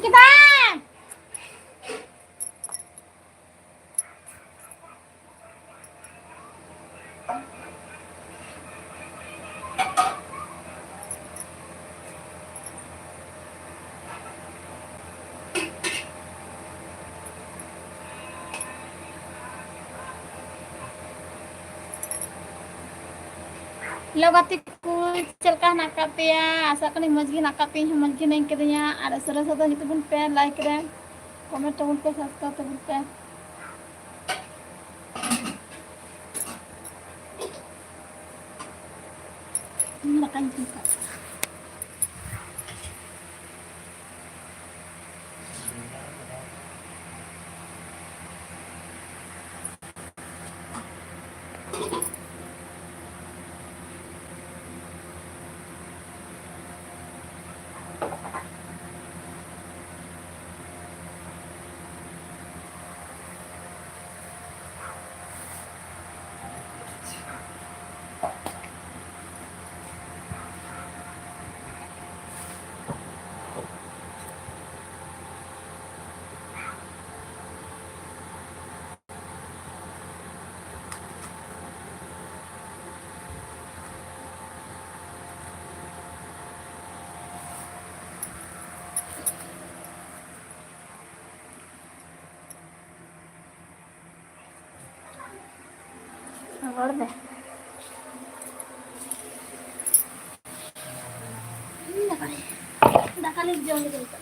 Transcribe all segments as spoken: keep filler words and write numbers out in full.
ᱠᱮᱫᱟ᱾ ᱦᱮᱞᱳ ᱜᱟᱛᱮ ᱠᱚ, ᱪᱮᱫ ᱞᱮᱠᱟ ᱦᱮᱱᱟᱜ ᱟᱠᱟᱫ ᱯᱮᱭᱟ? ᱟᱥᱟ ᱠᱟᱹᱱᱟᱹᱧ ᱢᱚᱡᱽ ᱜᱮ ᱦᱮᱱᱟᱜ ᱟᱠᱟᱫ ᱯᱮᱭᱟ᱾ ᱤᱧ ᱦᱚᱸ ᱢᱚᱡᱽ ᱜᱮ ᱦᱮᱱᱟᱹᱧ ᱠᱟᱹᱫᱤᱧᱟ᱾ ᱟᱨ ᱩᱥᱟᱹᱨᱟ ᱩᱥᱟᱹᱨᱟ ᱦᱤᱡᱩᱜ ᱛᱟᱵᱚᱱ ᱯᱮ, ᱞᱟᱭᱤᱠ ᱨᱮ, ᱠᱚᱢᱮᱱᱴ ᱛᱟᱵᱚᱱ ᱯᱮ, ᱥᱟᱵᱥᱠᱨᱟᱭᱤᱵ ᱛᱟᱵᱚᱱ ᱯᱮ᱾ ᱤᱧ ᱫᱟᱠᱟᱧ ᱤᱥᱤᱱ ᱠᱟᱜ᱾ ᱨᱚᱲ ᱢᱮ᱾ ᱫᱟᱠᱟ ᱞᱮ ᱡᱚᱢ ᱞᱮᱫᱟ ᱱᱤᱛᱚᱜ᱾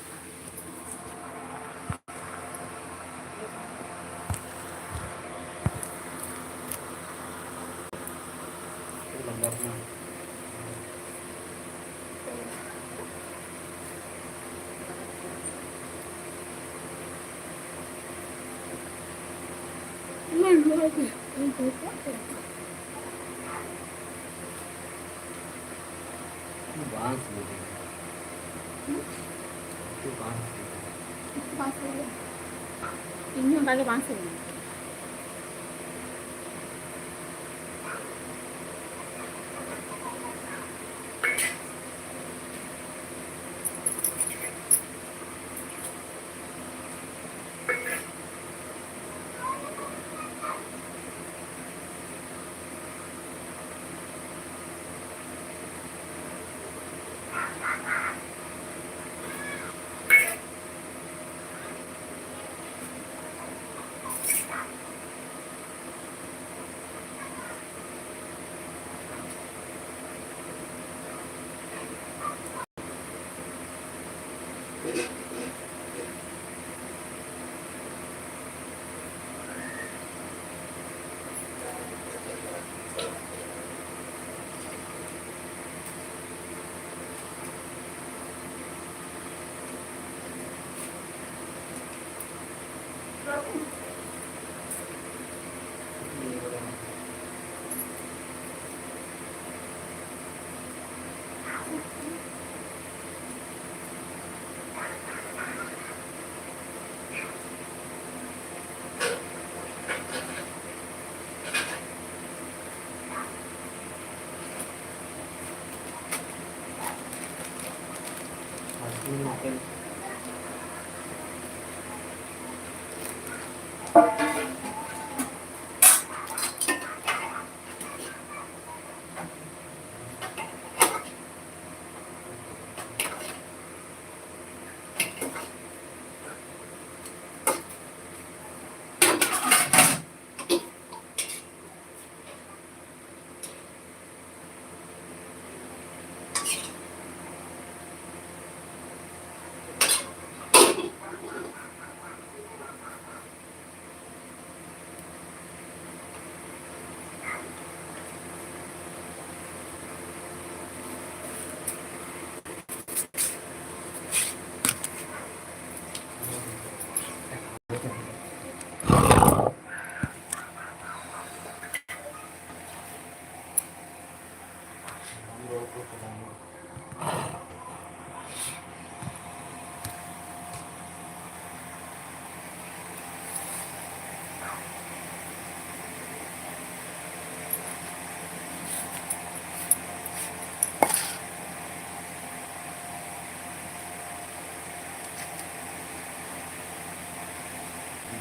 ᱵᱟᱝ ᱥᱤᱵᱤᱞ ᱠᱟᱱᱟ᱾ ᱦᱩᱸ? ᱩᱛᱩ ᱵᱟᱝ ᱥᱤᱵᱤᱞ ᱠᱟᱱᱟ᱾ ᱩᱛᱩ ᱵᱟᱝ ᱥᱤᱵᱤᱞ ᱠᱟᱱᱟ᱾ ᱤᱧ ᱦᱚᱸ ᱚᱱᱠᱟ ᱜᱮ ᱵᱟᱝ ᱥᱤᱵᱤᱞ ᱠᱟᱱᱟ᱾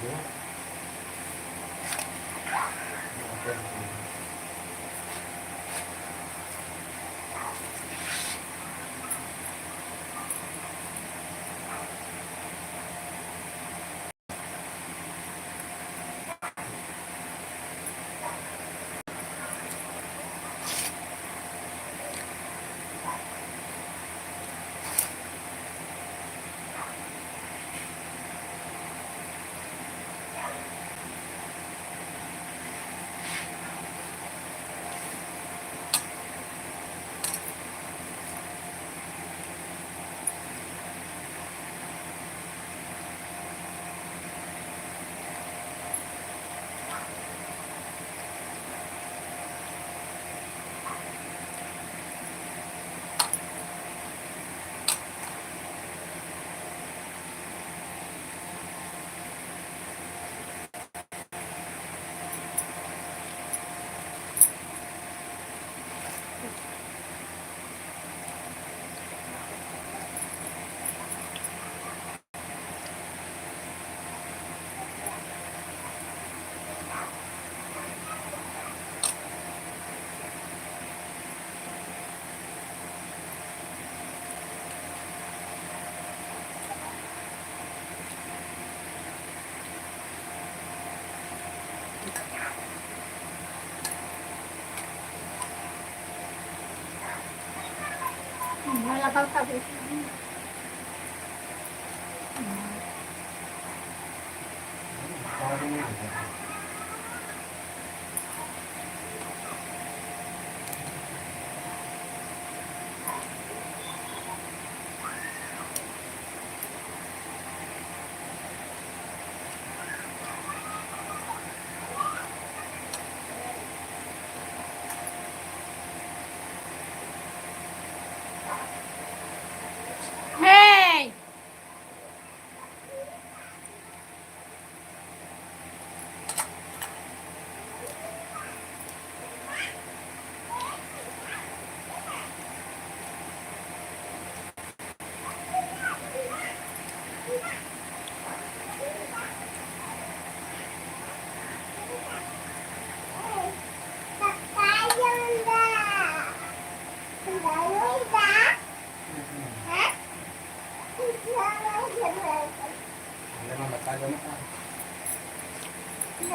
ᱦᱩᱸ, ᱞᱟᱜᱟᱣ ᱠᱟᱜ ᱵᱤᱱ᱾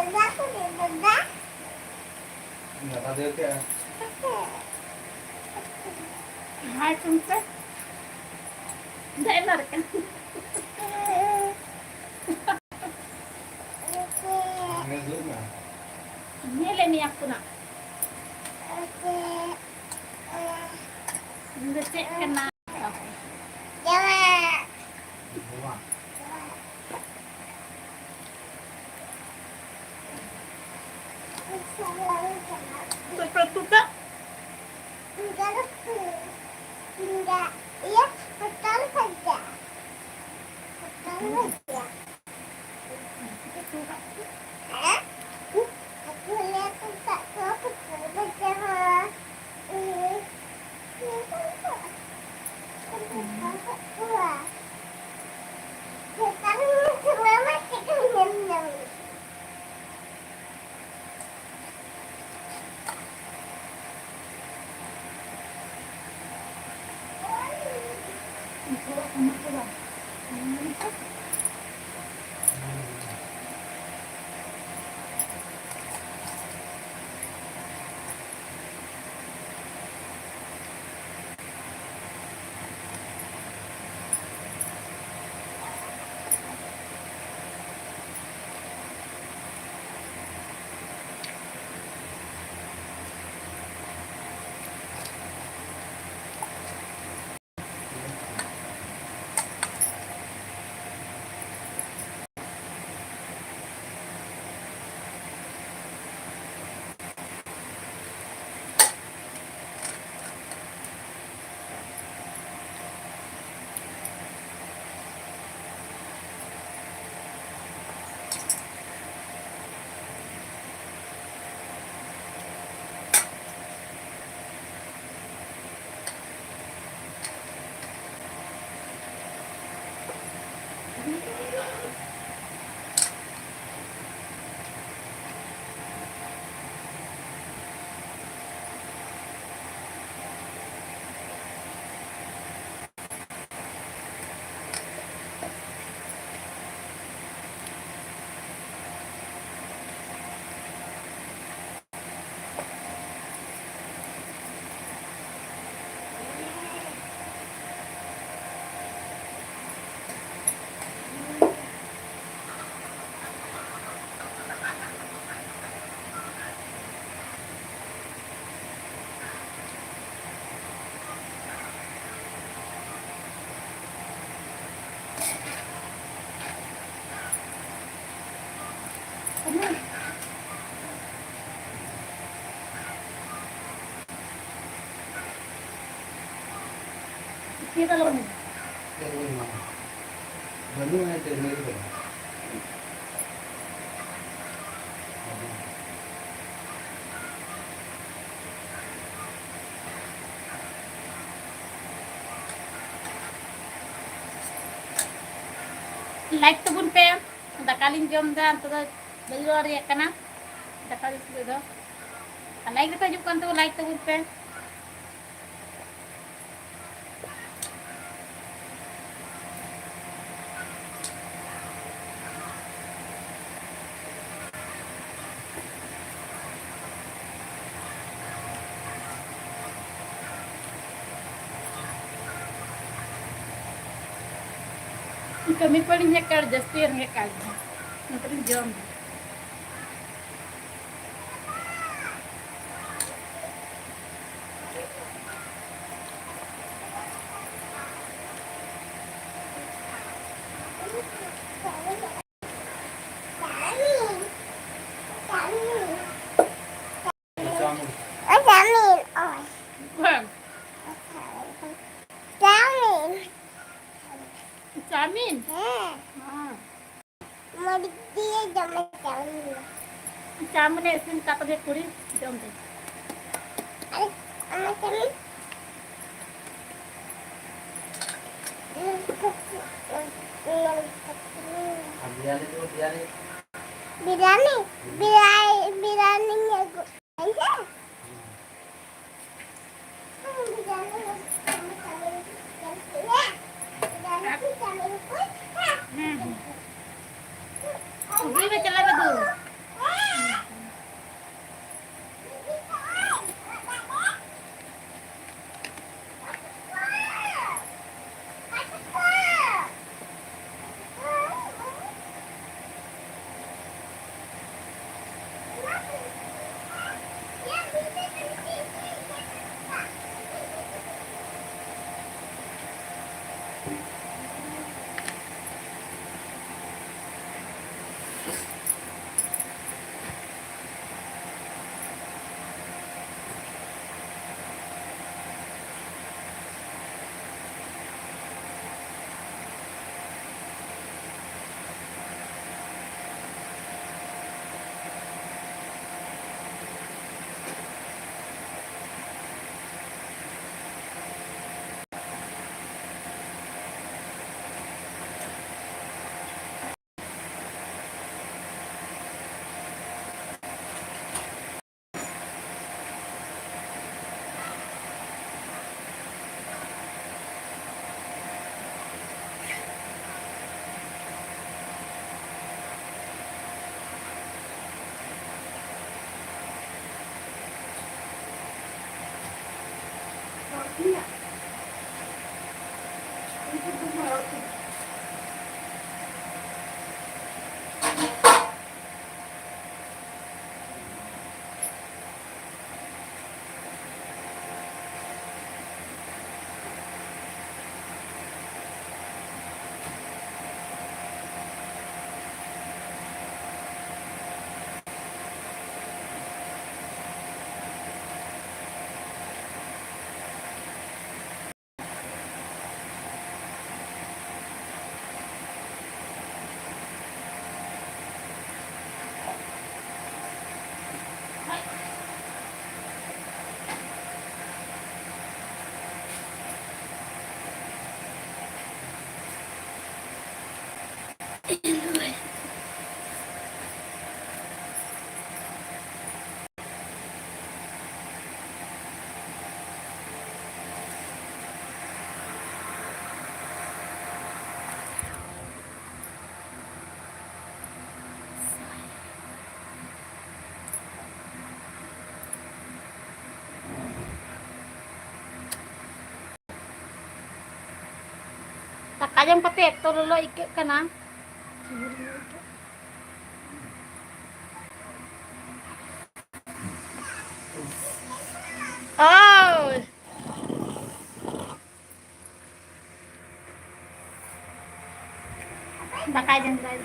ᱫᱟᱫᱟ ᱠᱚ ᱫᱮ, ᱫᱟᱫᱟ᱾ ᱫᱟᱫᱟ ᱫᱮ ᱠᱮ᱾ ᱦᱟᱭ ᱪᱩᱢᱪᱟ᱾ ᱫᱮ ᱞᱟᱨᱠᱟ᱾ ᱧᱮᱞᱮ ᱢᱮᱭᱟ ᱠᱚ ᱱᱟᱜ᱾ ᱤᱧ ᱫᱚ ᱪᱮᱫ ᱠᱟᱱᱟ? ᱪᱮᱫ ᱯᱮ ᱩᱛᱩ ᱠᱟᱜ? ᱤᱭᱟᱹ, ᱯᱚᱴᱚᱞ ᱵᱷᱟᱡᱟ᱾ ᱯᱚᱴᱚᱞ ᱵᱷᱟᱡᱟ᱾ ᱪᱮᱫ ᱟᱞᱚᱢ ᱢᱮᱱᱟ᱾ ᱵᱟᱹᱱᱩᱜᱼᱟ ᱮᱱᱛᱮ ᱱᱤᱭᱟᱹ ᱨᱮᱫᱚ᱾ ᱞᱟᱭᱤᱠ ᱛᱟᱵᱚᱱ ᱯᱮ᱾ ᱫᱟᱠᱟ ᱞᱤᱧ ᱡᱚᱢ ᱮᱫᱟ, ᱱᱤᱛᱚᱜ ᱫᱚ ᱵᱟᱹᱧ ᱨᱚᱲ ᱫᱟᱲᱮᱭᱟᱜ ᱠᱟᱱᱟ᱾ ᱫᱟᱠᱟ ᱡᱚᱢ ᱥᱚᱢᱚᱭ ᱫᱚ ᱟᱨ ᱞᱟᱭᱤᱠ ᱨᱮᱯᱮ ᱦᱤᱡᱩᱜ ᱠᱟᱱ ᱛᱟᱵᱚᱱ, ᱞᱟᱭᱤᱠ ᱛᱟᱵᱚᱱ ᱯᱮ᱾ ᱠᱟᱹᱢᱤ ᱠᱚᱞᱤᱧ ᱦᱮᱡ ᱠᱟᱱ, ᱡᱟᱹᱥᱛᱤ ᱨᱮᱸᱜᱮᱡ ᱠᱟᱱ ᱞᱤᱧᱟ᱾ ᱚᱱᱟᱛᱮᱞᱤᱧ ᱡᱚᱢ ᱫᱟ᱾ ᱦᱮᱸ᱾ ᱪᱟᱣᱢᱤᱱ? ᱦᱮᱸ᱾ ᱦᱮᱸ᱾ ᱢᱟᱹᱨᱤᱪ ᱫᱤᱭᱮ ᱡᱚᱢ ᱢᱮ ᱪᱟᱣᱢᱤᱱ ᱫᱚ᱾ ᱪᱟᱣᱢᱤᱱ ᱮ ᱤᱥᱤᱱ ᱠᱟᱜ ᱛᱟᱯᱮ ᱠᱩᱲᱤ, ᱡᱚᱢ ᱯᱮ᱾ ᱟᱨ ᱟᱢᱟᱜ ᱪᱟᱣᱢᱤᱱ? ᱟᱨ ᱵᱤᱨᱭᱟᱱᱤ ᱫᱚ, ᱵᱤᱨᱭᱟᱱᱤ? ᱵᱤᱨᱭᱟᱱᱤ? ᱵᱤᱨᱭᱟᱱᱤ, ᱵᱤᱨᱭᱟᱱᱤ ᱟᱹᱜᱩ᱾ ᱦᱮᱸ ᱥᱮ? ᱦᱩᱸ, ᱦᱩᱸ᱾ ᱚᱠᱚᱭ ᱯᱮ ᱪᱟᱞᱟᱜ ᱠᱟᱱᱟ? ᱫᱟᱠᱟ ᱡᱚᱢ ᱠᱟᱛᱮ ᱮᱛᱚ ᱞᱚᱞᱚ ᱟᱹᱭᱠᱟᱹᱜ ᱠᱟᱱᱟ᱾ ᱳᱭ᱾ ᱫᱟᱠᱟᱭ ᱡᱚᱢ ᱫᱟᱭ᱾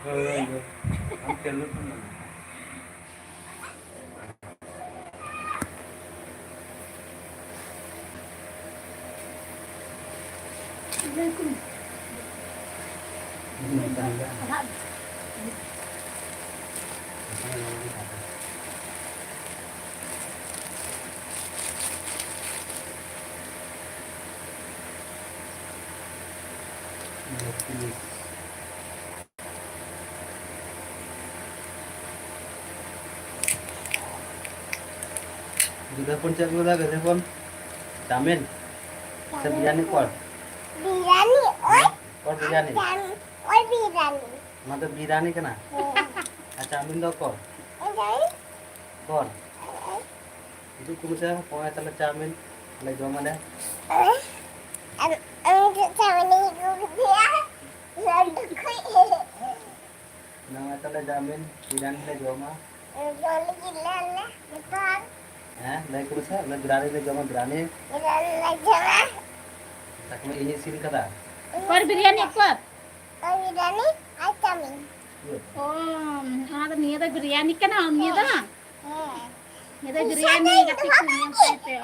ᱦᱳᱭ, ᱦᱳᱭ, ᱦᱳᱭ᱾ ᱟᱢ ᱪᱟᱹᱞᱩ ᱠᱷᱚᱱ ᱫᱚ᱾ ᱜᱤᱫᱽᱨᱟᱹ ᱯᱷᱳᱱ ᱪᱮᱫ ᱠᱚ ᱢᱮᱛᱟᱜᱼᱟ? ᱜᱤᱫᱽᱨᱟᱹ ᱯᱷᱳᱱ ᱪᱟᱣᱢᱤᱱ ᱥᱮ ᱵᱤᱨᱭᱟᱱᱤ ᱠᱚᱨ? ᱵᱤᱨᱭᱟᱱᱤ, ᱳᱭ᱾ ᱠᱚᱨ ᱵᱤᱨᱭᱟᱱᱤ᱾ ᱪᱟᱣᱢᱤᱱ, ᱳᱭ ᱵᱤᱨᱭᱟᱱᱤ᱾ ᱚᱱᱟ ᱫᱚ ᱵᱤᱨᱭᱟᱱᱤ ᱠᱟᱱᱟ᱾ ᱦᱮᱸ᱾ ᱟᱨ ᱪᱟᱣᱢᱤᱱ ᱫᱚ ᱚᱠᱚᱨ? ᱚᱠᱚᱨ? ᱦᱤᱡᱩᱜ ᱠᱚ ᱢᱮᱥᱮ, ᱦᱚᱯᱚᱱ ᱟᱭ ᱛᱟᱞᱮ ᱪᱟᱣᱢᱤᱱ, ᱞᱮ ᱡᱚᱢ ᱟᱞᱮ᱾ ᱟᱢ, ᱟᱢ ᱫᱚ ᱪᱟᱣᱢᱤᱱ ᱤᱧ ᱟᱹᱜᱩ ᱠᱮᱫᱮᱭᱟ, ᱞᱟᱹᱰᱩ ᱠᱷᱚᱡ᱾ ᱱᱚᱣᱟ ᱛᱟᱞᱮ ᱪᱟᱣᱢᱤᱱ, ᱵᱤᱨᱭᱟᱱᱤ ᱞᱮ ᱡᱚᱢᱟ᱾ ᱡᱚᱢ ᱞᱟᱹᱜᱤᱫ ᱞᱮ ᱟᱞᱮ ᱡᱚᱛᱚ ᱦᱚᱲ᱾ ᱦᱮᱸ, ᱞᱟᱹᱭ ᱠᱚ ᱢᱮᱥᱮ, ᱟᱞᱮ ᱵᱤᱨᱭᱟᱱᱤ ᱞᱮ ᱡᱚᱢᱟ, ᱵᱤᱨᱭᱟᱱᱤ᱾ ᱵᱤᱨᱭᱟᱱᱤ ᱞᱮ ᱡᱚᱢᱟ᱾ ᱛᱟᱠᱚ ᱢᱟ ᱤᱧ ᱤᱥᱤᱱ ᱠᱟᱫᱟ᱾ ᱚᱠᱚᱭ ᱵᱤᱨᱭᱟᱱᱤ ᱚᱠᱚᱭ? ᱚᱠᱚᱭ ᱵᱤᱨᱭᱟᱱᱤ ᱟᱨ ᱪᱟᱣᱢᱤᱱ᱾ ᱚ, ᱚᱱᱟ ᱫᱚ, ᱱᱤᱭᱟᱹ ᱫᱚ ᱵᱤᱨᱭᱟᱱᱤ ᱠᱟᱱᱟ, ᱱᱤᱭᱟᱹ ᱫᱚ? ᱦᱮᱸ᱾ ᱱᱤᱭᱟᱹ ᱫᱚ ᱵᱤᱨᱭᱟᱱᱤ, ᱜᱟᱛᱮ ᱠᱚ ᱧᱮᱞ ᱛᱟᱭ ᱯᱮ᱾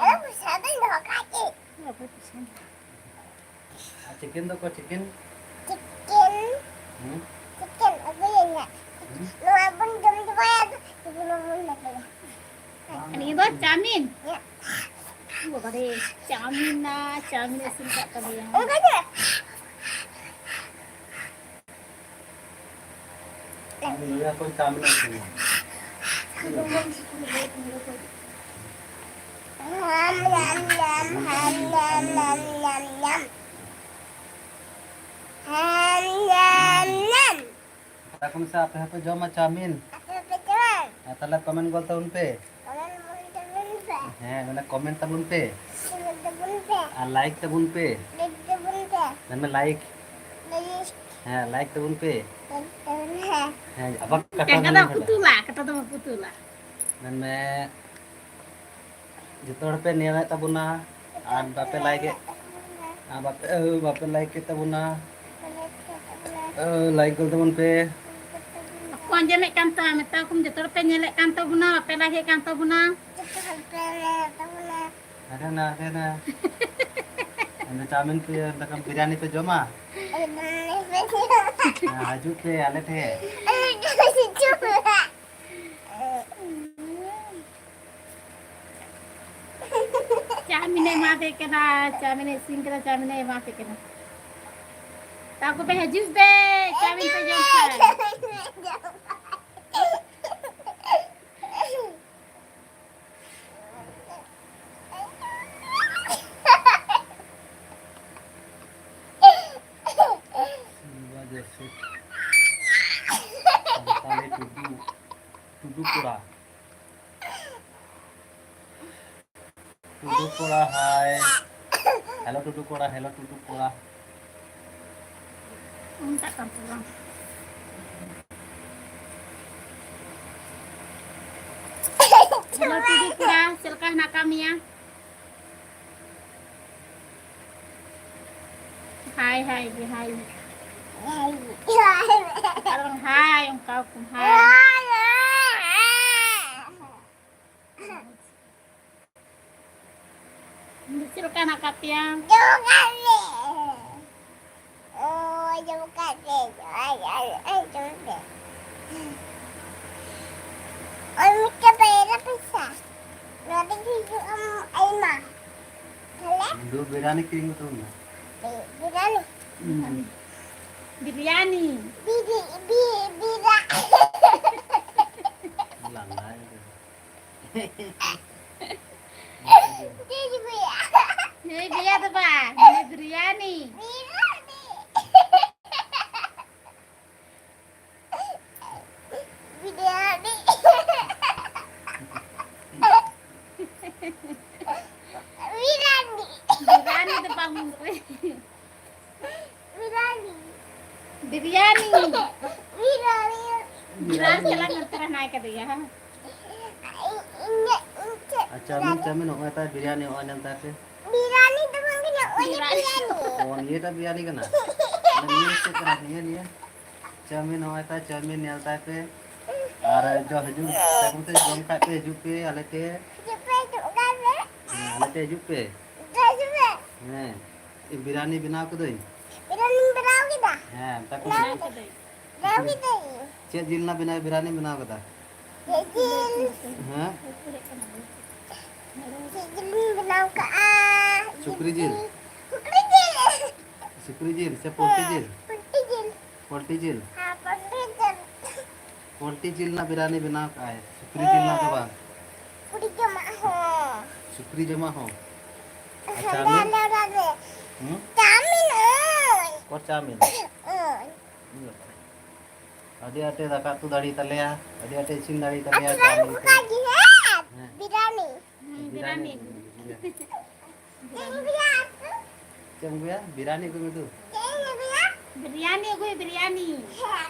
ᱟᱨ ᱪᱤᱠᱮᱱ ᱫᱚ ᱚᱠᱚᱭ ᱪᱤᱠᱮᱱ? ᱪᱤᱠᱮᱱ᱾ ᱦᱩᱸ? ᱪᱤᱠᱮᱱ ᱟᱹᱜᱩᱭᱟᱹᱧ ᱦᱟᱸᱜ᱾ ᱦᱩᱸ? ᱱᱚᱣᱟ ᱵᱚᱱ ᱡᱚᱢ ᱪᱟᱵᱟᱭᱟ, ᱟᱫᱚ ᱪᱤᱠᱮᱱ ᱵᱚᱱ ᱟᱹᱜᱩᱭᱟ᱾ ᱱᱤᱭᱟᱹ ᱫᱚ ᱪᱟᱣᱢᱤᱱ᱾ ᱦᱮᱸ᱾ ᱵᱟᱵᱟ ᱨᱮ, ᱪᱟᱣᱢᱤᱱ ᱱᱟ, ᱪᱟᱣᱢᱤᱱ ᱤᱥᱤᱱ ᱠᱟᱜ ᱛᱟᱞᱮᱭᱟ᱾ ᱚᱱᱠᱟ ᱜᱮ᱾ ᱟᱨ ᱱᱩᱭ ᱦᱚᱸ ᱚᱠᱚᱭ ᱪᱟᱣᱢᱤᱱ ᱮ ᱤᱥᱤᱱᱟ? ᱦᱟᱢ, ᱧᱟᱢ, ᱧᱟᱢ, ᱦᱟᱢ, ᱧᱟᱢ, ᱧᱟᱢ, ᱧᱟᱢ, ᱧᱟᱢ᱾ ᱦᱟᱢ, ᱧᱟᱢ, ᱧᱟᱢ᱾ ᱢᱮᱛᱟ ᱠᱚ ᱢᱮᱥᱮ, ᱟᱯᱮ ᱦᱚᱸᱯᱮ ᱡᱚᱢᱟ ᱪᱟᱣᱢᱤᱱ? ᱟᱯᱮ ᱦᱚᱸᱯᱮ ᱡᱚᱢᱟ? ᱦᱮᱸ, ᱛᱟᱦᱞᱮ comment ᱜᱚᱫ ᱛᱟᱵᱚᱱ ᱯᱮ᱾ Comment ᱜᱚᱫ ᱛᱟᱵᱚᱱ ᱯᱮ᱾ ᱦᱮᱸ, ᱢᱟᱱᱮ comment ᱛᱟᱵᱚᱱ ᱯᱮ᱾ Comment ᱛᱟᱵᱚᱱ ᱯᱮ᱾ ᱟᱨ like ᱛᱟᱵᱚᱱ ᱯᱮ᱾ Like ᱛᱟᱵᱚᱱ ᱯᱮ᱾ ᱢᱮᱱᱢᱮ like᱾ Like᱾ ᱦᱮᱸ, like ᱛᱟᱵᱚᱱ ᱯᱮ᱾ Like ᱛᱟᱵᱚᱱ ᱯᱮ᱾ ᱦᱮᱸ, ᱟᱵᱟᱨ ᱠᱟᱴᱟ ᱠᱟᱴᱟ ᱫᱚ ᱢᱮᱱ ᱠᱟᱫᱟ᱾ ᱯᱩᱛᱩᱞᱟ, ᱠᱟᱴᱟ ᱫᱚ ᱯᱩᱛᱩᱞᱟ᱾ ᱢᱮᱱᱢᱮ, ᱡᱚᱛᱚ ᱦᱚᱲ ᱯᱮ ᱧᱮᱞᱮᱫ ᱛᱟᱵᱚᱱᱟ ᱟᱨ ᱵᱟᱯᱮ like ᱮᱫ, ᱟᱨ ᱵᱟᱯᱮ, ᱵᱟᱯᱮ like ᱮᱫ ᱛᱟᱵᱚᱱᱟ᱾ Like ᱜᱚᱫ ᱛᱟᱵᱚᱱ ᱯᱮ᱾ ᱵᱟᱠᱚ ᱟᱸᱡᱚᱢᱮᱫ ᱠᱟᱱ ᱛᱟᱢᱟ, ᱢᱮᱛᱟ ᱠᱚᱢ ᱡᱚᱛᱚ ᱦᱚᱲ ᱯᱮ ᱧᱮᱞᱮᱫ ᱠᱟᱱ ᱛᱟᱵᱚᱱᱟ, ᱵᱟᱯᱮ like ᱮᱫ ᱠᱟᱱ ᱛᱟᱵᱚᱱᱟ᱾ ᱡᱚᱛᱚ ᱦᱚᱲ ᱯᱮ ᱧᱮᱞᱮᱫ ᱛᱟᱵᱚᱱᱟ᱾ ᱦᱟᱸᱰᱮ ᱱᱟ, ᱦᱟᱸᱰᱮ ᱱᱟ᱾ ᱚᱸᱰᱮ ᱪᱟᱣᱢᱤᱱ ᱯᱮ, ᱫᱟᱠᱟ, ᱵᱤᱨᱭᱟᱱᱤ ᱯᱮ ᱡᱚᱢᱟ? ᱵᱤᱨᱭᱟᱱᱤ ᱯᱮ ᱡᱚᱢᱟ᱾ ᱦᱮᱸ, ᱦᱤᱡᱩᱜ ᱯᱮ ᱟᱞᱮ ᱴᱷᱮᱱ᱾ ᱟᱞᱮ ᱴᱷᱮᱱ ᱦᱤᱡᱩᱜ ᱯᱮ᱾ ᱪᱟᱣᱢᱤᱱᱮ ᱮᱢᱟ ᱯᱮ ᱠᱟᱱᱟ, ᱪᱟᱣᱢᱤᱱᱮ ᱤᱥᱤᱱ ᱠᱟᱫᱟ, ᱪᱟᱣᱢᱤᱱᱮ ᱮᱢᱟ ᱯᱮ ᱠᱟᱱᱟ᱾ ᱛᱟᱠᱚ ᱯᱮ ᱦᱤᱡᱩᱜ ᱯᱮ, ᱪᱟᱣᱢᱤᱱ ᱯᱮ ᱡᱚᱢ ᱯᱮ᱾ ᱥᱟᱱᱛᱟᱞᱤ ᱴᱩᱰᱩ᱾ ᱠᱚᱲᱟ, ᱦᱟᱭ᱾ ᱦᱮᱞᱳ ᱴᱩᱰᱩ ᱠᱚᱲᱟ, ᱦᱮᱞᱳ ᱴᱩᱰᱩ ᱠᱚᱲᱟ᱾ ᱚᱱᱠᱟᱜ ᱠᱟᱱ ᱛᱟᱵᱚᱱᱟ᱾ ᱦᱮᱞᱳ ᱴᱩᱰᱩ ᱠᱚᱲᱟ, ᱪᱮᱫ ᱞᱮᱠᱟ ᱦᱮᱱᱟᱜ ᱟᱠᱟᱫ ᱢᱮᱭᱟ? ᱦᱟᱭ, ᱦᱟᱭ ᱜᱮ, ᱦᱟᱭ᱾ ᱟᱨ ᱵᱟᱝ ᱦᱟᱭ, ᱚᱱᱠᱟ ᱠᱚ ᱦᱟᱭ᱾ ᱪᱮᱫ ᱞᱮᱠᱟ ᱦᱮᱱᱟᱜ ᱟᱠᱟᱫ ᱯᱮᱭᱟ? ᱡᱚᱢ ᱠᱟᱜ ᱞᱮ᱾ ᱳᱭ, ᱡᱚᱢ ᱠᱟᱜ ᱞᱮ᱾ ᱟᱭ, ᱟᱭ, ᱟᱭ, ᱡᱚᱢ ᱞᱮ᱾ ᱳᱭ, ᱢᱤᱫᱴᱮᱡ ᱯᱮᱭᱨᱟ ᱯᱚᱭᱥᱟ᱾ ᱱᱚᱰᱮ ᱜᱮ ᱦᱤᱡᱩᱜ ᱟᱢ ᱟᱭᱢᱟ᱾ ᱛᱟᱦᱞᱮ? ᱫᱩ ᱵᱤᱨᱭᱟᱱᱤ ᱠᱤᱨᱤᱧ ᱩᱛᱟᱹᱨ ᱢᱮ᱾ ᱵᱤᱨᱭᱟᱱᱤ? ᱦᱩᱸ᱾ ᱵᱤᱨᱭᱟᱱᱤ᱾ ᱵᱤᱨᱤ-, ᱵᱤ-, ᱵᱤᱨᱟ-, ᱞᱟᱸᱫᱟᱭ ᱫᱚ᱾ ᱪᱮᱫ ᱵᱤᱨᱭᱟ-, ᱦᱮᱸ, ᱵᱤᱭᱟ ᱫᱚ ᱵᱟᱝ, ᱢᱟᱱᱮ ᱵᱤᱨᱭᱟᱱᱤ᱾ ᱵᱤᱨᱭᱟᱱᱤ᱾ ᱵᱤᱨᱭᱟᱱᱤ᱾ ᱵᱤᱨᱭᱟᱱᱤ᱾ ᱵᱤᱨᱭᱟᱱᱤ ᱫᱚ ᱵᱟᱝ ᱦᱩᱭᱩᱜ ᱠᱟᱱᱟ᱾ ᱵᱤᱨᱭᱟᱱᱤ᱾ ᱵᱤᱨᱭᱟᱱᱤ᱾ ᱵᱤᱨᱭᱟᱱᱤ᱾ ᱵᱤᱨᱭᱟᱱᱤ ᱪᱟᱞᱟᱜ ᱱᱚᱛᱮ ᱨᱮ ᱦᱮᱱᱟᱭ ᱠᱟᱫᱮᱭᱟ᱾ ᱤᱧ-, ᱤᱧ-, ᱤᱧ ᱪᱮᱫ ᱟᱨ ᱪᱟᱣᱢᱤᱱ, ᱵᱤᱨᱭᱟᱱᱤ? ᱪᱟᱣᱢᱤᱱ ᱱᱚᱜᱼᱚᱭ ᱛᱟᱭ ᱵᱤᱨᱭᱟᱱᱤ, ᱱᱚᱜᱼᱚᱭ ᱧᱮᱞ ᱛᱟᱭ ᱯᱮ᱾ ᱵᱤᱨᱭᱟᱱᱤ ᱫᱚ ᱵᱟᱝ ᱠᱟᱱᱟ, ᱚᱱᱟ ᱵᱤᱨᱭᱟᱱᱤ᱾ ᱵᱤᱨᱭᱟᱱᱤ᱾ ᱚ, ᱱᱤᱭᱟᱹᱴᱟᱜ ᱵᱤᱨᱭᱟᱱᱤ ᱠᱟᱱᱟ? ᱱᱤᱭᱟᱹ ᱪᱮᱫ ᱠᱟᱱᱟ? ᱱᱤᱭᱟᱹ, ᱱᱤᱭᱟᱹ? ᱪᱟᱣᱢᱤᱱ, ᱱᱚᱜᱼᱚᱭ ᱛᱟᱭ ᱪᱟᱣᱢᱤᱱ, ᱧᱮᱞ ᱛᱟᱭ ᱯᱮ᱾ ᱟᱨ ᱡᱚ ᱦᱤᱡᱩᱜ, ᱛᱟᱭᱚᱢ ᱛᱮ ᱡᱚᱢ ᱠᱷᱟᱡ ᱯᱮ ᱦᱤᱡᱩᱜ ᱯᱮ ᱟᱞᱮ ᱴᱷᱮᱡ᱾ ᱦᱤᱡᱩᱜ ᱯᱮ, ᱦᱤᱡᱩᱜ ᱠᱟᱱ ᱯᱮ᱾ ᱦᱮᱸ, ᱟᱞᱮ ᱴᱷᱮᱡ ᱦᱤᱡᱩᱜ ᱯᱮ᱾ ᱦᱤᱡᱩᱜ ᱯᱮ᱾ ᱦᱮᱸ, ᱤᱧ ᱵᱤᱨᱭᱟᱱᱤ ᱵᱮᱱᱟᱣ ᱠᱟᱹᱫᱟᱹᱧ᱾ ᱵᱤᱨᱭᱟᱱᱤᱢ ᱵᱮᱱᱟᱣ ᱠᱮᱫᱟ? ᱦᱮᱸ, ᱢᱮᱛᱟ ᱠᱚ ᱵᱮᱱᱟᱣ ᱢᱮ᱾ ᱠᱟᱹᱫᱟᱹᱧ᱾ ᱵᱮᱱᱟᱣ ᱠᱮᱫᱟᱹᱧ᱾ ᱪᱮᱫ ᱡᱤᱞ ᱨᱮᱱᱟᱜ ᱵᱮᱱᱟᱣ, ᱵᱤᱨᱭᱟᱱᱤᱢ ᱵᱮᱱᱟᱣ ᱠᱟᱫᱟ? ᱪᱮᱫ ᱡᱤᱞ? ᱦᱮᱸ? ᱪᱮᱫ ᱡᱤᱞᱤᱧ ᱵᱮᱱᱟᱣ ᱠᱟᱜᱼᱟ? ᱥᱩᱠᱨᱤ ᱡᱤᱞ? ᱥᱩᱠᱨᱤ ᱡᱤᱞ᱾ ᱥᱩᱠᱨᱤ ᱡᱤᱞ ᱥᱮ ᱯᱳᱞᱴᱤ ᱡᱤᱞ? ᱯᱳᱞᱴᱤ ᱡᱤᱞ᱾ ᱯᱳᱞᱴᱤ ᱡᱤᱞ? ᱦᱮᱸ, ᱯᱳᱞᱴᱤ ᱡᱤᱞ᱾ ᱯᱳᱞᱴᱤ ᱡᱤᱞ ᱨᱮᱱᱟᱜ ᱵᱤᱨᱭᱟᱱᱤ ᱵᱮᱱᱟᱣ ᱠᱟᱜᱼᱟᱭ, ᱥᱩᱠᱨᱤ ᱡᱤᱞ ᱨᱮᱱᱟᱜ ᱫᱚ ᱵᱟᱝ᱾ ᱥᱩᱠᱨᱤ ᱡᱚᱢᱟᱜ ᱦᱚᱸ᱾ ᱥᱩᱠᱨᱤ ᱡᱚᱢᱟᱜ ᱦᱚᱸ᱾ ᱟᱨ ᱦᱮᱸᱫᱮ ᱪᱟᱣᱢᱤᱱ? ᱦᱮᱸᱫᱮ ᱨᱮ᱾ ᱦᱩᱸ? ᱪᱟᱣᱢᱤᱱ ᱦᱚᱸ᱾ ᱚᱠᱚᱨ ᱪᱟᱣᱢᱤᱱ? ᱦᱳᱭ᱾ ᱟᱹᱰᱤ ᱟᱸᱴᱮ ᱫᱟᱠᱟ ᱩᱛᱩ ᱫᱟᱲᱮ ᱛᱟᱞᱮᱭᱟ, ᱟᱹᱰᱤ ᱟᱸᱴᱮ ᱤᱥᱤᱱ ᱫᱟᱲᱮ ᱛᱟᱞᱮᱭᱟ, ᱟᱨ ᱪᱟᱣᱢᱤᱱ ᱠᱚ᱾ ᱚᱱᱠᱟ ᱜᱮ, ᱦᱮᱸ? ᱦᱮᱸ᱾ ᱵᱤᱨᱭᱟᱱᱤ᱾ ᱦᱩᱸ, ᱵᱤᱨᱭᱟᱱᱤ᱾ ᱵᱤᱨᱭᱟᱱᱤ᱾ ᱪᱮᱫ ᱮᱢ ᱟᱹᱜᱩᱭᱟ? ᱵᱤᱨᱭᱟᱱᱤ ᱟᱹᱜᱩᱭ ᱢᱮ ᱫᱩ᱾ ᱵᱤᱨᱭᱟᱱᱤ ᱟᱹᱜᱩᱭ, ᱵᱤᱨᱭᱟᱱᱤ᱾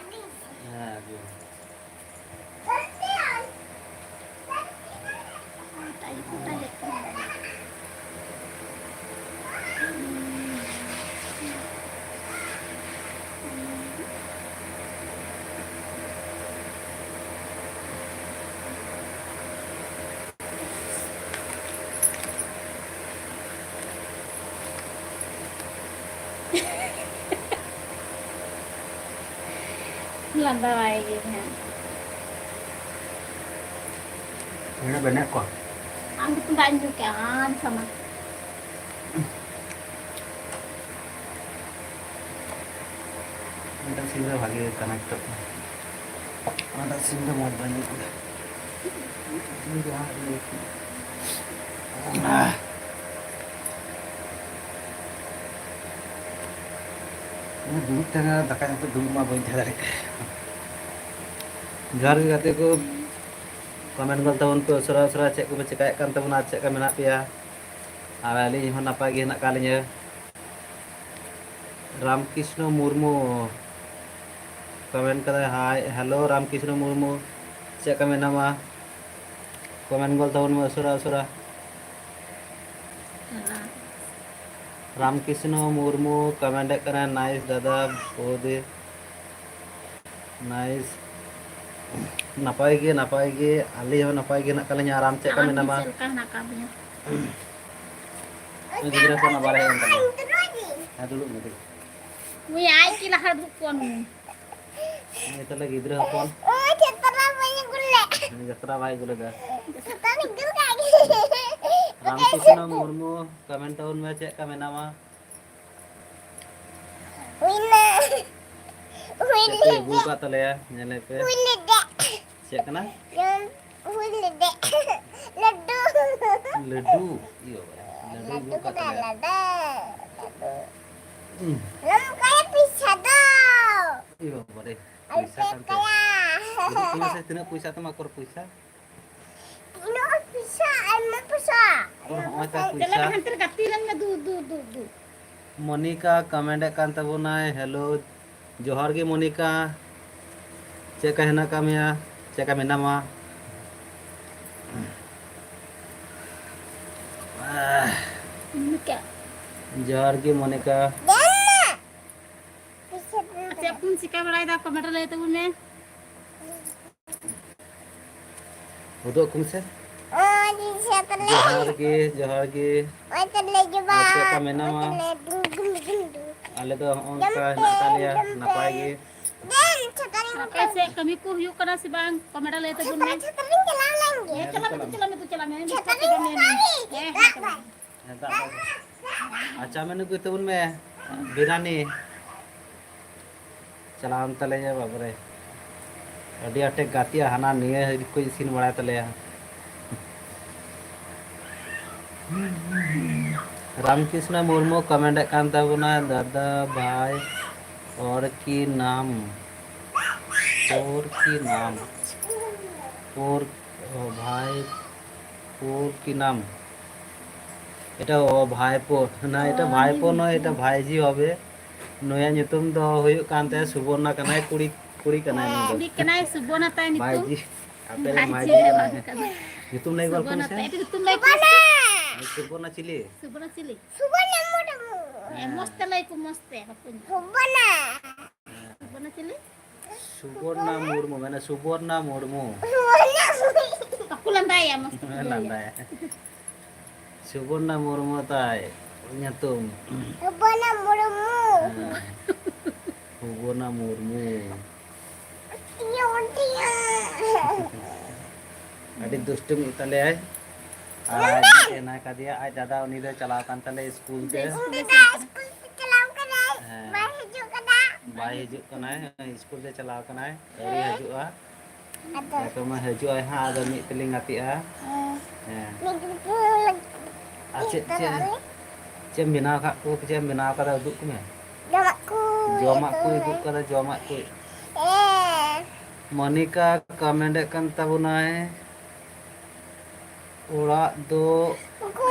ᱦᱮᱸ, ᱟᱹᱜᱩᱭ ᱢᱮ᱾ ᱞᱟᱸᱫᱟᱣᱟᱭ ᱜᱮ ᱦᱟᱸᱜ᱾ ᱢᱮᱱᱟᱜ ᱵᱮᱱᱟᱜ ᱠᱚ᱾ ᱟᱢ ᱜᱮᱛᱚ ᱫᱟᱜ ᱧᱩ ᱠᱮᱜᱼᱟ, ᱟᱢ ᱥᱟᱢᱟ᱾ ᱢᱤᱫᱴᱟᱝ ᱥᱤᱢ ᱫᱚ ᱵᱷᱟᱜᱮ ᱠᱟᱱᱟ ᱱᱤᱛᱚᱜ ᱫᱚ᱾ ᱚᱱᱟᱴᱟᱜ ᱥᱤᱢ ᱫᱚ ᱢᱚᱡᱽ ᱵᱟᱹᱧ ᱟᱹᱭᱠᱟᱹᱣᱟ᱾ ᱥᱤᱢ ᱫᱚ ᱦᱟᱸᱜ ᱤᱭᱟᱹ᱾ ᱤᱧ ᱫᱩᱲᱩᱵ ᱛᱟᱦᱮᱱᱟ, ᱫᱟᱠᱟ ᱡᱚᱢ ᱠᱟᱛᱮ ᱫᱩᱲᱩᱵ ᱢᱟ ᱵᱟᱹᱧ ᱛᱟᱦᱮᱸ ᱫᱟᱲᱮᱭᱟᱜ᱾ ᱡᱚᱦᱟᱨ ᱜᱮ ᱜᱟᱛᱮ ᱠᱚ, comment ᱜᱚᱫ ᱛᱟᱵᱚᱱ ᱯᱮ ᱩᱥᱟᱹᱨᱟ ᱩᱥᱟᱹᱨᱟ, ᱪᱮᱫ ᱠᱚᱯᱮ ᱪᱮᱠᱟᱭᱮᱫ ᱠᱟᱱ ᱛᱟᱵᱚᱱᱟ ᱟᱨ ᱪᱮᱫ ᱞᱮᱠᱟ ᱢᱮᱱᱟᱜ ᱯᱮᱭᱟ? ᱟᱨ ᱟᱹᱞᱤᱧ ᱦᱚᱸ ᱱᱟᱯᱟᱭ ᱜᱮ ᱦᱮᱱᱟᱜ ᱟᱠᱟᱫ ᱞᱤᱧᱟᱹ᱾ ᱨᱟᱢᱠᱨᱤᱥᱱᱚ ᱢᱩᱨᱢᱩ comment ᱠᱟᱫᱟᱭ, "ᱦᱟᱭ, ᱦᱮᱞᱳ ᱨᱟᱢᱠᱨᱤᱥᱱᱚ ᱢᱩᱨᱢᱩ, ᱪᱮᱫ ᱞᱮᱠᱟ ᱢᱮᱱᱟᱢᱟ?" comment ᱜᱚᱫ ᱛᱟᱵᱚᱱ ᱢᱮ ᱩᱥᱟᱹᱨᱟ ᱩᱥᱟᱹᱨᱟ᱾ ᱨᱟᱢᱠᱨᱤᱥᱱᱚ ᱢᱩᱨᱢᱩ comment ᱮᱫ ᱠᱟᱱᱟᱭ, "nice ᱫᱟᱫᱟ, ᱵᱳᱫᱮ, nice᱾" ᱱᱟᱯᱟᱭ ᱜᱮ, ᱱᱟᱯᱟᱭ ᱜᱮ, ᱟᱞᱮ ᱦᱚᱸ ᱱᱟᱯᱟᱭ ᱜᱮ ᱦᱮᱱᱟᱜ ᱟᱠᱟᱫ ᱞᱤᱧᱟ᱾ ᱟᱨ ᱟᱢ ᱪᱮᱫ ᱞᱮᱠᱟ ᱟᱢ ᱜᱮ ᱢᱮᱱᱟᱢᱟ? ᱪᱮᱫ ᱞᱮᱠᱟ ᱦᱮᱱᱟᱜ ᱟᱠᱟᱫ ᱢᱮᱭᱟ? ᱜᱤᱫᱽᱨᱟᱹ ᱠᱚ ᱱᱟᱵᱟᱨ ᱦᱮᱡ ᱮᱱ ᱛᱟᱢᱟ᱾ ᱦᱮᱸ, ᱫᱩᱲᱩᱵ ᱢᱮ, ᱫᱩᱲᱩᱵ᱾ ᱩᱭ, ᱟᱡ ᱜᱮ ᱞᱟᱦᱟ ᱫᱩᱲᱩᱵ ᱠᱚᱜ ᱱᱩᱭ᱾ ᱩᱱᱤ ᱛᱟᱞᱮ ᱜᱤᱫᱽᱨᱟᱹ ᱦᱚᱯᱚᱱ᱾ ᱩᱱᱤ ᱡᱟᱛᱨᱟ ᱵᱟᱭ ᱟᱹᱜᱩ ᱞᱮᱫᱟ᱾ ᱩᱱᱤ ᱡᱟᱛᱨᱟ ᱵᱟᱭ ᱟᱹᱜᱩ ᱞᱮᱫᱟ᱾ ᱡᱚᱛᱚ ᱱᱤᱝᱠᱟᱹ ᱞᱮᱠᱟ ᱜᱮ᱾ ᱨᱟᱢᱠᱨᱤᱥᱱᱚ ᱢᱩᱨᱢᱩ, comment ᱛᱟᱵᱚᱱ ᱢᱮ, ᱪᱮᱫ ᱞᱮᱠᱟ ᱢᱮᱱᱟᱢᱟ? ᱦᱩᱭᱱᱟ᱾ ᱦᱩᱭ ᱪᱮᱫ ᱯᱮ ᱟᱹᱜᱩ ᱞᱮᱫᱟ᱾ ᱟᱠᱟᱫ ᱛᱟᱞᱮᱭᱟ? ᱧᱮᱞᱮ ᱯᱮ᱾ ᱦᱩᱭ ᱞᱮᱫᱟ᱾ ᱪᱮᱫ ᱠᱟᱱᱟ? ᱡᱚᱢ ᱦᱩᱭ ᱞᱮᱫᱟ᱾ ᱞᱟᱹᱰᱩ᱾ ᱞᱟᱹᱰᱩ? ᱤᱭᱟᱹ ᱵᱟᱵᱟ, ᱞᱟᱹᱰᱩ ᱟᱹᱜᱩ ᱞᱟᱹᱰᱩ ᱟᱠᱟᱫ ᱠᱟᱱᱟ, ᱛᱟᱞᱮᱭᱟ᱾ ᱞᱟᱹᱰᱩ᱾ ᱞᱟᱹᱰᱩ᱾ ᱩᱸ᱾ ᱱᱚᱝᱠᱟ ᱯᱤᱥᱟ ᱫᱚ᱾ ᱤᱭᱟᱹ ᱵᱟᱵᱟ ᱨᱮ, ᱟᱞᱮ ᱯᱚᱭᱥᱟ ᱯᱮ ᱠᱟᱱ ᱛᱟᱭᱟ᱾ ᱠᱟᱭᱟ᱾ ᱩᱫᱩᱜ ᱛᱟᱢᱟ ᱥᱮ ᱛᱤᱱᱟᱹᱜ ᱯᱚᱭᱥᱟ ᱛᱟᱢᱟ, ᱚᱠᱚᱨ ᱯᱚᱭᱥᱟ? ᱛᱤᱱᱟᱹᱜ ᱯᱚᱭᱥᱟ? ᱟᱭᱢᱟ ᱯᱚᱭᱥᱟ᱾ ᱟᱨ ᱦᱚᱸᱜᱼᱚᱭ ᱛᱟ ᱪᱟᱞᱟᱜ ᱯᱚᱭᱥᱟ᱾ ᱦᱟᱱᱛᱮ ᱨᱮ ᱜᱟᱛᱮ ᱞᱮᱱ ᱢᱮ, ᱫᱩ, ᱫᱩ, ᱫᱩ, ᱫᱩ᱾ ᱢᱚᱱᱤᱠᱟ comment ᱮᱫ ᱠᱟᱱ ᱛᱟᱵᱚᱱᱟᱭ, hello, ᱡᱚᱦᱟᱨ ᱜᱮ ᱢᱚᱱᱤᱠᱟ, ᱪᱮᱫ ᱞᱮᱠᱟ ᱦᱮᱱᱟᱜ ᱟᱠᱟᱫ ᱢᱮᱭᱟ, ᱪᱮᱫ ᱞᱮᱠᱟ ᱢᱮᱱᱟᱢᱟ? ᱢᱚᱱᱤᱠᱟ᱾ ᱡᱚᱦᱟᱨ ᱜᱮ ᱢᱚᱱᱤᱠᱟ᱾ ᱪᱮᱫ ᱠᱚᱢ ᱪᱤᱠᱟ ᱵᱟᱲᱟᱭᱮᱫᱟ, comment ᱨᱮ ᱞᱟᱹᱭ ᱛᱟᱵᱚᱱ ᱢᱮ᱾ ᱩᱫᱩᱜ ᱟᱠᱚ ᱢᱮᱥᱮ᱾ ᱡᱚᱦᱟᱨ ᱜᱮ, ᱡᱚᱦᱟᱨ ᱜᱮ᱾ ᱟᱨ ᱪᱮᱫ ᱞᱮᱠᱟ ᱢᱮᱱᱟᱢᱟ? ᱟᱞᱮ ᱫᱚ ᱦᱚᱸᱜᱼᱚ ᱱᱚᱝᱠᱟ ᱦᱮᱱᱟᱜ ᱟᱠᱟᱫ ᱞᱮᱭᱟ, ᱱᱟᱯᱟᱭ ᱜᱮ᱾ ᱟᱯᱮ ᱥᱮᱫ ᱠᱟᱹᱢᱤ ᱠᱚ ᱦᱩᱭᱩᱜ ᱠᱟᱱᱟ ᱥᱮ ᱵᱟᱝ? comment ᱨᱮ ᱞᱟᱹᱭ ᱛᱟᱵᱚᱱ ᱢᱮ᱾ ᱦᱮᱸ, ᱪᱟᱞᱟᱜ ᱢᱮ, ᱪᱟᱞᱟᱜ ᱢᱮ, ᱪᱟᱞᱟᱜ ᱢᱮ᱾ ᱦᱮᱸ, ᱪᱟᱞᱟᱜ ᱢᱮ᱾ ᱦᱮᱸ, ᱫᱟᱜ ᱫᱚ᱾ ᱟᱨ ᱪᱟᱣᱢᱤᱱ ᱟᱹᱜᱩᱭ ᱛᱟᱵᱚᱱ ᱢᱮ, ᱵᱤᱨᱟᱱᱤ᱾ ᱪᱟᱞᱟᱣᱮᱱ ᱛᱟᱞᱮᱭᱟ, ᱵᱟᱵᱟᱨᱮ᱾ ᱟᱹᱰᱤ ᱟᱸᱴᱮ ᱜᱟᱛᱮᱜᱼᱟ, ᱦᱟᱱᱟ ᱱᱤᱭᱟᱹ ᱠᱚ ᱤᱥᱤᱱ ᱵᱟᱲᱟᱭ ᱛᱟᱞᱮᱭᱟ᱾ ᱨᱟᱢᱠᱨᱤᱥᱱᱟ ᱢᱩᱨᱢᱩ comment ᱮᱫ ᱠᱟᱱ ᱛᱟᱵᱚᱱᱟ, ᱫᱟᱫᱟ ᱵᱷᱟᱭ ᱚᱨ ᱠᱤ ᱱᱟᱢ, ᱚᱨ ᱠᱤ ᱱᱟᱢ, ᱚᱨ, ᱚ ᱵᱷᱟᱭ, ᱚᱨ ᱠᱤ ᱱᱟᱢ। এটা ও ভাইপো, না, এটা ভাইপো নয়, এটা ভাইজি হবে। ᱱᱩᱭᱟᱜ ᱧᱩᱛᱩᱢ ᱫᱚ ᱦᱩᱭᱩᱜ ᱠᱟᱱ ᱛᱟᱭᱟ ᱥᱩᱵᱚᱨᱱᱟ ᱠᱟᱱᱟᱭ, ᱠᱩᱲᱤ, ᱠᱩᱲᱤ ᱠᱟᱱᱟᱭ ᱱᱩᱭ ᱫᱚ᱾ ᱠᱩᱲᱤ ᱠᱟᱱᱟᱭ, ᱥᱩᱵᱚᱨᱱᱟ ᱛᱟᱭ ᱧᱩᱛᱩᱢ᱾ ᱵᱷᱟᱭᱡᱤ, ᱟᱯᱮ ᱨᱮᱱ ᱵᱷᱟᱭᱡᱤ ᱵᱷᱟᱭᱡᱤ ᱫᱚ ᱠᱟᱱᱟᱭ᱾ ᱵᱟᱝ ᱠᱟᱱᱟ᱾ ᱧᱩᱛᱩᱢ ᱞᱟᱹᱭ ᱜᱚᱞᱯᱚ ᱥᱩᱵᱚᱨᱱᱟ ᱢᱮᱥᱮ᱾ ᱛᱟᱭ, ᱮᱴᱟᱜ ᱧᱩᱛᱩᱢ ᱞᱟᱹᱭ ᱠᱚ ᱥᱮ᱾ ᱥᱩᱵᱚᱨᱱᱟ ᱪᱤᱞᱤ? ᱥᱩᱵᱚᱨᱱᱟ ᱪᱤᱞᱤ? ᱥᱩᱵᱚᱨᱱᱟ ᱢᱩᱨᱢᱩ᱾ ᱦᱮᱸ, ᱢᱚᱡᱽ ᱛᱮ ᱞᱟᱹᱭ ᱠᱚ, ᱢᱚᱡᱽ ᱛᱮ, ᱵᱟᱠᱚ ᱧᱟᱢᱟ᱾ ᱥᱩᱵᱚᱨᱱᱟ᱾ ᱥᱩᱵᱚᱨᱱᱟ ᱪᱤᱞᱤ? ᱥᱩᱵᱚᱨᱱᱟ ᱢᱩᱨᱢᱩ, ᱢᱟᱱᱮ ᱥᱩᱵᱚᱨᱱᱟ ᱢᱩᱨᱢᱩ᱾ ᱥᱩᱵᱚᱨᱱᱟ ᱢᱩᱨᱢᱩ᱾ ᱵᱟᱠᱚ ᱞᱟᱸᱫᱟᱭᱟ, ᱢᱚᱡᱽ ᱛᱮᱠᱚ ᱞᱟᱹᱭᱟ᱾ ᱞᱟᱸᱫᱟᱭᱟ᱾ ᱥᱩᱵᱚᱨᱱᱟ ᱢᱩᱨᱢᱩ ᱛᱟᱭ ᱧᱩᱛᱩᱢ᱾ ᱥᱩᱵᱚᱨᱱᱟ ᱢᱩᱨᱢᱩ᱾ ᱦᱮᱸ᱾ ᱥᱩᱵᱚᱨᱱᱟ ᱢᱩᱨᱢᱩ᱾ ᱤᱭᱟᱹ, ᱚᱱᱛᱮ ᱭᱟ᱾ ᱟᱹᱰᱤ ᱫᱩᱥᱴᱩᱢᱤ ᱛᱟᱞᱮᱭᱟᱭ᱾ ᱟᱨ ᱢᱤᱫᱴᱮᱱ ᱦᱮᱱᱟᱭ ᱠᱟᱫᱮᱭᱟ, ᱟᱡ ᱫᱟᱫᱟ, ᱩᱱᱤ ᱫᱚᱭ ᱪᱟᱞᱟᱣ ᱟᱠᱟᱱ ᱛᱟᱞᱮᱭᱟ ᱥᱠᱩᱞ ᱛᱮ᱾ ᱩᱱᱤ ᱫᱚ ᱥᱠᱩᱞ ᱛᱮ ᱪᱟᱞᱟᱣ ᱠᱟᱱᱟᱭ, ᱦᱮᱸ᱾ ᱵᱟᱭ ᱦᱤᱡᱩᱜ ᱠᱟᱱᱟ᱾ ᱵᱟᱭ ᱦᱤᱡᱩᱜ ᱠᱟᱱᱟᱭ, ᱥᱠᱩᱞ ᱛᱮ ᱪᱟᱞᱟᱣ ᱠᱟᱱᱟᱭ, ᱟᱹᱣᱨᱤ ᱦᱤᱡᱩᱜᱼᱟ᱾ ᱟᱫᱚ ᱮᱠᱫᱚᱢ ᱦᱤᱡᱩᱜ ᱟᱭ ᱦᱟᱸᱜ, ᱟᱫᱚ ᱢᱤᱫ ᱛᱮᱞᱤᱧ ᱜᱟᱛᱮᱜᱼᱟ᱾ ᱦᱮᱸ᱾ ᱦᱮᱸ᱾ ᱢᱤᱫ ᱛᱮᱞᱤᱧ ᱟᱨ ᱪᱮᱫ, ᱪᱮᱫ, ᱪᱮᱫ ᱮᱢ ᱵᱮᱱᱟᱣ ᱟᱠᱟᱫ ᱠᱚ, ᱪᱮᱫ ᱮᱢ ᱵᱮᱱᱟᱣ ᱟᱠᱟᱫᱟ, ᱩᱫᱩᱜ ᱠᱚᱢᱮ᱾ ᱡᱚᱢᱟᱜ ᱠᱚ ᱡᱚᱢᱟᱜ ᱠᱚ ᱩᱫᱩᱜ ᱩᱫᱩᱜ ᱠᱟᱫᱟ, ᱡᱚᱢᱟᱜ ᱠᱚ᱾ ᱦᱮᱸ᱾ ᱢᱚᱱᱤᱠᱟ comment ᱮᱫ ᱠᱟᱱ ᱛᱟᱵᱚᱱᱟᱭ, ᱚᱲᱟᱜ ᱫᱚ ᱩᱱᱠᱩ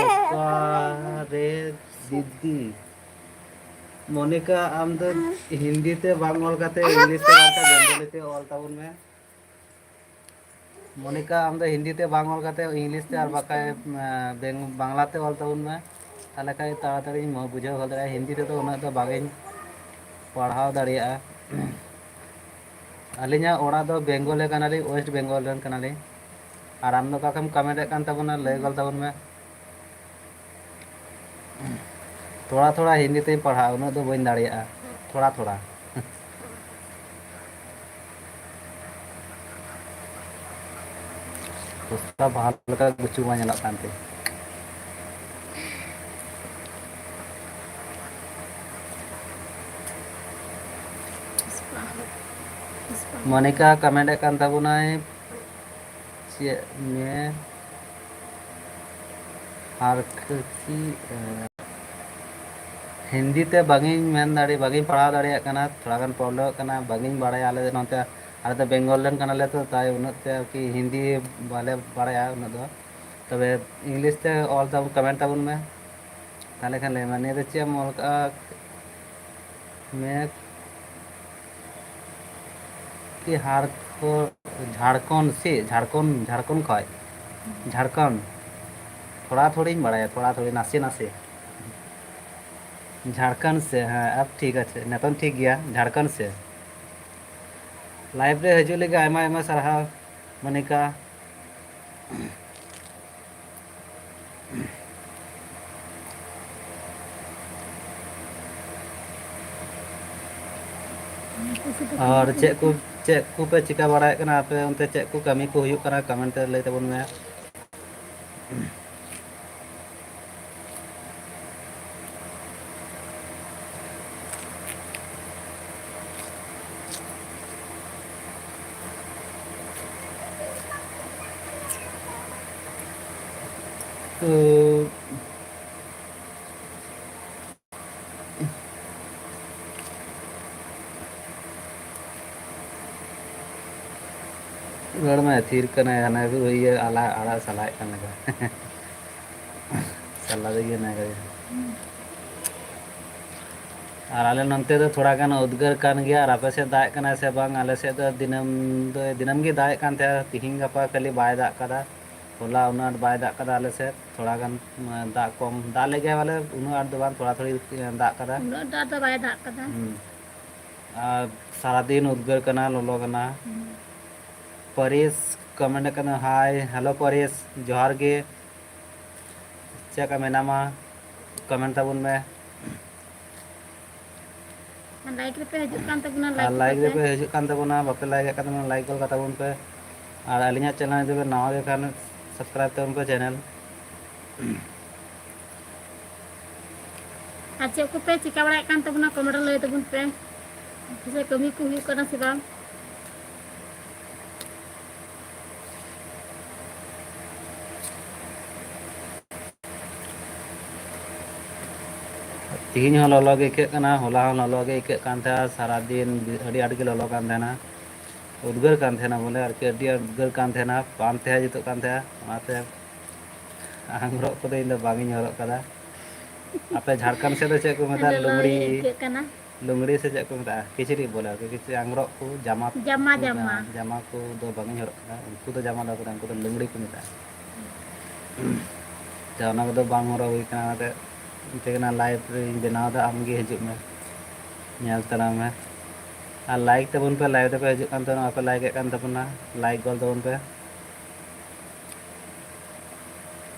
ᱚᱠᱟᱨᱮ ᱫᱤᱫᱤ? ᱢᱚᱱᱤᱠᱟ, ᱟᱢ ᱫᱚ ᱦᱤᱱᱫᱤ ᱛᱮ ᱵᱟᱝ ᱚᱞ ᱠᱟᱛᱮ ᱤᱝᱞᱤᱥ ᱛᱮ ᱵᱟᱝᱠᱷᱟᱱ ᱵᱮᱝᱜᱚᱞᱤ ᱛᱮ ᱚᱞ ᱛᱟᱵᱚᱱ ᱢᱮ᱾ ᱢᱚᱱᱤᱠᱟ, ᱟᱢ ᱫᱚ ᱦᱤᱱᱫᱤ ᱛᱮ ᱵᱟᱝ ᱚᱞ ᱠᱟᱛᱮ ᱤᱝᱞᱤᱥ ᱛᱮ ᱟᱨ ᱵᱟᱠᱷᱟᱡ, ᱮᱸ, ᱵᱮᱝ-, ᱵᱟᱝᱞᱟ ᱛᱮ ᱚᱞ ᱛᱟᱵᱚᱱ ᱢᱮ᱾ ᱛᱟᱦᱚᱞᱮ ᱠᱷᱟᱡ ᱛᱟᱲᱟᱛᱟᱲᱤᱧ ᱢᱚ-, ᱵᱩᱡᱷᱟᱹᱣ ᱜᱚᱫ ᱫᱟᱲᱮᱭᱟᱜᱼᱟ᱾ ᱦᱤᱱᱫᱤ ᱛᱮᱫᱚ ᱩᱱᱟᱹᱜ ᱫᱚ ᱵᱟᱝᱤᱧ ᱯᱟᱲᱦᱟᱣ ᱫᱟᱲᱮᱭᱟᱜᱼᱟ᱾ ᱟᱹᱞᱤᱧᱟᱜ ᱚᱲᱟᱜ ᱫᱚ ᱵᱮᱝᱜᱚᱞ ᱨᱮ ᱠᱟᱱᱟᱞᱤᱧ, ᱳᱭᱮᱥᱴ ᱵᱮᱝᱜᱚᱞ ᱨᱮᱱ ᱠᱟᱱᱟᱞᱤᱧ᱾ ᱟᱨ ᱟᱢ ᱫᱚ ᱚᱠᱟ ᱠᱷᱚᱱᱮᱢ ᱠᱚᱢᱮᱱᱴ ᱮᱫ ᱠᱟᱱ ᱛᱟᱵᱚᱱᱟ, ᱞᱟᱹᱭ ᱜᱚᱫ ᱛᱟᱵᱚᱱ ᱢᱮ᱾ ᱛᱷᱚᱲᱟ ᱛᱷᱚᱲᱟ ᱦᱤᱱᱫᱤ ᱛᱤᱧ ᱯᱟᱲᱦᱟᱜᱼᱟ, ᱩᱱᱟᱹᱜ ᱫᱚ ᱵᱟᱹᱧ ᱫᱟᱲᱮᱭᱟᱜᱼᱟ, ᱛᱷᱚᱲᱟ ᱛᱷᱚᱲᱟ᱾ ᱫᱚᱥᱨᱟ ᱵᱟᱦᱟ ᱞᱮᱠᱟ ᱜᱩᱪᱩ ᱵᱟᱝ ᱧᱮᱞᱚᱜ ᱠᱟᱱ ᱛᱤᱧ᱾ ᱢᱚᱱᱤᱠᱟ ᱠᱚᱢᱮᱱᱴ ᱮᱫ ᱠᱟᱱ ᱛᱟᱵᱚᱱᱟᱭ, ᱪᱮᱫ ᱢᱮ ᱟᱨ ᱠᱷᱟᱹᱥᱤ, ᱮ, ᱦᱤᱱᱫᱤ ᱛᱮ ᱵᱟᱝᱤᱧ ᱢᱮᱱ ᱫᱟᱲᱮ-, ᱵᱟᱝᱤᱧ ᱯᱟᱲᱦᱟᱣ ᱫᱟᱲᱮᱭᱟᱜ ᱠᱟᱱᱟ, ᱛᱷᱚᱲᱟ ᱜᱟᱱ ᱯᱨᱚᱵᱞᱮᱢᱚᱜ ᱠᱟᱱᱟ, ᱵᱟᱝᱤᱧ ᱵᱟᱲᱟᱭᱟ᱾ ᱟᱞᱮ ᱫᱚ ᱱᱚᱛᱮ, ᱟᱞᱮ ᱫᱚ ᱵᱮᱝᱜᱚᱞ ᱨᱮᱱ ᱠᱟᱱᱟᱞᱮ ᱛᱚ, ᱛᱟᱭ ᱩᱱᱟᱹᱜ ᱛᱮ ᱟᱨᱠᱤ ᱦᱤᱱᱫᱤ ᱵᱟᱞᱮ ᱵᱟᱲᱟᱭᱟ ᱩᱱᱟᱹᱜ ᱫᱚ᱾ ᱛᱚᱵᱮ ᱤᱝᱞᱤᱥ ᱛᱮ ᱚᱞ ᱛᱟᱵᱚᱱ, ᱠᱚᱢᱮᱱᱴ ᱛᱟᱵᱚᱱ ᱢᱮ᱾ ᱛᱟᱦᱞᱮ ᱠᱷᱟᱱ ᱞᱟᱹᱭ ᱢᱮ, ᱱᱤᱭᱟᱹ ᱫᱚ ᱪᱮᱫ ᱮᱢ ᱚᱞ ᱠᱟᱜᱼᱟ? ᱢᱮ ᱠᱤ ᱦᱟᱨ ᱠᱚ ᱡᱷᱟᱲᱠᱷᱚᱸᱰ ᱥᱮ ᱡᱷᱟᱲᱠᱷᱚᱸᱰ, ᱡᱷᱟᱲᱠᱷᱚᱸᱰ ᱠᱷᱚᱡ? ᱡᱷᱟᱲᱠᱷᱚᱸᱰ᱾ ᱛᱷᱚᱲᱟ ᱛᱷᱚᱲᱤᱧ ᱵᱟᱲᱟᱭᱟ, ᱛᱷᱚᱲᱟ ᱛᱷᱚᱲᱤ, ᱱᱟᱥᱮ ᱱᱟᱥᱮ᱾ ᱡᱷᱟᱲᱠᱷᱚᱸᱰ ᱥᱮ, ᱦᱮᱸ, ᱟᱵ ᱴᱷᱤᱠ ᱟᱪᱷᱮ, ᱱᱤᱛᱚᱝ ᱴᱷᱤᱠ ᱜᱮᱭᱟ, ᱡᱷᱟᱲᱠᱷᱚᱸᱰ ᱥᱮ᱾ ᱞᱟᱭᱤᱵᱷ ᱨᱮ ᱦᱤᱡᱩᱜ ᱞᱟᱹᱜᱤᱫ ᱟᱭᱢᱟ ᱟᱭᱢᱟ ᱥᱟᱨᱦᱟᱣ, ᱢᱚᱱᱤᱠᱟ᱾ ᱟᱨ ᱪᱮᱫ ᱠᱚ, ᱪᱮᱫ ᱠᱚᱯᱮ ᱪᱤᱠᱟ ᱵᱟᱲᱟᱭᱮᱫ ᱠᱟᱱᱟ ᱟᱯᱮ ᱚᱱᱛᱮ? ᱪᱮᱫ ᱠᱚ ᱠᱟᱹᱢᱤ ᱠᱚ ᱦᱩᱭᱩᱜ ᱠᱟᱱᱟ? ᱠᱚᱢᱮᱱᱴ ᱨᱮ ᱞᱟᱹᱭ ᱛᱟᱵᱚᱱ ᱢᱮ᱾ ᱛᱚ, ᱨᱚᱲ ᱢᱟ ᱛᱷᱤᱨ ᱠᱟᱱᱟᱭ, ᱦᱟᱱᱟ ᱤᱭᱟᱹ ᱟᱞᱟ-, ᱟᱲᱟᱜ ᱥᱟᱞᱟᱭᱮᱫ ᱠᱟᱱ ᱞᱮᱠᱟ᱾ ᱟᱞᱟᱫᱟ ᱜᱮ ᱦᱮᱱᱟᱭ ᱠᱟᱫᱮᱭᱟ᱾ ᱟᱨ ᱟᱞᱮ ᱱᱚᱱᱛᱮ ᱫᱚ ᱛᱷᱚᱲᱟ ᱜᱟᱱ ᱩᱫᱽᱜᱟᱹᱨ ᱠᱟᱱ ᱜᱮᱭᱟ᱾ ᱟᱨ ᱟᱯᱮ ᱥᱮᱫ ᱫᱟᱜ ᱮᱫ ᱠᱟᱱᱟᱭ ᱥᱮ ᱵᱟᱝ? ᱟᱞᱮ ᱥᱮᱫ ᱫᱚ ᱫᱤᱱᱟᱹᱢ ᱫᱚ, ᱫᱤᱱᱟᱹᱢ ᱜᱮ ᱫᱟᱜ ᱮᱫ ᱠᱟᱱ ᱛᱟᱦᱮᱸᱫ, ᱛᱤᱦᱤᱧ ᱜᱟᱯᱟ ᱠᱷᱟᱹᱞᱤ ᱵᱟᱭ ᱫᱟᱜ ᱠᱟᱫᱟ᱾ ᱦᱚᱞᱟ ᱩᱱᱟᱹᱜ ᱟᱸᱴ ᱵᱟᱭ ᱫᱟᱜ ᱠᱟᱫᱟ ᱟᱞᱮ ᱥᱮᱫ, ᱛᱷᱚᱲᱟ ᱜᱟᱱ, ᱢᱟᱱᱮ, ᱫᱟᱜ ᱠᱚᱢ, ᱫᱟᱜ ᱞᱮᱫ ᱜᱮᱭᱟ, ᱵᱚᱞᱮ ᱩᱱᱟᱹᱜ ᱟᱸᱴ ᱫᱚ ᱵᱟᱝ, ᱛᱷᱚᱲᱟ ᱛᱷᱚᱲᱤ ᱫᱟᱜ ᱠᱟᱫᱟ᱾ ᱩᱱᱟᱹᱜ ᱫᱟᱜ ᱫᱚ ᱵᱟᱭ ᱫᱟᱜ ᱠᱟᱫᱟ᱾ ᱦᱩᱸ᱾ ᱟᱨ ᱥᱟᱨᱟᱫᱤᱱ ᱩᱫᱽᱜᱟᱹᱨ ᱠᱟᱱᱟ, ᱞᱚᱞᱚ ᱠᱟᱱᱟ᱾ ᱦᱩᱸ᱾ ᱯᱟᱹᱨᱤᱥ ᱠᱚᱢᱮᱱᱴ ᱠᱟᱱᱟ, ᱦᱟᱭ, ᱦᱮᱞᱳ ᱯᱟᱹᱨᱤᱥ, ᱡᱚᱦᱟᱨ ᱜᱮ᱾ ᱪᱮᱫ ᱞᱮᱠᱟ ᱢᱮᱱᱟᱢᱟ? ᱠᱚᱢᱮᱱᱴ ᱛᱟᱵᱚᱱ ᱢᱮ᱾ ᱟᱨ ᱞᱟᱭᱤᱠ ᱨᱮᱯᱮ ᱦᱤᱡᱩᱜ ᱠᱟᱱ ᱛᱟᱵᱚᱱᱟ, ᱟᱨ ᱞᱟᱭᱤᱠ ᱞᱟᱭᱤᱠ ᱠᱚᱯᱮ᱾ ᱨᱮᱯᱮ ᱦᱤᱡᱩᱜ ᱠᱟᱱ ᱛᱟᱵᱚᱱᱟ, ᱵᱟᱯᱮ ᱞᱟᱭᱤᱠ ᱮᱫ ᱠᱟᱱ ᱛᱟᱵᱚᱱᱟ, ᱞᱟᱭᱤᱠ ᱜᱚᱞ ᱠᱟᱛᱟ ᱵᱚᱱ ᱯᱮ᱾ ᱟᱨ ᱟᱹᱞᱤᱧᱟᱜ ᱪᱮᱱᱮᱞ ᱡᱩᱫᱤ ᱯᱮ ᱱᱟᱣᱟ ᱜᱮ ᱠᱷᱟᱱ, ᱥᱟᱵᱥᱠᱨᱟᱭᱤᱵ ᱛᱟᱵᱚᱱ ᱯᱮ ᱪᱮᱱᱮᱞ᱾ ᱟᱨ ᱪᱮᱫ ᱠᱚᱯᱮ ᱪᱤᱠᱟ ᱵᱟᱲᱟᱭᱮᱫ ᱠᱟᱱ ᱛᱟᱵᱚᱱᱟ, ᱠᱚᱢᱮᱱᱴ ᱨᱮ ᱞᱟᱹᱭ ᱛᱟᱵᱚᱱ ᱯᱮ᱾ ᱥᱮ ᱠᱟᱹᱢᱤ ᱠᱚ ᱦᱩᱭᱩᱜ ᱠᱟᱱᱟ ᱥᱮ ᱵᱟᱝ? ᱛᱤᱦᱤᱧ ᱦᱚᱸ ᱞᱚᱞᱚ ᱜᱮ ᱟᱹᱭᱠᱟᱹᱜ ᱠᱟᱱᱟ, ᱦᱚᱞᱟ ᱦᱚᱸ ᱞᱚᱞᱚ ᱜᱮ ᱟᱹᱭᱠᱟᱹᱜ ᱠᱟᱱ ᱛᱟᱦᱮᱸᱱᱟ, ᱥᱟᱨᱟᱫᱤᱱ ᱟᱹᱰᱤ ᱟᱸᱴ ᱜᱮ ᱞᱚᱞᱚ ᱠᱟᱱ ᱛᱟᱦᱮᱱᱟ, ᱩᱫᱽᱜᱟᱹᱨ ᱠᱟᱱ ᱛᱟᱦᱮᱱᱟ ᱵᱚᱞᱮ ᱟᱨᱠᱤ, ᱟᱹᱰᱤ ᱟᱸᱴ ᱩᱫᱽᱜᱟᱹᱨ ᱠᱟᱱ ᱛᱟᱦᱮᱱᱟ, ᱵᱟᱝ ᱛᱟᱦᱮᱸ ᱡᱩᱛᱩᱜ ᱠᱟᱱ ᱛᱟᱦᱮᱸᱱᱟ, ᱚᱱᱟᱛᱮ ᱟᱝᱨᱚᱜ ᱠᱚᱫᱚ ᱤᱧ ᱫᱚ ᱵᱟᱝ ᱤᱧ ᱦᱚᱨᱚᱜ ᱠᱟᱫᱟ᱾ ᱟᱯᱮ ᱡᱷᱟᱲᱠᱷᱚᱸᱰ ᱥᱮᱫ ᱫᱚ ᱪᱮᱫ ᱠᱚ ᱢᱮᱛᱟᱜᱼᱟ? ᱞᱚᱞᱚ ᱞᱩᱝᱲᱤ᱾ ᱜᱮ ᱟᱹᱭᱠᱟᱹᱜ ᱠᱟᱱᱟ᱾ ᱞᱩᱝᱲᱤ ᱥᱮ ᱪᱮᱫ ᱠᱚ ᱢᱮᱛᱟᱜᱼᱟ? ᱠᱤᱪᱨᱤᱡ ᱵᱚᱞᱮ ᱟᱨᱠᱤ, ᱠᱤᱪᱨᱤᱡ ᱟᱝᱨᱚᱜ ᱠᱚ, ᱡᱟᱢᱟ ᱡᱟᱢᱟ, ᱠᱚ, ᱡᱟᱢᱟ᱾ ᱡᱟᱢᱟ ᱠᱚᱫᱚ ᱵᱟᱝ ᱤᱧ ᱦᱚᱨᱚᱜ ᱠᱟᱫᱟ, ᱩᱱᱠᱩ ᱫᱚ ᱡᱟᱢᱟ ᱫᱚ ᱠᱟᱫᱟ, ᱩᱱᱠᱩ ᱫᱚ ᱞᱩᱝᱲᱤ ᱠᱚ ᱢᱮᱛᱟᱜᱼᱟ᱾ ᱛᱚ ᱚᱱᱟ ᱠᱚᱫᱚ ᱵᱟᱝ ᱦᱚᱨᱚᱜ ᱦᱩᱭ ᱠᱟᱱᱟ, ᱚᱱᱟᱛᱮ ᱢᱤᱫᱴᱮᱡ ᱠᱟᱱᱟ ᱞᱟᱭᱤᱵᱷ ᱨᱮᱧ ᱵᱮᱱᱟᱣ ᱮᱫᱟ, ᱟᱢ ᱜᱮ ᱦᱤᱡᱩᱜ ᱢᱮ, ᱧᱮᱞ ᱛᱟᱨᱟ ᱢᱮ᱾ ᱟᱨ ᱞᱟᱭᱤᱠ ᱛᱟᱵᱚᱱ ᱯᱮ, ᱞᱟᱭᱤᱵᱷ ᱫᱚᱯᱮ ᱦᱤᱡᱩᱜ ᱠᱟᱱ ᱛᱟᱵᱚᱱᱟ, ᱵᱟᱯᱮ ᱞᱟᱭᱤᱠ ᱮᱫ ᱠᱟᱱ ᱛᱟᱵᱚᱱᱟ, ᱞᱟᱭᱤᱠ ᱜᱚᱞ ᱛᱟᱵᱚᱱ ᱯᱮ᱾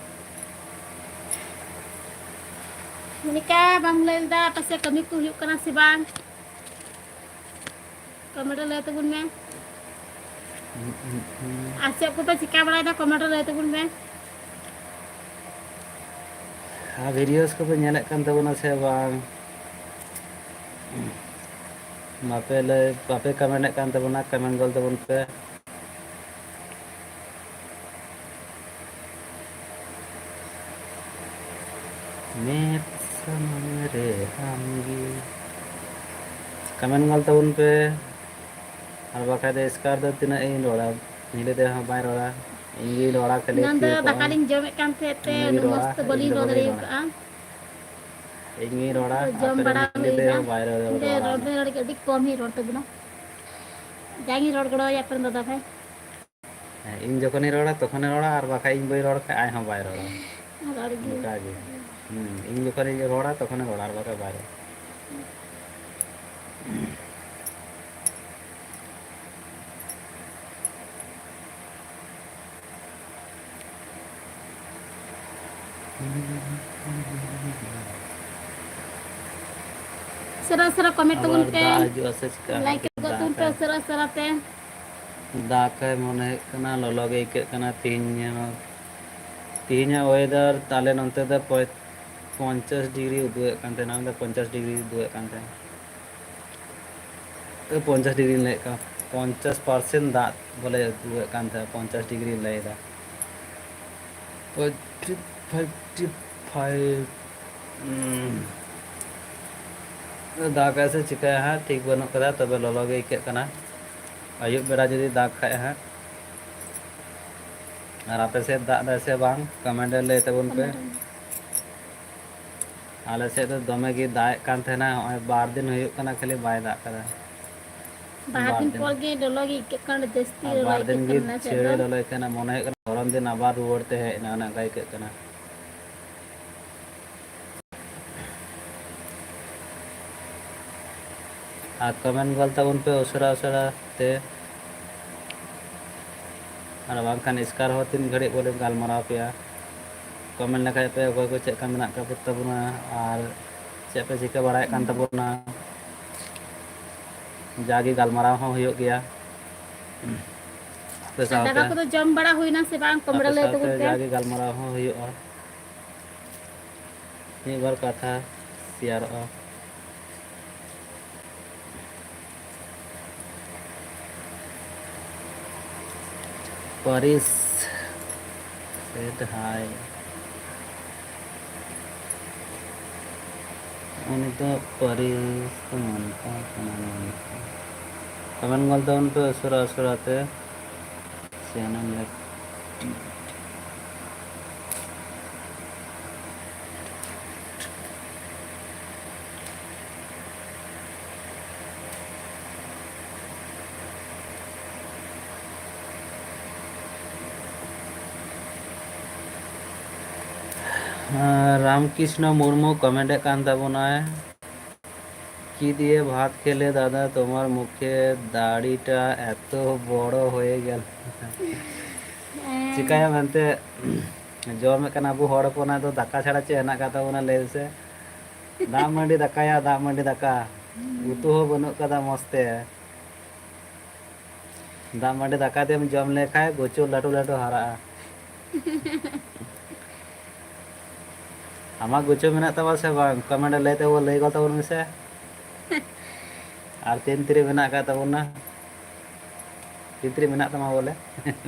ᱢᱚᱱᱤᱠᱟ, ᱵᱟᱢ ᱞᱟᱹᱭ ᱞᱮᱫᱟ, ᱟᱯᱮ ᱥᱮᱫ ᱠᱟᱹᱢᱤ ᱠᱚ ᱦᱩᱭᱩᱜ ᱠᱟᱱᱟ ᱥᱮ ᱵᱟᱝ? ᱠᱚᱢᱮᱱᱴ ᱨᱮ ᱞᱟᱹᱭ ᱛᱟᱵᱚᱱ ᱢᱮ᱾ ᱟᱨ ᱪᱮᱫ ᱠᱚᱯᱮ ᱪᱤᱠᱟ ᱵᱟᱲᱟᱭᱮᱫᱟ, ᱠᱚᱢᱮᱱᱴ ᱨᱮ ᱞᱟᱹᱭ ᱛᱟᱵᱚᱱ ᱢᱮ᱾ ᱟᱨ ᱵᱷᱤᱰᱤᱭᱳᱥ ᱠᱚᱯᱮ ᱧᱮᱞᱮᱫ ᱠᱟᱱ ᱛᱟᱵᱚᱱᱟ ᱥᱮ ᱵᱟᱝ? ᱵᱟᱯᱮ ᱞᱟᱹᱭ, ᱵᱟᱯᱮ ᱠᱚᱢᱮᱱᱴ ᱮᱫ ᱠᱟᱱ ᱛᱟᱵᱚᱱᱟ, ᱠᱚᱢᱮᱱᱴ ᱜᱚᱞ ᱛᱟᱵᱚᱱ ᱯᱮ᱾ ᱢᱮᱫ ᱥᱟᱢᱟᱝ ᱨᱮ ᱟᱢᱜᱮ᱾ ᱠᱚᱢᱮᱱᱴ ᱜᱚᱞ ᱛᱟᱵᱚᱱ ᱯᱮ, ᱟᱨ ᱵᱟᱠᱷᱟᱡ ᱫᱚ ᱮᱥᱠᱟᱨ ᱫᱚ ᱛᱤᱱᱟᱹᱜ ᱤᱧ ᱨᱚᱲᱟ, ᱧᱤᱫᱟᱹ ᱛᱮᱦᱚᱸ ᱵᱟᱭ ᱨᱚᱲᱟ᱾ ᱤᱧ ᱜᱤᱧ ᱨᱚᱲᱟ ᱠᱷᱟᱹᱞᱤ ᱮᱱᱟᱱ ᱫᱚ ᱛᱷᱤᱨ ᱫᱟᱠᱟ ᱠᱚᱜᱼᱟᱢ᱾ ᱞᱤᱧ ᱡᱚᱢᱮᱫ ᱠᱟᱱ ᱛᱟᱦᱮᱸᱫ ᱛᱮ ᱤᱧ ᱜᱤᱧ ᱩᱱᱟᱹᱜ ᱢᱚᱡᱽ ᱨᱚᱲᱟ, ᱛᱮ ᱤᱧ ᱵᱟᱹᱞᱤᱧ ᱫᱚ ᱨᱚᱲ ᱵᱟᱹᱧ ᱫᱟᱲᱮ ᱨᱚᱲᱟ᱾ ᱟᱠᱟᱫᱼᱟ᱾ ᱤᱧ ᱜᱤᱧ ᱨᱚᱲᱟ, ᱛᱚ ᱡᱚᱢ ᱟᱯᱮ ᱨᱮᱱ ᱵᱟᱲᱟ ᱜᱤᱫᱽᱨᱟᱹ ᱦᱩᱭᱱᱟ᱾ ᱦᱚᱸ ᱵᱟᱭ ᱨᱚᱲ ᱫᱟᱲᱮ ᱛᱮ ᱵᱟᱲᱟ ᱨᱚᱲ ᱟᱠᱟᱫᱟ᱾ ᱫᱚ ᱟᱹᱰᱤ ᱠᱚᱢ ᱜᱤᱧ ᱨᱚᱲ ᱛᱟᱵᱚᱱᱟ᱾ ᱡᱟᱜᱤᱧ ᱨᱚᱲ ᱜᱚᱲᱚᱣᱟᱭᱟ ᱟᱯᱮ ᱨᱮᱱ ᱫᱟᱫᱟ ᱵᱷᱟᱭ᱾ ᱦᱮᱸ, ᱤᱧ ᱡᱚᱠᱷᱚᱱᱤᱧ ᱨᱚᱲᱟ, ᱛᱚᱠᱷᱚᱱᱮ ᱨᱚᱲᱟ, ᱟᱨ ᱵᱟᱠᱷᱟᱡ ᱤᱧ ᱵᱟᱹᱧ ᱨᱚᱲ ᱠᱷᱟᱡ, ᱟᱡ ᱦᱚᱸ ᱵᱟᱭ ᱨᱚᱲᱟ᱾ ᱨᱚᱲ ᱜᱮ᱾ ᱚᱱᱠᱟ ᱜᱮ᱾ ᱦᱩᱸ, ᱤᱧ ᱡᱚᱠᱷᱚᱱᱤᱧ ᱨᱚᱲᱟ, ᱛᱚᱠᱷᱚᱱᱮ ᱨᱚᱲᱟ, ᱟᱨ ᱵᱟᱠᱷᱟᱡ ᱵᱟᱭ ᱨᱚᱲᱟ᱾ ᱩᱥᱟᱹᱨᱟ ᱩᱥᱟᱹᱨᱟ comment ᱛᱟᱵᱚᱱ ᱟᱵᱟᱨ ᱯᱮ᱾ ᱫᱟᱜ ᱦᱤᱡᱩᱜᱼᱟ ᱥᱮ ᱪᱤᱠᱟᱹᱜᱼᱟ? Like ᱜᱚᱫ ᱛᱟᱵᱚᱱ ᱯᱮ ᱫᱟᱜᱟᱭ᱾ ᱩᱥᱟᱹᱨᱟ ᱩᱥᱟᱹᱨᱟ ᱛᱮ᱾ ᱫᱟᱜᱟᱭ ᱢᱚᱱᱮ ᱦᱩᱭᱩᱜ ᱠᱟᱱᱟ, ᱞᱚᱞᱚ ᱜᱮ ᱟᱹᱭᱠᱟᱹᱜ ᱠᱟᱱᱟ ᱛᱮᱦᱮᱧ ᱦᱚᱸ᱾ ᱛᱮᱦᱮᱧᱟᱜ weather ᱛᱟᱦᱞᱮ ᱱᱚᱱᱛᱮ ᱫᱚ ᱯᱚᱸᱭ-, ᱯᱚᱧᱪᱟᱥ degree ᱩᱫᱩᱜ ᱮᱫ ᱠᱟᱱ ᱛᱟᱦᱮᱱᱟ, ᱚᱱᱟ ᱫᱚ ᱯᱚᱧᱪᱟᱥ degree ᱩᱫᱩᱜ ᱮᱫ ᱠᱟᱱ ᱛᱟᱦᱮᱱᱟ᱾ ᱮ, ᱯᱚᱧᱪᱟᱥ degree ᱞᱟᱹᱭᱮᱫ ᱠᱟᱱ, ᱯᱚᱧᱪᱟᱥ percent ᱫᱟᱜ ᱵᱚᱞᱮ ᱩᱫᱩᱜ ᱮᱫ ᱠᱟᱱ ᱛᱟᱦᱮᱱᱟ, ᱯᱚᱧᱪᱟᱥ degree ᱞᱟᱹᱭᱮᱫᱟ᱾ Forty five, fifty five, ᱩᱸ, ᱫᱟᱜᱟᱭ ᱥᱮ ᱪᱤᱠᱟᱹᱭᱟ ᱦᱟᱸᱜ, ᱴᱷᱤᱠ ᱵᱟᱹᱱᱩᱜ ᱠᱟᱫᱟ, ᱛᱚᱵᱮ ᱞᱚᱞᱚ ᱜᱮ ᱟᱹᱭᱠᱟᱹᱜ ᱠᱟᱱᱟ᱾ ᱟᱹᱭᱩᱵ ᱵᱮᱲᱟ ᱡᱩᱫᱤ ᱫᱟᱜ ᱠᱷᱟᱡ ᱦᱟᱸᱜ᱾ ᱟᱨ ᱟᱯᱮ ᱥᱮᱫ ᱫᱟᱜ ᱫᱟᱭ ᱥᱮ ᱵᱟᱝ, comment ᱨᱮ ᱞᱟᱹᱭ ᱛᱟᱵᱚᱱ ᱯᱮ᱾ Comment ᱨᱮ᱾ ᱟᱞᱮ ᱥᱮᱫ ᱫᱚ ᱫᱚᱢᱮ ᱜᱮ ᱫᱟᱜ ᱮᱫ ᱠᱟᱱ ᱛᱟᱦᱮᱱᱟ, ᱱᱚᱜᱼᱚᱭ ᱵᱟᱨ ᱫᱤᱱ ᱦᱩᱭᱩᱜ ᱠᱟᱱᱟ ᱠᱷᱟᱹᱞᱤ ᱵᱟᱭ ᱫᱟᱜ ᱠᱟᱫᱟ᱾ ᱵᱟᱨ ᱵᱟᱨ ᱫᱤᱱ ᱫᱤᱱ᱾ ᱯᱚᱨ ᱜᱮ ᱞᱚᱞᱚ ᱜᱮ ᱟᱹᱭᱠᱟᱹᱜ ᱠᱟᱱᱟ, ᱡᱟᱹᱥᱛᱤ ᱟᱨ ᱞᱚᱞᱚ ᱵᱟᱨ ᱫᱤᱱ ᱟᱹᱭᱠᱟᱹᱜ ᱜᱮ ᱠᱟᱱᱟ ᱟᱞᱮ ᱥᱮᱫ ᱪᱷᱟᱹᱲ ᱫᱚ᱾ ᱞᱚᱞᱚ ᱟᱹᱭᱠᱟᱹᱜ ᱠᱟᱱᱟ, ᱢᱚᱱᱮ ᱦᱩᱭᱩᱜ ᱠᱟᱱᱟ ᱜᱚᱨᱚᱢ ᱫᱤᱱ ᱟᱵᱟᱨ ᱨᱩᱣᱟᱹᱲ ᱛᱮ ᱦᱮᱡ ᱮᱱᱟ, ᱚᱱᱮ ᱚᱱᱠᱟ ᱟᱹᱭᱠᱟᱹᱜ ᱠᱟᱱᱟ᱾ ᱟᱨ comment ᱜᱚᱞ ᱛᱟᱵᱚᱱ ᱯᱮ ᱩᱥᱟᱹᱨᱟ ᱩᱥᱟᱹᱨᱟ ᱛᱮ, ᱟᱨ ᱵᱟᱝᱠᱷᱟᱱ ᱮᱥᱠᱟᱨ ᱦᱚᱸ ᱛᱤᱱ ᱜᱷᱟᱹᱲᱤᱡ ᱵᱚᱞᱮ ᱜᱟᱞᱢᱟᱨᱟᱣ ᱯᱮᱭᱟ᱾ Comment ᱞᱮᱠᱷᱟᱡ ᱯᱮ ᱚᱠᱚᱭ ᱠᱚ ᱪᱮᱫ ᱞᱮᱠᱟ ᱢᱮᱱᱟᱜ ᱟᱠᱟᱫ ᱛᱟᱵᱚᱱᱟ ᱟᱨ ᱪᱮᱫ ᱯᱮ ᱪᱤᱠᱟᱹ ᱵᱟᱲᱟᱭᱮᱫ ᱠᱟᱱ ᱛᱟᱵᱚᱱᱟ᱾ ᱡᱟᱜᱮ ᱜᱟᱞᱢᱟᱨᱟᱣ ᱦᱚᱸ ᱦᱩᱭᱩᱜ ᱜᱮᱭᱟ ᱟᱯᱮ ᱟᱨ ᱫᱟᱠᱟ ᱥᱟᱶᱛᱮ᱾ ᱠᱚᱫᱚ ᱡᱚᱢ ᱵᱟᱲᱟ ᱦᱩᱭᱱᱟ ᱥᱮ ᱵᱟᱝ? Comment ᱟᱯᱮ ᱨᱮ ᱞᱟᱹᱭ ᱥᱟᱶᱛᱮ ᱛᱟᱵᱚᱱ ᱯᱮ᱾ ᱡᱟᱜᱮ ᱜᱟᱞᱢᱟᱨᱟᱣ ᱦᱚᱸ ᱦᱩᱭᱩᱜᱼᱟ, ᱢᱤᱫ ᱵᱟᱨ ᱠᱟᱛᱷᱟ ᱥᱮᱭᱟᱨᱚᱜᱼᱟ᱾ ᱯᱟᱹᱨᱤᱥ ᱥᱮ ᱡᱟᱦᱟᱸᱭ, ᱩᱱᱤ ᱫᱚ ᱯᱟᱹᱨᱤᱥ ᱫᱚ ᱢᱮᱱ ᱛᱟᱭ ᱠᱟᱱᱟ ᱢᱮᱱᱛᱮ᱾ Comment ᱜᱚᱞ ᱛᱟᱵᱚᱱ ᱯᱮ ᱩᱥᱟᱹᱨᱟ ᱩᱥᱟᱹᱨᱟ ᱛᱮ᱾ ᱥᱮ ᱦᱟᱱᱟᱢ ᱞᱮᱠ-, রামকৃষ্ণ মুর্মু কমেন্টে কান ᱛᱟᱵᱚᱱᱟᱭ, কি দিয়ে ভাত খেলে দাদা, তোমার মুখে দাড়িটা এত বড় হয়ে গেল? ᱪᱤᱠᱟᱹᱭᱟᱢ ᱮᱱᱛᱮ, ᱡᱚᱢᱮᱫ ᱠᱟᱱᱟ ᱵᱚ ᱦᱚᱲ ᱦᱚᱯᱚᱱᱟᱜ ᱫᱚ, ᱫᱟᱠᱟ ᱪᱷᱟᱲᱟ ᱪᱮᱫ ᱦᱮᱱᱟᱜ ᱟᱠᱟᱫ ᱛᱟᱵᱚᱱᱟ ᱞᱟᱹᱭ ᱢᱮᱥᱮ? ᱫᱟᱜ ᱢᱟᱹᱰᱤ ᱫᱟᱠᱟᱭᱟ, ᱫᱟᱜ ᱢᱟᱹᱰᱤ ᱫᱟᱠᱟ, ᱩᱛᱩ ᱦᱚᱸ ᱵᱟᱹᱱᱩᱜ ᱟᱠᱟᱫᱟ ᱢᱚᱡᱽ ᱛᱮ᱾ ᱫᱟᱜ ᱢᱟᱹᱰᱤ ᱫᱟᱠᱟ ᱛᱮᱢ ᱡᱚᱢ ᱞᱮᱠᱷᱟᱡ ᱜᱩᱪᱩ ᱞᱟᱹᱴᱩ ᱞᱟᱹᱴᱩ ᱦᱟᱨᱟᱜᱼᱟ᱾ ᱟᱢᱟᱜ ᱜᱩᱪᱩ ᱢᱮᱱᱟᱜ ᱛᱟᱢᱟ ᱥᱮ ᱵᱟᱝ? ᱠᱚᱢᱮᱱᱴ ᱨᱮ ᱞᱟᱹᱭ ᱛᱟᱵᱚ, ᱞᱟᱹᱭ ᱜᱚᱫ ᱛᱟᱵᱚᱱ ᱢᱮᱥᱮ᱾ ᱟᱨ ᱛᱤᱱ ᱛᱤᱨᱮ ᱢᱮᱱᱟᱜ ᱟᱠᱟᱫ ᱛᱟᱵᱚᱱᱟ? ᱛᱤᱱ ᱛᱤᱨᱮ ᱢᱮᱱᱟᱜ ᱛᱟᱢᱟ ᱵᱚᱞᱮ?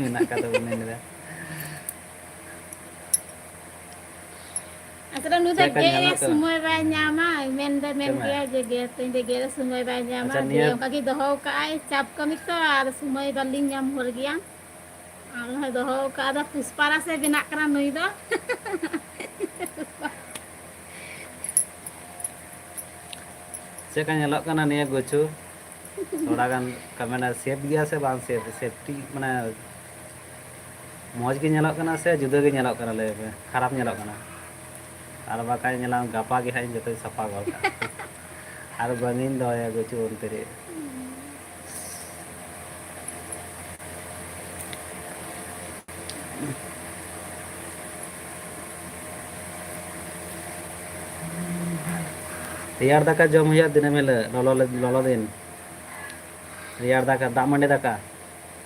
ᱢᱮᱱᱟᱜ ᱟᱠᱟᱫ ᱛᱟᱵᱚᱱᱟ ᱤᱧ ᱨᱮ᱾ ᱟᱥᱚᱞᱮ ᱱᱩᱭ ᱫᱚ ᱪᱮᱫ ᱞᱮᱠᱟ ᱜᱮᱫ ᱨᱮᱭᱟᱜ ᱧᱮᱞᱚᱜ ᱠᱟᱱᱟ? ᱥᱚᱢᱚᱭ ᱵᱟᱭ ᱧᱟᱢᱟ, ᱢᱮᱱ ᱫᱚ ᱢᱮᱱ ᱪᱮᱫ ᱢᱮ? ᱜᱮᱭᱟ ᱡᱮ ᱜᱮᱫ ᱛᱤᱧ ᱫᱚ ᱜᱮᱫ ᱨᱮ ᱥᱚᱢᱚᱭ ᱵᱟᱭ ᱧᱟᱢᱟ, ᱟᱪᱪᱷᱟ, ᱫᱤᱭᱮ ᱱᱤᱭᱟᱹ ᱚᱱᱠᱟ ᱜᱮ ᱫᱚᱦᱚ ᱠᱟᱜᱼᱟᱭ, ᱪᱟᱯ ᱠᱟᱹᱢᱤ ᱛᱚ, ᱟᱨ ᱥᱚᱢᱚᱭ ᱵᱟᱹᱞᱤᱧ ᱧᱟᱢ ᱦᱚᱲ ᱜᱮᱭᱟ᱾ ᱟᱨ ᱱᱚᱜᱼᱚᱭ ᱫᱚᱦᱚ ᱠᱟᱜᱼᱟ, ᱫᱚ ᱯᱩᱥᱯᱟ ᱨᱟᱥᱮ ᱵᱮᱱᱟᱜ ᱠᱟᱱᱟ ᱱᱩᱭ ᱫᱚ᱾ ᱪᱮᱫ ᱞᱮᱠᱟ ᱧᱮᱞᱚᱜ ᱠᱟᱱᱟ ᱱᱤᱭᱟᱹ ᱜᱩᱪᱩ? ᱛᱷᱚᱲᱟ ᱜᱟᱱ ᱠᱚᱢᱮᱱᱴ ᱨᱮ ᱥᱮᱯᱷ ᱜᱮᱭᱟ ᱥᱮ ᱵᱟᱝ ᱥᱮᱯᱷ? ᱥᱮᱯᱷᱴᱤ ᱢᱟᱱᱮ ᱢᱚᱡᱽ ᱜᱮ ᱧᱮᱞᱚᱜ ᱠᱟᱱᱟ ᱥᱮ ᱡᱩᱫᱟᱹ ᱜᱮ ᱧᱮᱞᱚᱜ ᱠᱟᱱᱟ? ᱞᱟᱹᱭ ᱯᱮ, ᱠᱷᱟᱨᱟᱯ ᱧᱮᱞᱚᱜ ᱠᱟᱱᱟ? ᱟᱨ ᱵᱟᱠᱷᱟᱡ ᱧᱮᱞᱟᱢ ᱜᱟᱯᱟ ᱜᱮ ᱦᱟᱸᱜ ᱤᱧ ᱡᱚᱛᱚᱧ ᱥᱟᱯᱷᱟ ᱜᱚᱫ ᱠᱟᱜᱼᱟ᱾ ᱟᱨ ᱵᱟᱝ ᱤᱧ ᱫᱚᱦᱚᱭᱟ ᱜᱩᱪᱩ ᱚᱱᱛᱮ ᱨᱮ᱾ ᱨᱮᱭᱟᱲ ᱫᱟᱠᱟ ᱡᱚᱢ ᱦᱩᱭᱩᱜᱼᱟ ᱫᱤᱱᱟᱹᱢ ᱦᱤᱞᱳᱜ, ᱞᱚᱞᱚ, ᱞᱚᱞᱚ ᱫᱤᱱ᱾ ᱨᱮᱭᱟᱲ ᱫᱟᱠᱟ, ᱫᱟᱜ ᱢᱟᱹᱰᱤ ᱫᱟᱠᱟ,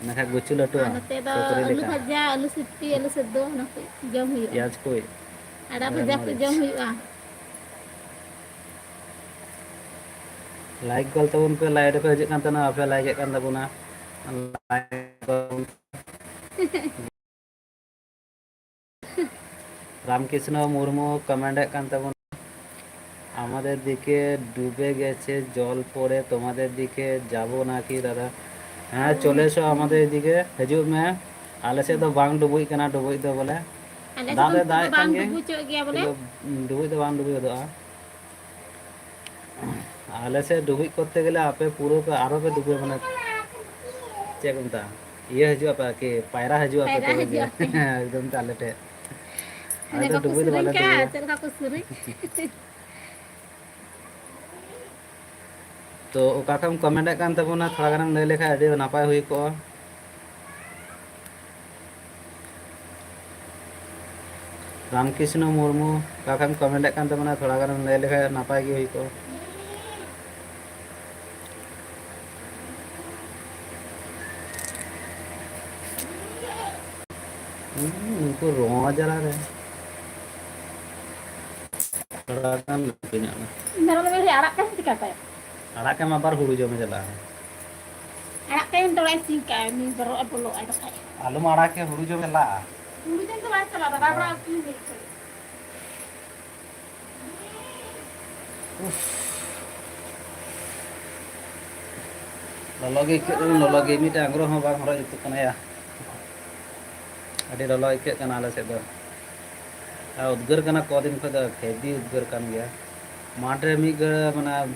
ᱤᱱᱟᱹ ᱠᱷᱟᱡ ᱜᱩᱪᱩ ᱞᱟᱹᱴᱩᱜᱼᱟ᱾ ᱟᱨ ᱱᱚᱛᱮ ᱫᱚ ᱥᱩᱠᱨᱤ ᱟᱹᱞᱩ ᱞᱮᱠᱟ᱾ ᱵᱷᱟᱡᱟ, ᱟᱹᱞᱩ ᱥᱤᱯᱤ, ᱟᱹᱞᱩ ᱥᱮᱫ ᱫᱚ ᱚᱱᱟ ᱠᱚ ᱡᱚᱢ ᱦᱩᱭᱩᱜᱼᱟ᱾ ᱯᱮᱸᱭᱟᱡᱽ ᱠᱚ, ᱟᱲᱟᱜ ᱵᱮᱨᱮᱞ ᱵᱷᱟᱡᱟ ᱠᱚ ᱢᱟᱹᱨᱤᱪ᱾ ᱡᱚᱢ ᱦᱩᱭᱩᱜᱼᱟ᱾ ᱞᱟᱭᱤᱠ ᱜᱚᱞ ᱛᱟᱵᱚᱱ ᱯᱮ, ᱞᱟᱭᱤᱠ ᱨᱮᱠᱚ ᱦᱤᱡᱩᱜ ᱠᱟᱱ ᱛᱟᱦᱮᱱᱟ, ᱵᱟᱯᱮ ᱞᱟᱭᱤᱠ ᱮᱫ ᱠᱟᱱ ᱛᱟᱵᱚᱱᱟ᱾ ᱞᱟᱭᱤᱠ ᱜᱚᱞ ᱨᱟᱢᱠᱨᱤᱥᱱᱚ ᱢᱩᱨᱢᱩ ᱠᱚᱢᱮᱱᱴ ᱮᱫ ᱠᱟᱱ ᱛᱟᱵᱚᱱᱟ, "আমাদের দিকে ডুবে গেছে জল পড়ে, তোমাদের দিকে যাব নাকি দাদা?" ᱦᱮᱸ, ᱪᱚᱞᱮ ᱮᱥᱚ ᱟᱢᱟᱫᱮᱨ ᱫᱤᱠᱮ, ᱦᱤᱡᱩᱜ ᱢᱮ᱾ ᱟᱞᱮ ᱥᱮᱫ ᱫᱚ ᱵᱟᱝ ᱰᱩᱵᱩᱡ ᱠᱟᱱᱟ, ᱰᱩᱵᱩᱡ ᱫᱚ ᱵᱚᱞᱮ᱾ ᱟᱞᱮ ᱫᱟᱜ ᱥᱮᱫ ᱫᱚ ᱫᱚᱭ ᱫᱟᱜ ᱮᱫ ᱵᱟᱝ ᱠᱟᱱ ᱜᱮ, ᱰᱩᱵᱩᱡᱚᱜ ᱜᱮᱭᱟ ᱵᱚᱞᱮ᱾ ᱠᱤᱱᱛᱩ ᱰᱩᱵᱩᱡ ᱫᱚ ᱵᱟᱝ ᱰᱩᱵᱩᱡ ᱜᱚᱫᱚᱜᱼᱟ᱾ ᱟᱞᱮ ᱥᱮᱫ ᱰᱩᱵᱩᱡ ᱠᱚᱨᱛᱮ ᱜᱮᱞᱮ ᱟᱯᱮ ᱯᱩᱨᱟᱹ ᱯᱮ, ᱟᱨᱚ ᱯᱮ ᱰᱩᱵᱩᱡ, ᱢᱟᱱᱮ, ᱪᱮᱫ ᱠᱚ ᱢᱮᱛᱟᱜᱼᱟ? ᱤᱭᱟᱹ ᱦᱤᱡᱩᱜᱼᱟ ᱯᱮ ᱟᱨᱠᱤ, ᱯᱟᱭᱨᱟ ᱦᱤᱡᱩᱜᱼᱟ ᱯᱮ ᱯᱟᱭᱨᱟ ᱛᱚᱵᱮ ᱜᱮ᱾ ᱦᱤᱡᱩᱜᱼᱟ ᱯᱮ᱾ ᱮᱠᱫᱚᱢ ᱛᱮ ᱟᱞᱮ ᱴᱷᱮᱡ᱾ ᱟᱞᱮ ᱟᱞᱮ ᱫᱚ ᱵᱟᱠᱚ ᱰᱩᱵᱩᱡ ᱫᱚ ᱥᱩᱨᱩᱜ ᱵᱟᱞᱮ ᱠᱟᱱ, ᱰᱩᱵᱩᱡᱟ᱾ ᱪᱮᱫ ᱞᱮᱠᱟ ᱠᱚ ᱥᱩᱨᱩᱜ? ᱛᱚ, ᱚᱠᱟ ᱠᱷᱚᱱᱮᱢ comment ᱮᱫ ᱠᱟᱱ ᱛᱟᱵᱚᱱᱟ, ᱛᱷᱚᱲᱟ ᱜᱟᱱᱮᱢ ᱞᱟᱹᱭ ᱞᱮᱠᱷᱟᱱ ᱟᱹᱰᱤ ᱱᱟᱯᱟᱭ ᱦᱩᱭ ᱠᱚᱜᱼᱟ᱾ ᱨᱟᱢᱠᱨᱤᱥᱱᱚ ᱢᱩᱨᱢᱩ, ᱚᱠᱟ ᱠᱷᱚᱱᱮᱢ comment ᱮᱫ ᱠᱟᱱ ᱛᱟᱵᱚᱱᱟ, ᱛᱷᱚᱲᱟ ᱜᱟᱱᱮᱢ ᱞᱟᱹᱭ ᱞᱮᱠᱷᱟᱱ ᱱᱟᱯᱟᱭ ᱜᱮ ᱦᱩᱭ ᱠᱚᱜᱼᱟ᱾ ᱦᱩᱸ, ᱩᱱᱠᱩ ᱨᱚ ᱡᱟᱞᱟ ᱨᱮ᱾ ᱛᱷᱚᱲᱟ ᱜᱟᱱ ᱞᱟᱹᱴᱩ ᱧᱚᱜ ᱢᱮ᱾ ᱢᱮᱨᱚᱢ ᱵᱮᱨᱮ ᱟᱲᱟᱜ ᱠᱟᱭ ᱪᱤᱠᱟᱹᱛᱮ? ᱟᱲᱟᱜ ᱠᱟᱭ ᱢᱟ ᱟᱵᱟᱨ ᱦᱩᱲᱩ ᱡᱚᱢᱮ ᱪᱟᱞᱟᱜᱼᱟ᱾ ᱟᱲᱟᱜ ᱠᱟᱭ ᱛᱚᱲᱟᱭ ᱥᱤ ᱠᱟᱭ, ᱩᱱᱤ ᱵᱚᱨᱚᱜ ᱮ ᱵᱚᱞᱚᱜᱼᱟ ᱵᱟᱠᱷᱟᱡ᱾ ᱟᱞᱚᱢ ᱟᱲᱟᱜ ᱠᱮ, ᱦᱩᱲᱩ ᱡᱚᱢᱮ ᱪᱟᱞᱟᱜᱼᱟ᱾ ᱦᱩᱲᱩ ᱡᱚᱢ ᱫᱚ ᱵᱟᱭ ᱪᱟᱞᱟᱜᱼᱟ, ᱫᱟᱫᱟ ᱦᱚᱲᱟᱜ ᱟᱹᱛᱤᱧ ᱞᱟᱹᱜᱤᱫ ᱠᱷᱟᱹᱞᱤ᱾ ᱩᱯᱷ᱾ ᱞᱚᱞᱚ ᱜᱮ ᱟᱹᱭᱠᱟᱹᱜ ᱠᱟᱱᱟ, ᱞᱚᱞᱚ ᱜᱮ᱾ ᱢᱤᱫᱴᱟᱝ ᱟᱝᱨᱚᱵ ᱦᱚᱸ ᱵᱟᱝ ᱦᱚᱨᱚᱜ ᱡᱩᱛᱩᱜ ᱠᱟᱱᱟ ᱭᱟ᱾ ᱟᱹᱰᱤ ᱞᱚᱞᱚ ᱟᱹᱭᱠᱟᱹᱜ ᱠᱟᱱᱟ ᱟᱞᱮ ᱥᱮᱫ ᱫᱚ᱾ ᱟᱨ ᱩᱫᱽᱜᱟᱹᱨ ᱠᱟᱱᱟ ᱠᱚᱫᱤᱱ ᱠᱷᱚᱱ ᱫᱚ, heavy ᱩᱫᱽᱜᱟᱹᱨ ᱠᱟᱱ ᱜᱮᱭᱟ᱾ ᱢᱟᱴᱷ ᱨᱮ ᱢᱤᱫ ᱜᱷᱟᱹᱲᱤ, ᱢᱟᱱᱮ,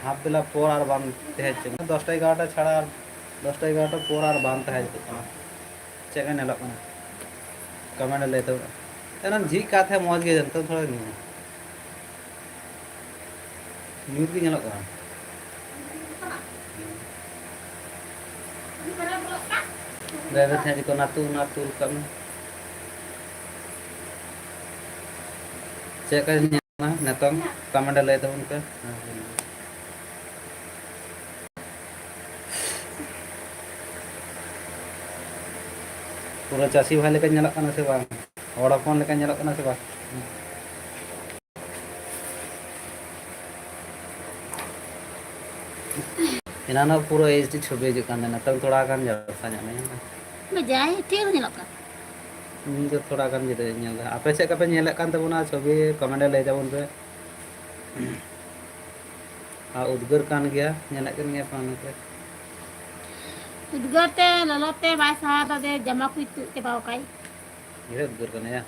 half ᱵᱮᱞᱟ ᱯᱚᱨ ᱟᱨ ᱵᱟᱝ ᱛᱟᱦᱮᱸ ᱦᱚᱪᱚ, ᱫᱚᱥᱴᱟ ᱮᱜᱟᱨᱚᱴᱟ ᱪᱷᱟᱲᱟ ᱟᱨ, ᱫᱚᱥᱴᱟ ᱮᱜᱟᱨᱚᱴᱟ ᱯᱚᱨ ᱟᱨ ᱵᱟᱝ ᱛᱟᱦᱮᱸ ᱦᱚᱪᱚᱜ ᱠᱟᱱᱟ᱾ ᱪᱮᱫ ᱞᱮᱠᱟ ᱧᱮᱞᱚᱜ ᱠᱟᱱᱟ? Comment ᱨᱮ ᱞᱟᱹᱭ ᱛᱟᱵᱚᱱ᱾ ᱮᱱᱟᱱ ᱡᱷᱤᱡ ᱠᱟᱜ ᱛᱟᱦᱮᱸ ᱢᱚᱡᱽ ᱜᱮ, ᱱᱤᱛᱚᱜ ᱛᱷᱚᱲᱟ ᱧᱩᱛ ᱜᱮ ᱧᱮᱞᱚᱜ ᱠᱟᱱᱟ᱾ ᱫᱟᱭᱟ ᱠᱟᱛᱮ ᱡᱚᱛᱚ ᱱᱟᱛᱩ, ᱱᱟᱛᱩ ᱨᱟᱠᱟᱵ ᱢᱮ᱾ ᱪᱮᱫ ᱞᱮᱠᱟ ᱧᱮᱞᱚᱜ ᱠᱟᱱᱟ ᱱᱤᱛᱚᱝ? Comment ᱨᱮ ᱞᱟᱹᱭ ᱛᱟᱵᱚᱱ ᱯᱮ᱾ ᱯᱩᱨᱟᱹ ᱪᱟᱹᱥᱤ ᱵᱷᱟᱭ ᱞᱮᱠᱟ ᱧᱮᱞᱚᱜ ᱠᱟᱱᱟ ᱥᱮ ᱵᱟᱝ? ᱦᱚᱲ ᱦᱚᱯᱚᱱ ᱞᱮᱠᱟ ᱧᱮᱞᱚᱜ ᱠᱟᱱᱟ ᱥᱮ ᱵᱟᱝ? ᱮᱱᱟᱱᱚᱜ ᱯᱩᱨᱟᱹ HD ᱪᱷᱚᱵᱤ ᱦᱤᱡᱩᱜ ᱠᱟᱱ ᱛᱟᱦᱮᱱᱟ, ᱱᱤᱛᱚᱝ ᱛᱷᱚᱲᱟ ᱜᱟᱱ ᱡᱟᱞᱥᱟ ᱧᱚᱜ ᱱᱟ᱾ ᱵᱟᱡᱟᱭ, ᱴᱷᱤᱠ ᱜᱮ ᱧᱮᱞᱚᱜ ᱠᱟᱱᱟ᱾ ᱤᱧ ᱫᱚ ᱛᱷᱚᱲᱟ ᱜᱟᱱ ᱡᱩᱫᱟᱹᱧ ᱧᱮᱞ ᱮᱫᱟ᱾ ᱟᱯᱮ ᱪᱮᱫ ᱞᱮᱠᱟ ᱯᱮ ᱧᱮᱞᱮᱫ ᱠᱟᱱ ᱛᱟᱵᱚᱱᱟ ᱪᱷᱚᱵᱤ, comment ᱨᱮ ᱞᱟᱹᱭ ᱛᱟᱵᱚᱱ ᱯᱮ᱾ ᱟᱨ ᱩᱫᱽᱜᱟᱹᱨ ᱠᱟᱱ ᱜᱮᱭᱟ, ᱧᱮᱞᱮᱫ ᱠᱟᱱ ᱜᱮᱭᱟ ᱯᱮ ᱚᱱᱟᱛᱮ᱾ ᱩᱫᱽᱜᱟᱹᱨ ᱛᱮ, ᱞᱚᱞᱚ ᱛᱮ ᱵᱟᱭ ᱥᱟᱦᱟᱣ ᱫᱟ, ᱡᱟᱢᱟ ᱠᱚᱭ ᱛᱩᱫ ᱪᱟᱵᱟᱣ ᱠᱟᱭ᱾ ᱰᱷᱮᱨ ᱩᱫᱽᱜᱟᱹᱨ ᱠᱟᱱᱟ ᱭᱟ᱾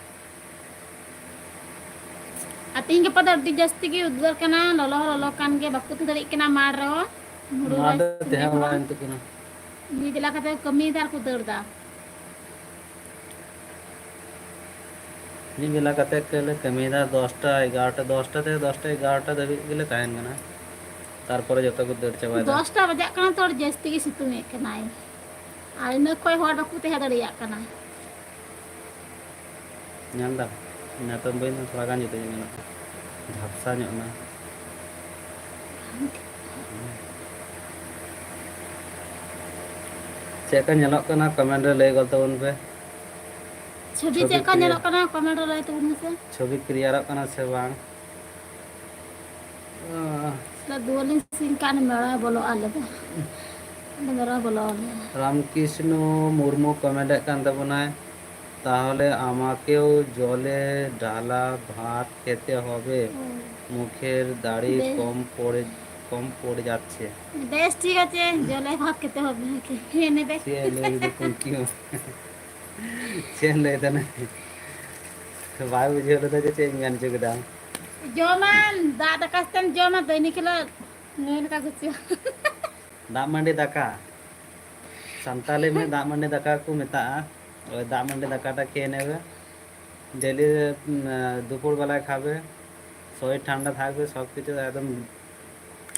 ᱟᱨ ᱛᱤᱦᱤᱧ ᱜᱟᱯᱟ ᱫᱚ ᱟᱹᱰᱤ ᱡᱟᱹᱥᱛᱤ ᱜᱮ ᱩᱫᱽᱜᱟᱹᱨ ᱠᱟᱱᱟ, ᱞᱚᱞᱚ ᱦᱚᱸ ᱞᱚᱞᱚ ᱠᱟᱱ ᱜᱮ, ᱵᱟᱠᱚ ᱛᱟᱦᱮᱸ ᱫᱟᱲᱮᱭᱟᱜ ᱠᱟᱱᱟ ᱢᱟᱴᱷ ᱨᱮᱦᱚᱸ᱾ ᱦᱩᱲᱩ ᱢᱟᱴᱷ ᱨᱚᱦᱚᱭ ᱫᱚ ᱥᱚᱢᱚᱭ ᱛᱟᱦᱮᱸ ᱦᱚᱸ᱾ ᱵᱟᱝ ᱡᱩᱛᱩᱜ ᱠᱟᱱᱟ᱾ ᱧᱤᱫ ᱵᱮᱞᱟ ᱠᱟᱛᱮ ᱠᱟᱹᱢᱤᱭᱮᱫᱟ ᱟᱨ ᱠᱚ ᱫᱟᱹᱲ ᱫᱟ᱾ ᱢᱤᱫ ᱵᱮᱞᱟ ᱠᱟᱛᱮ ᱜᱮᱞᱮ ᱠᱟᱹᱢᱤᱭᱮᱫᱟ, ᱫᱚᱥᱴᱟ ᱮᱜᱟᱨᱚᱴᱟ, ᱫᱚᱥᱴᱟ ᱛᱮ ᱫᱚᱥᱴᱟ ᱮᱜᱟᱨᱚᱴᱟ ᱫᱷᱟᱹᱵᱤᱡ ᱜᱮᱞᱮ ᱛᱟᱦᱮᱱ ᱠᱟᱱᱟ᱾ ᱛᱟᱨᱯᱚᱨᱮ ᱡᱚᱛᱚ ᱠᱚ ᱫᱟᱹᱲ ᱪᱟᱵᱟᱭᱮᱫᱟ᱾ ᱫᱚᱥᱴᱟ ᱵᱟᱡᱟᱜ ᱠᱟᱱᱟ ᱛᱚ, ᱟᱹᱰᱤ ᱡᱟᱹᱥᱛᱤ ᱜᱮ ᱥᱤᱛᱩᱝ ᱮᱫ ᱠᱟᱱᱟᱭ, ᱟᱨ ᱤᱱᱟᱹ ᱠᱷᱚᱡ ᱦᱚᱲ ᱵᱟᱠᱚ ᱛᱟᱦᱮᱸ ᱫᱟᱲᱮᱭᱟᱜ ᱠᱟᱱᱟ᱾ ᱧᱮᱞ ᱫᱟ, ᱱᱤᱛᱚᱝ ᱵᱟᱹᱧ ᱛᱷᱚᱲᱟ ᱜᱟᱱ ᱡᱩᱫᱟᱹ ᱧᱚᱜ ᱧᱮᱞᱚᱜ ᱠᱟᱱᱟ, ᱡᱷᱟᱯᱥᱟ ᱧᱚᱜ ᱮᱱᱟ᱾ ᱪᱮᱫ ᱞᱮᱠᱟ ᱧᱮᱞᱚᱜ ᱠᱟᱱᱟ, ᱠᱚᱢᱮᱱᱴ ᱨᱮ ᱞᱟᱹᱭ ᱜᱚᱫ ᱛᱟᱵᱚᱱ ᱯᱮ᱾ ᱪᱷᱚᱵᱤ ᱪᱷᱚᱵᱤ ᱪᱮᱫ ᱞᱮᱠᱟ ᱠᱞᱤᱭᱟᱨ, ᱧᱮᱞᱚᱜ ᱠᱟᱱᱟ, ᱠᱚᱢᱮᱱᱴ ᱨᱮ ᱞᱟᱹᱭ ᱛᱟᱵᱚᱱ ᱢᱮᱥᱮ᱾ ᱪᱷᱚᱵᱤ ᱠᱞᱤᱭᱟᱨᱚᱜ ᱠᱟᱱᱟ ᱥᱮ ᱵᱟᱝ? ᱟᱸ᱾ ᱥᱮ ᱫᱩᱣᱟᱹᱞᱤᱧ ᱥᱤᱧ ᱠᱟᱱ ᱢᱮᱲᱟ ᱵᱚᱞᱚᱜᱼᱟ ᱟᱞᱮ ᱫᱚ᱾ ᱟᱞᱮ ᱫᱚ ᱢᱮᱲᱟ ᱵᱚᱞᱚ ᱟᱞᱮᱭᱟ᱾ ᱨᱟᱢᱠᱨᱤᱥᱱᱚ ᱢᱩᱨᱢᱩ ᱠᱚᱢᱮᱱᱴ ᱮᱫ ᱠᱟᱱ ᱛᱟᱵᱚᱱᱟᱭ, "ᱛᱟᱦᱚᱞᱮ ᱟᱢᱟᱠᱮᱣ ᱡᱚᱞᱮ ᱰᱷᱟᱞᱟ ᱵᱷᱟᱛ ᱠᱷᱮᱛᱮ ᱦᱚᱵᱮ, ᱦᱩᱸ᱾ ᱢᱩᱠᱷᱮᱨ ᱫᱟᱲᱮ ᱵᱮᱥ᱾ ᱠᱚᱢ ᱯᱚᱲᱮ, ᱠᱚᱢ ᱯᱚᱲᱮ ᱡᱟᱪᱪᱷᱮ᱾" ᱵᱮᱥ, ᱴᱷᱤᱠ ᱟᱪᱷᱮ, ᱡᱚᱞᱮ ᱵᱷᱟᱛ ᱠᱷᱮᱛᱮ ᱦᱚᱵᱮ, ᱦᱮᱸ, ᱱᱮ ᱵᱮ᱾ ᱪᱮᱫ ᱮ ᱞᱟᱹᱭ ᱠᱮᱫᱟ ᱠᱩᱝᱠᱤ ᱢᱟ? ᱪᱮᱫ ᱮᱢ ᱞᱟᱹᱭ ᱫᱟ ᱱᱟ? ᱵᱟᱭ ᱵᱩᱡᱷᱟᱹᱣ ᱞᱮᱫᱟ ᱡᱮ ᱪᱮᱫ ᱤᱧ ᱢᱮᱱ ᱦᱚᱪᱚ ᱠᱮᱫᱟ᱾ ᱡᱚᱢᱟᱢ, ᱫᱟᱜ ᱫᱟᱠᱟ ᱥᱟᱛᱮᱢ ᱡᱚᱢᱟ, ᱫᱟᱹᱭᱱᱤ ᱠᱷᱮᱞᱳ ᱱᱩᱭ ᱞᱮᱠᱟ ᱜᱩᱪᱩ᱾ ᱫᱟᱜ ᱢᱟᱹᱰᱤ ᱫᱟᱠᱟ, ᱥᱟᱱᱛᱟᱞᱤ ᱢᱮ, ᱫᱟᱜ ᱢᱟᱹᱰᱤ ᱫᱟᱠᱟ ᱠᱚ ᱢᱮᱛᱟᱜᱼᱟ᱾ ᱳᱭ ᱫᱟᱜ ᱢᱟᱹᱰᱤ ᱫᱟᱠᱟᱴᱟ ᱠᱷᱮᱭᱮ ᱱᱮᱵᱮ, ᱰᱮᱞᱤ, উম, দুপুরবেলায় খাবে, শরীর ঠান্ডা থাকবে, সব কিছু একদম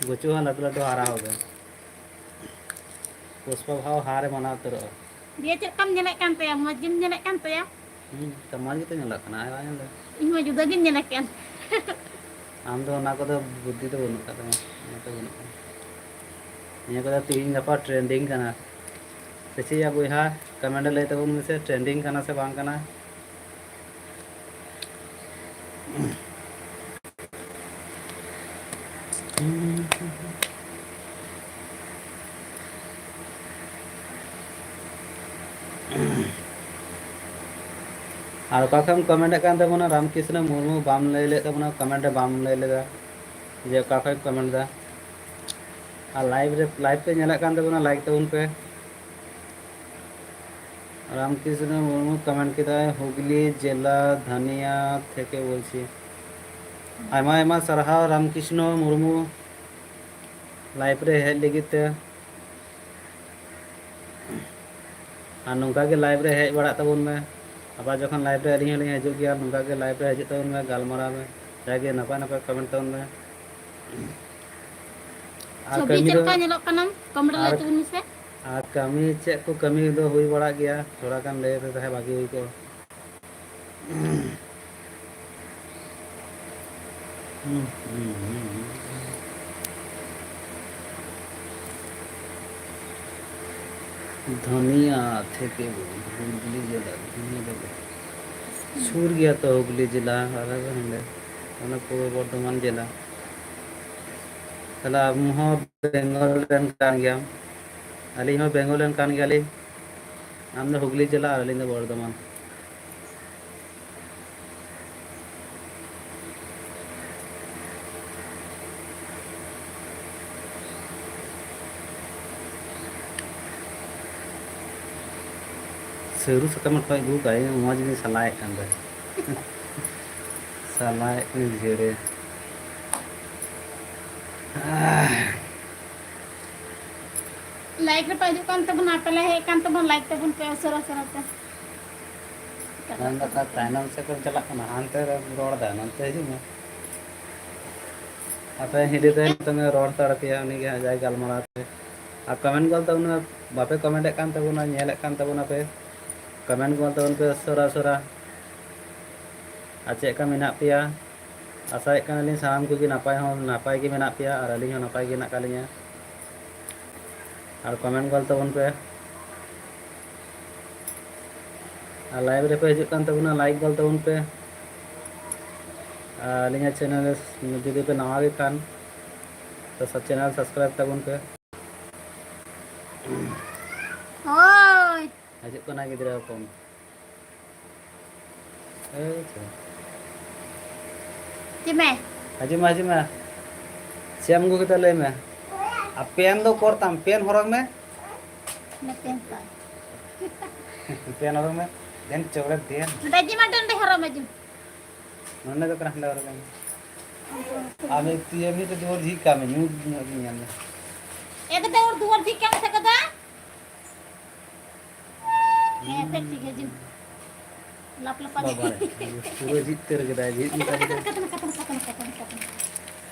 ᱜᱩᱪᱩ ᱦᱚᱸ ᱞᱟᱹᱴᱩ ᱞᱟᱹᱴᱩ ᱦᱟᱨᱟ ᱦᱚᱵᱮ᱾ ᱯᱩᱥᱯᱟ ᱵᱷᱟᱣ ᱦᱟᱨ ᱮ ᱢᱟᱱᱟᱣ ᱩᱛᱟᱹᱨᱚᱜᱼᱟ᱾ ᱫᱤᱭᱮ ᱪᱮᱫ ᱞᱮᱠᱟᱢ ᱧᱮᱞᱮᱫ ᱠᱟᱱ ᱛᱟᱭᱟ? ᱢᱚᱡᱽ ᱜᱮᱢ ᱧᱮᱞᱮᱫ ᱠᱟᱱ ᱛᱟᱭᱟ? ᱦᱩᱸ, ᱛᱚ ᱢᱚᱡᱽ ᱜᱮᱛᱚ ᱧᱮᱞᱚᱜ ᱠᱟᱱᱟ, ᱟᱭ ᱵᱟᱝ ᱧᱮᱞ ᱫᱟ? ᱤᱧ ᱢᱟ ᱡᱩᱫᱟᱹ ᱜᱤᱧ ᱧᱮᱞᱮ ᱠᱮᱫ᱾ ᱟᱢ ᱫᱚ ᱚᱱᱟ ᱠᱚᱫᱚ ᱵᱩᱫᱽᱫᱷᱤ ᱫᱚ ᱵᱟᱹᱱᱩᱜ ᱠᱟᱫ ᱛᱟᱢᱟ, ᱚᱱᱟ ᱫᱚ ᱵᱟᱹᱱᱩᱜ ᱠᱟᱫᱟ᱾ ᱱᱤᱭᱟᱹ ᱠᱚᱫᱚ ᱛᱤᱦᱤᱧ ᱜᱟᱯᱟ trending ᱠᱟᱱᱟ᱾ ᱥᱮ ᱪᱮᱫ ᱭᱟ ᱵᱚᱭᱦᱟ, ᱠᱚᱢᱮᱱᱴ ᱨᱮ ᱞᱟᱹᱭ ᱛᱟᱵᱚᱱ ᱢᱮᱥᱮ, trending ᱠᱟᱱᱟ ᱥᱮ ᱵᱟᱝ ᱠᱟᱱᱟ? ᱟᱨ ᱚᱠᱟ ᱠᱷᱚᱱᱮᱢ ᱠᱚᱢᱮᱱᱴ ᱮᱫ ᱠᱟᱱ ᱛᱟᱵᱚᱱᱟ ᱨᱟᱢᱠᱨᱤᱥᱱᱚ ᱢᱩᱨᱢᱩ? ᱵᱟᱢ ᱞᱟᱹᱭ ᱞᱮᱫ ᱛᱟᱵᱚᱱᱟ, ᱠᱚᱢᱮᱱᱴ ᱨᱮ ᱵᱟᱢ ᱞᱟᱹᱭ ᱞᱮᱫᱟ ᱡᱮ ᱚᱠᱟ ᱠᱷᱚᱱ ᱠᱚᱢᱮᱱᱴ ᱮᱫᱟ᱾ ᱟᱨ ᱞᱟᱭᱤᱵᱷ ᱨᱮ, ᱞᱟᱭᱤᱵᱷ ᱯᱮ ᱧᱮᱞᱮᱫ ᱠᱟᱱ ᱛᱟᱵᱚᱱᱟ, ᱞᱟᱭᱤᱠ ᱛᱟᱵᱚᱱ ᱯᱮ᱾ ᱨᱟᱢᱠᱨᱤᱥᱱᱚ ᱢᱩᱨᱢᱩ ᱠᱚᱢᱮᱱᱴ ᱠᱮᱫᱟᱭ, "ᱦᱩᱜᱽᱞᱤ ᱡᱮᱞᱟ ᱫᱷᱟᱱᱤᱭᱟ ᱛᱷᱮᱠᱮ ᱵᱚᱞᱪᱷᱤ᱾" ᱟᱭᱢᱟ ᱟᱭᱢᱟ ᱥᱟᱨᱦᱟᱣ ᱨᱟᱢᱠᱨᱤᱥᱱᱚ ᱢᱩᱨᱢᱩ, ᱞᱟᱭᱤᱵᱷ ᱨᱮ ᱦᱮᱡ ᱞᱟᱹᱜᱤᱫ ᱛᱮ᱾ ᱟᱨ ᱱᱚᱝᱠᱟ ᱜᱮ ᱞᱟᱭᱤᱵᱷ ᱨᱮ ᱦᱮᱡ ᱵᱟᱲᱟᱜ ᱛᱟᱵᱚᱱ ᱢᱮ᱾ ᱟᱵᱟᱨ ᱡᱚᱠᱷᱚᱱ ᱞᱟᱭᱤᱵᱷ ᱨᱮ ᱟᱹᱞᱤᱧ ᱦᱚᱸᱞᱤᱧ ᱦᱤᱡᱩᱜ ᱜᱮᱭᱟ, ᱱᱚᱝᱠᱟ ᱜᱮ ᱞᱟᱭᱤᱵᱷ ᱨᱮ ᱦᱤᱡᱩᱜ ᱛᱟᱵᱚᱱ ᱢᱮ, ᱜᱟᱞᱢᱟᱨᱟᱣ ᱢᱮ, ᱡᱟᱜᱮ ᱱᱟᱯᱟᱭ ᱱᱟᱯᱟᱭ ᱠᱚᱢᱮᱱᱴ ᱛᱟᱵᱚᱱ ᱢᱮ᱾ ᱟᱨ ᱪᱷᱚᱵᱤ ᱠᱟᱹᱢᱤ ᱪᱮᱫ ᱫᱚ ᱞᱮᱠᱟ ᱧᱮᱞᱚᱜ ᱠᱟᱱᱟ? ᱠᱚᱢᱮᱱᱴ ᱨᱮ ᱞᱟᱹᱭ ᱟᱨ ᱛᱟᱵᱚᱱ ᱢᱮᱥᱮ᱾ ᱟᱨ ᱠᱟᱹᱢᱤ ᱪᱮᱫ ᱠᱚ ᱠᱟᱹᱢᱤ ᱫᱚ ᱦᱩᱭ ᱵᱟᱲᱟᱜ ᱜᱮᱭᱟ? ᱛᱷᱚᱲᱟ ᱜᱟᱱ ᱞᱟᱹᱭ ᱞᱮᱠᱷᱟᱱ ᱵᱷᱟᱜᱤ ᱦᱩᱭ ᱠᱚᱜᱼᱟ᱾ ᱫᱷᱟᱱᱤᱭᱟ ᱛᱷᱮᱠᱮ ᱦᱩᱜᱽᱞᱤ ᱡᱮᱞᱟ, ᱫᱷᱟᱱᱤᱭᱟ ᱫᱚ ᱥᱩᱨ ᱜᱮᱭᱟ ᱛᱚ ᱦᱩᱜᱽᱞᱤ ᱡᱮᱞᱟ, ᱟᱞᱮ ᱫᱚ ᱱᱚᱰᱮ, ᱚᱱᱟ ᱯᱩᱨᱵᱚ ᱵᱚᱨᱫᱷᱚᱢᱟᱱ ᱡᱮᱞᱟ᱾ ᱛᱟᱦᱞᱮ ᱟᱢ ᱦᱚᱸ ᱵᱮᱝᱜᱚᱞ ᱨᱮᱱ ᱠᱟᱱ ᱜᱮᱭᱟᱢ, ᱟᱹᱞᱤᱧ ᱦᱚᱸ ᱵᱮᱝᱜᱚᱞ ᱨᱮᱱ ᱠᱟᱱ ᱜᱮᱭᱟᱞᱤᱧ᱾ ᱟᱢ ᱫᱚ ᱦᱩᱜᱽᱞᱤ ᱡᱮᱞᱟ ᱟᱨ ᱟᱹᱞᱤᱧ ᱫᱚ ᱵᱚᱨᱫᱷᱚᱢᱟᱱ᱾ ᱥᱟᱹᱨᱩ ᱥᱟᱠᱟᱢ ᱠᱷᱚᱡ ᱟᱹᱜᱩ ᱠᱟᱜ ᱤᱧ, ᱢᱚᱡᱽ ᱜᱤᱧ ᱥᱟᱞᱟᱭᱮᱫ ᱠᱟᱱ ᱛᱟᱦᱮᱸᱫ᱾ ᱥᱟᱞᱟᱭᱮᱫ ᱠᱟᱹᱱᱟᱹᱧ ᱡᱷᱟᱹᱲᱮ᱾ ᱞᱟᱭᱤᱠ ᱨᱮᱯᱮ ᱦᱤᱡᱩᱜ ᱠᱟᱱ ᱛᱟᱵᱚᱱᱟ, ᱟᱯᱮ ᱞᱮ ᱦᱮᱡ ᱠᱟᱱ ᱛᱟᱵᱚᱱᱟ, ᱞᱟᱭᱤᱠ ᱛᱟᱵᱚᱱ ᱯᱮ ᱩᱥᱟᱹᱨᱟ ᱩᱥᱟᱹᱨᱟ ᱛᱮ᱾ ᱢᱮᱱ ᱫᱚ ᱚᱠᱟ ᱛᱟᱭᱱᱚᱢ ᱥᱮᱫ ᱠᱚ ᱪᱟᱞᱟᱜ ᱠᱟᱱᱟ, ᱦᱟᱱᱛᱮ ᱨᱮ ᱨᱚᱲ ᱫᱟ, ᱱᱚᱱᱛᱮ ᱦᱤᱡᱩᱜ ᱢᱮ᱾ ᱟᱯᱮ ᱦᱤᱸᱰᱤ ᱫᱚ ᱱᱤᱛᱚᱝ ᱮ ᱨᱚᱲ ᱦᱟᱛᱟᱲ ᱯᱮᱭᱟ, ᱩᱱᱤ ᱜᱮ ᱦᱟᱸᱜ ᱡᱟᱭ ᱜᱟᱞᱢᱟᱨᱟᱣ ᱯᱮ᱾ ᱟᱨ ᱠᱚᱢᱮᱱᱴ ᱜᱚᱫ ᱛᱟᱵᱚᱱ ᱢᱮ, ᱵᱟᱯᱮ ᱠᱚᱢᱮᱱᱴ ᱮᱫ ᱠᱟᱱ ᱛᱟᱵᱚᱱᱟ, ᱧᱮᱞᱮᱫ ᱠᱟᱱ ᱛᱟᱵᱚᱱᱟ ᱯᱮ, ᱠᱚᱢᱮᱱᱴ ᱜᱚᱫ ᱛᱟᱵᱚᱱ ᱯᱮ ᱩᱥᱟᱹᱨᱟ ᱩᱥᱟᱹᱨᱟ᱾ ᱟᱨ ᱪᱮᱫ ᱞᱮᱠᱟ ᱢᱮᱱᱟᱜ ᱯᱮᱭᱟ? ᱟᱥᱟᱭᱮᱫ ᱠᱟᱱᱟᱞᱤᱧ ᱥᱟᱱᱟᱢ ᱠᱚᱜᱮ ᱱᱟᱯᱟᱭ ᱦᱚᱸ ᱱᱟᱯᱟᱭ ᱜᱮ ᱢᱮᱱᱟᱜ ᱯᱮᱭᱟ ᱟᱨ ᱟᱹᱞᱤᱧ ᱦᱚᱸ ᱱᱟᱯᱟᱭ ᱜᱮ ᱢᱮᱱᱟᱜ ᱟᱠᱟᱫ ᱞᱤᱧᱟ᱾ ᱟᱨ ᱠᱚᱢᱮᱱᱴ ᱜᱚᱫ ᱛᱟᱵᱚᱱ ᱯᱮ᱾ ᱟᱨ ᱞᱟᱭᱤᱵᱷ ᱨᱮᱯᱮ ᱦᱤᱡᱩᱜ ᱠᱟᱱ ᱛᱟᱵᱚᱱᱟ, ᱞᱟᱭᱤᱠ ᱜᱚᱫ ᱛᱟᱵᱚᱱ ᱯᱮ᱾ ᱟᱨ ᱟᱹᱞᱤᱧᱟᱜ ᱪᱮᱱᱮᱞ ᱨᱮ ᱡᱩᱫᱤ ᱯᱮ ᱱᱟᱣᱟ ᱜᱮ ᱠᱷᱟᱱ, ᱛᱚ ᱥᱟᱵ ᱪᱮᱱᱮᱞ ᱥᱟᱵᱥᱠᱨᱟᱭᱤᱵ ᱛᱟᱵᱚᱱ ᱯᱮ᱾ ᱦᱳᱭ᱾ ᱦᱤᱡᱩᱜ ᱠᱟᱱᱟ ᱜᱤᱫᱽᱨᱟᱹ ᱦᱚᱯᱚᱱ᱾ ᱟᱪᱪᱷᱟ᱾ ᱪᱮᱫ ᱢᱮ? ᱦᱤᱡᱩᱜ ᱢᱮ, ᱦᱤᱡᱩᱜ ᱢᱮ᱾ ᱪᱮᱫ ᱮᱢ ᱟᱹᱜᱩ ᱠᱮᱫᱟ ᱞᱟᱹᱭ ᱢᱮ᱾ ᱟᱨ ᱯᱮᱱ ᱫᱚ ᱚᱠᱚᱨ ᱛᱟᱢ? ᱯᱮᱱ ᱦᱚᱨᱚᱜ ᱢᱮ᱾ ᱚᱱᱟ ᱯᱮᱱ ᱛᱟᱭ᱾ ᱫᱮᱱ ᱦᱚᱨᱚᱜ ᱢᱮ᱾ ᱫᱮᱱ ᱪᱚᱠᱞᱮᱴ ᱫᱮᱱ᱾ ᱫᱟᱡᱤ ᱢᱟ ᱰᱟᱹᱱᱰᱤ ᱦᱚᱨᱚᱜ ᱢᱮ ᱡᱩ᱾ ᱱᱚᱰᱮ ᱫᱚ ᱠᱟᱱᱟ ᱦᱟᱸᱰᱮ ᱦᱚᱨᱚᱜ ᱢᱮ᱾ ᱟᱢ ᱛᱤᱭᱟᱹ ᱢᱤᱫ ᱫᱩᱣᱟᱹᱨ ᱡᱷᱤᱡ ᱠᱟᱜ ᱢᱮ, ᱧᱩ ᱧᱚᱜ ᱜᱤᱧ ᱧᱮᱞ ᱫᱟ᱾ ᱮ ᱫᱟᱫᱟ, ᱚᱨ ᱫᱩᱣᱟᱹᱨ ᱡᱷᱤᱡ ᱠᱟᱜ ᱢᱮ ᱥᱮ ᱫᱟᱫᱟ᱾ ᱦᱮᱸ, ᱯᱮ ᱴᱷᱤᱠ ᱜᱮ ᱡᱩ᱾ ᱞᱟᱯ ᱞᱟᱯᱟ ᱜᱮ᱾ ᱵᱟᱵᱟ ᱨᱮ, ᱯᱩᱨᱟᱹ ᱡᱷᱤᱡ ᱩᱛᱟᱹᱨ ᱠᱮᱫᱟᱭ, ᱡᱷᱤᱡ ᱩᱛᱟᱹᱨ ᱠᱮᱫᱟᱭ᱾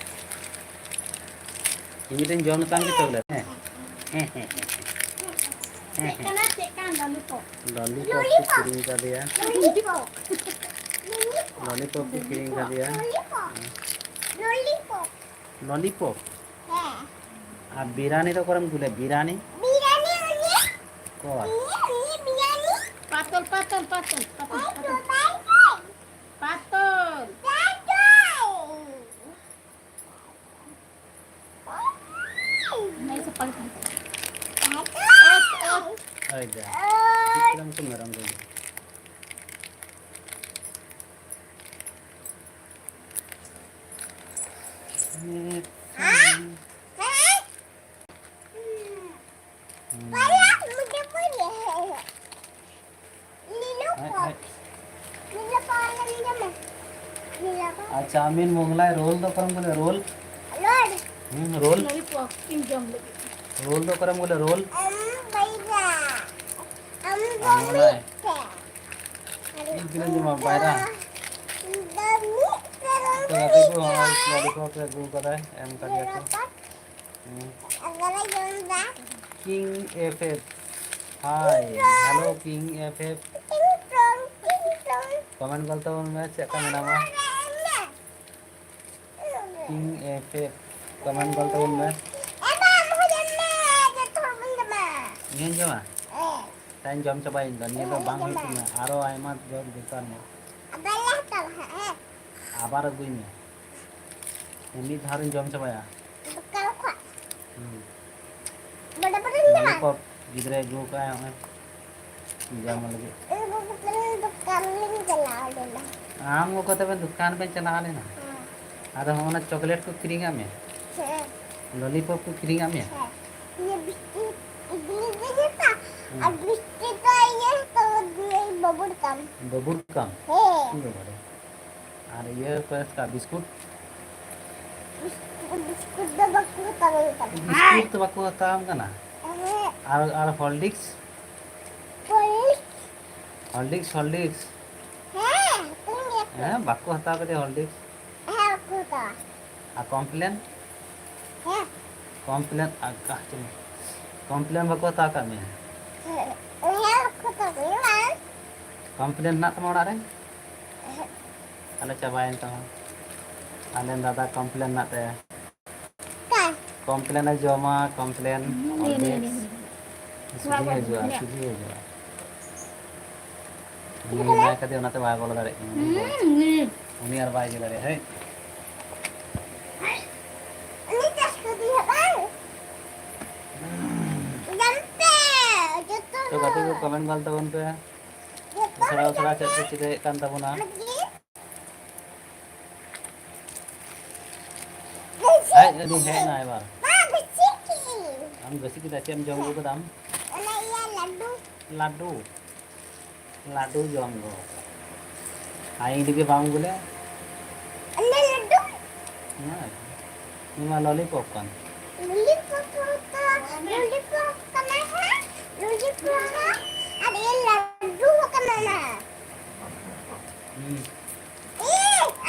ᱤᱧ ᱢᱤᱫᱴᱮᱱ ᱡᱚᱢ ᱞᱮᱠᱟᱱ ᱜᱮ ᱪᱚᱠᱞᱮᱴ᱾ ᱦᱮᱸ, ᱦᱮᱸ, ᱦᱮᱸ, ᱦᱮᱸ᱾ ᱦᱮᱸ, ᱪᱮᱫ ᱦᱮᱸ᱾ ᱠᱟᱱᱟ, ᱪᱮᱫ ᱠᱟᱱ ᱞᱚᱞᱤᱯᱚᱯ? ᱞᱚᱞᱤᱯᱚᱯ ᱠᱚ ᱞᱚᱞᱤᱯᱚᱯ᱾ ᱠᱤᱨᱤᱧ ᱠᱟᱫᱮᱭᱟ᱾ ᱞᱚᱞᱤᱯᱚᱯ᱾ ᱞᱚᱞᱤᱯᱚᱯ ᱠᱚ ᱠᱤᱨᱤᱧ ᱠᱟᱫᱮᱭᱟ᱾ ᱞᱚᱞᱤᱯᱚᱯ᱾ ᱞᱚᱞᱤᱯᱚᱯ᱾ ᱞᱚᱞᱤᱯᱚᱯ? ᱦᱮᱸ᱾ ᱟᱨ ᱵᱤᱨᱟᱱᱤ ᱫᱚ ᱚᱠᱟᱨᱮᱢ ᱠᱩᱞᱮ? ᱵᱤᱨᱟᱱᱤ? ᱵᱤᱨᱟᱱᱤ ᱩᱱᱤ᱾ ᱚᱠᱚᱭ? ᱩᱱᱤ, ᱩᱱᱤ ᱵᱤᱨᱟᱱᱤ᱾ ᱯᱟᱛᱚᱞ, ᱯᱟᱛᱚᱞ, ᱯᱟᱛᱚᱞ, ᱯᱟᱛᱚᱞ, ᱮᱭ ᱯᱟᱛᱚᱞ᱾ ᱪᱚᱯᱟᱭ ᱠᱚ᱾ ᱯᱟᱛᱚᱞ᱾ ᱯᱟᱛᱚᱞ᱾ ᱱᱟᱭ ᱥᱟᱯᱟᱞ ᱠᱟᱱ ᱛᱟᱭᱟ᱾ ᱯᱟᱛᱚᱞ᱾ ᱚᱛ, ᱚᱛ᱾ ᱟᱭ ᱡᱟ᱾ ᱚᱛ᱾ ᱪᱮᱫ ᱞᱮᱠᱟᱱ ᱠᱚ ᱢᱮᱨᱚᱢ ᱠᱚ᱾ ᱦᱮᱸ᱾ ᱦᱮᱸ᱾ ᱦᱩᱸ᱾ ᱯᱟᱭᱟ, ᱢᱩᱡᱷᱮ ᱯᱩᱨᱤ ᱦᱮ, ᱦᱮ᱾ ᱞᱤᱞᱚ ᱦᱮᱸ, ᱯᱚᱯ᱾ ᱦᱮᱸ᱾ ᱞᱤᱞᱚ ᱯᱚᱯ ᱞᱮ ᱡᱚᱢᱟ᱾ ᱞᱤᱞᱚ ᱯᱚᱯ᱾ ᱟᱨ ᱪᱟᱣᱢᱤᱱ, ᱢᱳᱜᱽᱞᱟᱭ, ᱨᱳᱞ ᱫᱚ ᱚᱠᱟᱨᱮᱢ ᱠᱩᱞᱮ? ᱨᱳᱞ? ᱨᱳᱞ᱾ ᱦᱩᱸ, ᱨᱳᱞ᱾ ᱞᱚᱞᱤᱯᱚᱯ ᱤᱧ ᱡᱚᱢ ᱞᱟᱹᱜᱤᱫ᱾ ᱨᱳᱞ ᱫᱚ ᱚᱠᱟᱨᱮᱢ ᱠᱩᱞᱮ? ᱨᱳᱞ? ᱟᱢ ᱵᱟᱭᱨᱟ᱾ ᱟᱢ ᱫᱚ ᱟᱢ ᱵᱟᱭ᱾ ᱢᱤᱫ ᱛᱮ᱾ ᱤᱧ ᱛᱤᱱᱟᱹᱜ ᱤᱧ ᱡᱚᱢᱟ, ᱵᱟᱭᱨᱟ? ᱤᱧ ᱫᱚ ᱢᱤᱫ ᱛᱮ ᱨᱳᱞ ᱛᱚ ᱜᱟᱛᱮ ᱠᱚ, ᱦᱚᱸᱜᱼᱚᱭ ᱢᱤᱫ ᱛᱮ᱾ ᱞᱚᱞᱤᱯᱚᱯ ᱮ ᱟᱹᱜᱩ ᱠᱟᱫᱟᱭ, ᱮᱢ ᱠᱟᱫᱮᱭᱟ ᱠᱚ᱾ ᱞᱚᱞᱤᱯᱚᱯ᱾ ᱦᱩᱸ᱾ ᱟᱜᱟᱨ ᱡᱚᱢ ᱫᱟ᱾ King F F᱾ Hi, hello King F F᱾ ᱴᱤᱝ ᱴᱚᱝ, ᱴᱤᱝ ᱴᱚᱝ᱾ Comment ᱜᱚᱞ ᱛᱟᱵᱚᱱ ᱢᱮ, ᱪᱮᱫ ᱞᱮᱠᱟ ᱢᱮᱱᱟᱢᱟ? King F F, comment ᱜᱚᱞ ᱛᱟᱵᱚᱱ ᱢᱮ᱾ ᱮ ᱵᱟ, ᱟᱢ ᱦᱚᱸ ᱡᱚᱢ ᱢᱮ, ᱡᱚᱛᱚ ᱦᱚᱲ ᱵᱚᱱ ᱡᱚᱢᱟ᱾ ᱤᱧ ᱦᱚᱸᱧ ᱡᱚᱢᱟ? ᱦᱮᱸ᱾ ᱛᱟᱧ ᱡᱚᱢ ᱪᱟᱵᱟᱭᱟ ᱤᱧ ᱫᱚ, ᱱᱤᱭᱟᱹ ᱫᱚ ᱦᱮᱸ, ᱵᱟᱝ ᱦᱩᱭᱩᱜ ᱡᱚᱢᱟ᱾ ᱛᱤᱧᱟ, ᱟᱨᱚ ᱟᱭᱢᱟ ᱡᱳᱨ ᱫᱚᱨᱠᱟᱨ ᱢᱮ᱾ ᱟᱵᱟᱨ ᱞᱮ ᱦᱟᱛᱟᱣᱟ ᱦᱟᱸᱜ, ᱦᱮᱸ᱾ ᱟᱵᱟᱨ ᱟᱹᱜᱩᱭ ᱢᱮ᱾ ᱢᱤᱫ ᱫᱷᱟᱣ ᱨᱤᱧ ᱡᱚᱢ ᱪᱟᱵᱟᱭᱟ᱾ ᱫᱚᱠᱟᱱ ᱠᱷᱚᱱ᱾ ᱦᱩᱸ᱾ ᱵᱚᱰᱮ ᱵᱚᱰᱮ ᱧᱟᱢᱟ᱾ ᱞᱚᱞᱤᱯᱚᱯ ᱜᱤᱫᱽᱨᱟᱹᱭ ᱟᱹᱜᱩ ᱠᱟᱜᱼᱟᱭ, ᱦᱚᱸᱜᱼᱚᱭ ᱡᱚᱢ ᱞᱟᱹᱜᱤᱫ᱾ ᱤᱧ ᱜᱚᱜᱚ ᱛᱟᱹᱞᱤᱧ ᱫᱚᱠᱟᱱ ᱞᱤᱧ ᱪᱟᱞᱟᱣ ᱞᱮᱱᱟ᱾ ᱟᱢ ᱜᱚᱜᱚ ᱛᱟᱵᱮᱱ ᱫᱚᱠᱟᱱ ᱵᱮᱱ ᱪᱟᱞᱟᱣ ᱞᱮᱱᱟ? ᱦᱮᱸ᱾ ᱟᱫᱚ ᱦᱚᱸᱜᱼᱚ ᱱᱟ ᱪᱚᱠᱞᱮᱴ ᱠᱚ ᱠᱤᱨᱤᱧᱟᱜ ᱢᱮ? ᱦᱮᱸ᱾ ᱞᱚᱞᱤᱯᱚᱯ ᱠᱚ ᱠᱤᱨᱤᱧᱟᱜ ᱢᱮᱭᱟ? ᱦᱮᱸ᱾ ᱤᱭᱟᱹ ᱵᱤᱥᱠᱩᱴ᱾ ᱵᱤᱞᱤ ᱵᱤᱞᱤ ᱛᱚ, ᱦᱩᱸ᱾ ᱟᱨ ᱵᱤᱥᱠᱩᱴ ᱫᱚ ᱤᱭᱟᱹ ᱛᱚ, ᱵᱟᱹᱵᱩᱨ ᱠᱟᱢ᱾ ᱵᱟᱹᱵᱩᱨ ᱠᱟᱢ? ᱦᱮᱸ᱾ ᱤᱧ ᱵᱟᱵᱟ ᱨᱮ᱾ ᱟᱨ ᱤᱭᱟᱹ ᱠᱚ ᱮᱥᱠᱟ ᱵᱤᱥᱠᱩᱴ? ᱵᱤᱥᱠᱩᱴ, ᱵᱤᱥᱠᱩᱴ ᱫᱚ ᱵᱟᱠᱚ ᱦᱟᱛᱟᱣ ᱠᱟᱱᱟ᱾ ᱵᱤᱥᱠᱩᱴ ᱫᱚ ᱵᱟᱠᱚ ᱦᱟᱛᱟᱣ ᱟᱢ ᱠᱟᱱᱟ? ᱦᱮᱸ᱾ ᱟᱨ, ᱟᱨ ᱦᱚᱨᱞᱤᱠᱥ? ᱦᱚᱨᱞᱤᱠᱥ? Horlicks, Horlicks. ᱦᱮᱸ, ᱦᱟᱛᱟᱣ ᱜᱮᱭᱟ ᱠᱚ᱾ ᱦᱮᱸ, ᱵᱟᱠᱚ ᱦᱟᱛᱟᱣ ᱠᱟᱫᱮᱭᱟ ᱦᱚᱨᱞᱤᱠᱥ᱾ ᱦᱮᱸ, ᱵᱟᱠᱚ ᱦᱟᱛᱟᱣᱟ᱾ ᱟᱨ ᱠᱚᱢᱯᱞᱮᱱ? ᱦᱮᱸ᱾ ᱠᱚᱢᱯᱞᱮᱱ, ᱟᱨ ᱠᱟ-, ᱪᱮᱫ? ᱠᱚᱢᱯᱞᱮᱱ ᱵᱟᱠᱚ ᱦᱟᱛᱟᱣ ᱠᱟᱜ ᱢᱮᱭᱟ? ᱦᱮᱸ, ᱦᱮᱸ, ᱵᱟᱠᱚ ᱦᱟᱛᱟᱣ ᱠᱟᱜ ᱢᱮᱭᱟ, ᱵᱟᱝ? ᱠᱚᱢᱯᱞᱮᱱ ᱦᱮᱱᱟᱜ ᱛᱟᱢᱟ ᱚᱲᱟᱜ ᱨᱮ? ᱦᱮᱸ᱾ ᱛᱟᱦᱞᱮ ᱪᱟᱵᱟᱭᱮᱱ ᱛᱟᱢᱟ᱾ ᱟᱞᱮ ᱫᱟᱫᱟ ᱠᱚᱢᱯᱞᱮᱱ ᱢᱮᱱᱟᱜ ᱛᱟᱭᱟ᱾ ᱚᱠᱟ? ᱠᱚᱢᱯᱞᱮᱱ ᱮ ᱡᱚᱢᱟ, ᱠᱚᱢᱯᱞᱮᱱ, ᱦᱩᱸ, ᱦᱚᱨᱞᱤᱠᱥ᱾ ᱦᱩᱸ, ᱦᱩᱸ᱾ ᱥᱩᱡᱤ ᱦᱤᱡᱩᱜᱼᱟ, ᱦᱩᱸ᱾ ᱥᱩᱡᱤ ᱦᱤᱡᱩᱜᱼᱟ᱾ ᱩᱱᱤ ᱢᱮᱱᱟᱭ ᱠᱟᱫᱮᱭᱟ, ᱚᱱᱟᱛᱮ ᱵᱟᱭ ᱵᱚᱞᱚ ᱫᱟᱲᱮᱭᱟᱜ ᱠᱟᱱᱟ᱾ ᱦᱩᱸ, ᱦᱩᱸ᱾ ᱩᱱᱤ ᱟᱨ ᱵᱟᱭ ᱤᱭᱟᱹ ᱫᱟᱲᱮᱭᱟᱜᱼᱟ, ᱦᱮᱸ? ᱩᱱᱤ ᱪᱟᱥ ᱠᱟᱫᱮᱭᱟ ᱵᱟᱝ? ᱡᱚᱢ ᱯᱮ, ᱡᱚᱛᱚ ᱛᱚ ᱜᱟᱛᱮ ᱠᱚ ᱦᱚᱲ᱾ ᱠᱚᱢᱮᱱᱴ ᱜᱚᱞ ᱛᱟᱵᱚᱱ ᱯᱮ᱾ ᱡᱚᱛᱚ ᱩᱥᱟᱹᱨᱟ ᱦᱚᱲ ᱩᱥᱟᱹᱨᱟ ᱡᱚᱢ ᱪᱮᱫ ᱯᱮ ᱯᱮ᱾ ᱪᱤᱠᱟᱹᱭᱮᱫ ᱠᱟᱱ ᱛᱟᱵᱚᱱᱟ? ᱢᱟᱹᱡᱷᱤ᱾ ᱦᱮᱡ, ᱩᱱᱤ ᱦᱮᱡ ᱮᱱᱟ ᱮᱵᱟᱨ᱾ ᱵᱟ, ᱜᱟᱹᱪᱷᱤ ᱠᱤ? ᱟᱢ ᱜᱟᱹᱪᱷᱤ ᱠᱮᱫᱟ, ᱪᱮᱫ ᱮᱢ ᱡᱚᱢ ᱟᱹᱜᱩ ᱠᱟᱫᱟ ᱟᱢ? ᱚᱱᱟ ᱤᱭᱟᱹ ᱞᱟᱹᱰᱩ᱾ ᱞᱟᱹᱰᱩ? ᱞᱟᱹᱰᱩ ᱡᱚᱢ ᱫᱚ᱾ ᱟᱨ ᱤᱧ ᱞᱟᱹᱜᱤᱫ ᱵᱟᱢ ᱟᱹᱜᱩ ᱞᱮᱫ? ᱚᱱᱟ ᱞᱟᱹᱰᱩ᱾ ᱦᱮᱸ, ᱱᱚᱣᱟ ᱞᱚᱞᱤᱯᱚᱯ ᱠᱟᱱ᱾ ᱞᱚᱞᱤᱯᱚᱯ ᱫᱚ, ᱞᱚᱞᱤᱯᱚᱯ ᱠᱟᱱᱟ ᱦᱟᱸᱜ, ᱞᱚᱞᱤᱯᱚᱯ ᱦᱚᱸ, ᱟᱨ ᱤᱭᱟᱹ ᱞᱟᱹᱰᱩ ᱦᱚᱸ ᱠᱟᱱᱟ ᱚᱱᱟ᱾ ᱦᱩᱸ᱾ ᱮ,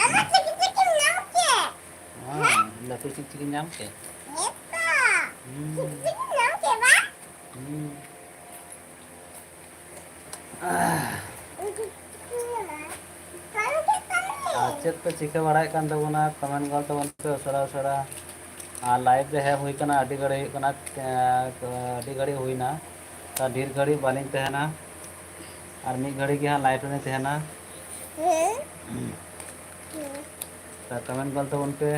ᱟᱢᱟᱜ ᱪᱤᱠᱤ ᱪᱤᱠᱤᱢ ᱧᱟᱢ ᱠᱮᱫ? ᱦᱮᱸ, ᱞᱟᱹᱴᱩ ᱪᱤᱠᱪᱤᱠᱤ ᱧᱟᱢ ᱠᱮᱫ᱾ ᱦᱮᱸ ᱛᱚ᱾ ᱦᱩᱸ᱾ ᱪᱤᱠᱪᱤᱠᱤ ᱧᱟᱢ ᱠᱮᱫ ᱵᱟᱝ? ᱦᱩᱸ᱾ ᱪᱤᱠᱪᱤᱠᱤ ᱧᱟᱢᱟ᱾ ᱵᱟᱝ ᱠᱮᱫ ᱛᱟᱞᱮ᱾ ᱟᱨ ᱪᱮᱫ ᱯᱮ ᱪᱤᱠᱟᱹ ᱵᱟᱲᱟᱭᱮᱫ ᱠᱟᱱ ᱛᱟᱵᱚᱱᱟ? ᱠᱚᱢᱮᱱᱴ ᱜᱚᱞ ᱛᱟᱵᱚᱱ ᱯᱮ ᱩᱥᱟᱹᱨᱟ ᱩᱥᱟᱹᱨᱟ᱾ ᱟᱨ ᱞᱟᱭᱤᱵᱷ ᱨᱮ ᱦᱮᱡ ᱦᱩᱭ ᱠᱟᱱᱟ, ᱟᱹᱰᱤ ᱜᱷᱟᱹᱲᱤᱡ ᱦᱩᱭᱩᱜ ᱠᱟᱱᱟ, ᱮᱸ, ᱟᱹᱰᱤ ᱜᱷᱟᱹᱲᱤᱡ ᱦᱩᱭᱱᱟ᱾ ᱛᱚ ᱰᱷᱮᱨ ᱜᱷᱟᱹᱲᱤᱡ ᱵᱟᱹᱞᱤᱧ ᱛᱟᱦᱮᱱᱟ, ᱟᱨ ᱢᱤᱫ ᱜᱷᱟᱹᱲᱤᱡ ᱜᱮ ᱦᱟᱸᱜ ᱞᱟᱭᱤᱵᱷ ᱨᱮᱞᱤᱧ ᱛᱟᱦᱮᱱᱟ᱾ ᱦᱮᱸ᱾ ᱦᱮᱸ᱾ ᱛᱟ ᱠᱚᱢᱮᱱᱴ ᱜᱚᱞ ᱛᱟᱵᱚᱱ ᱯᱮ᱾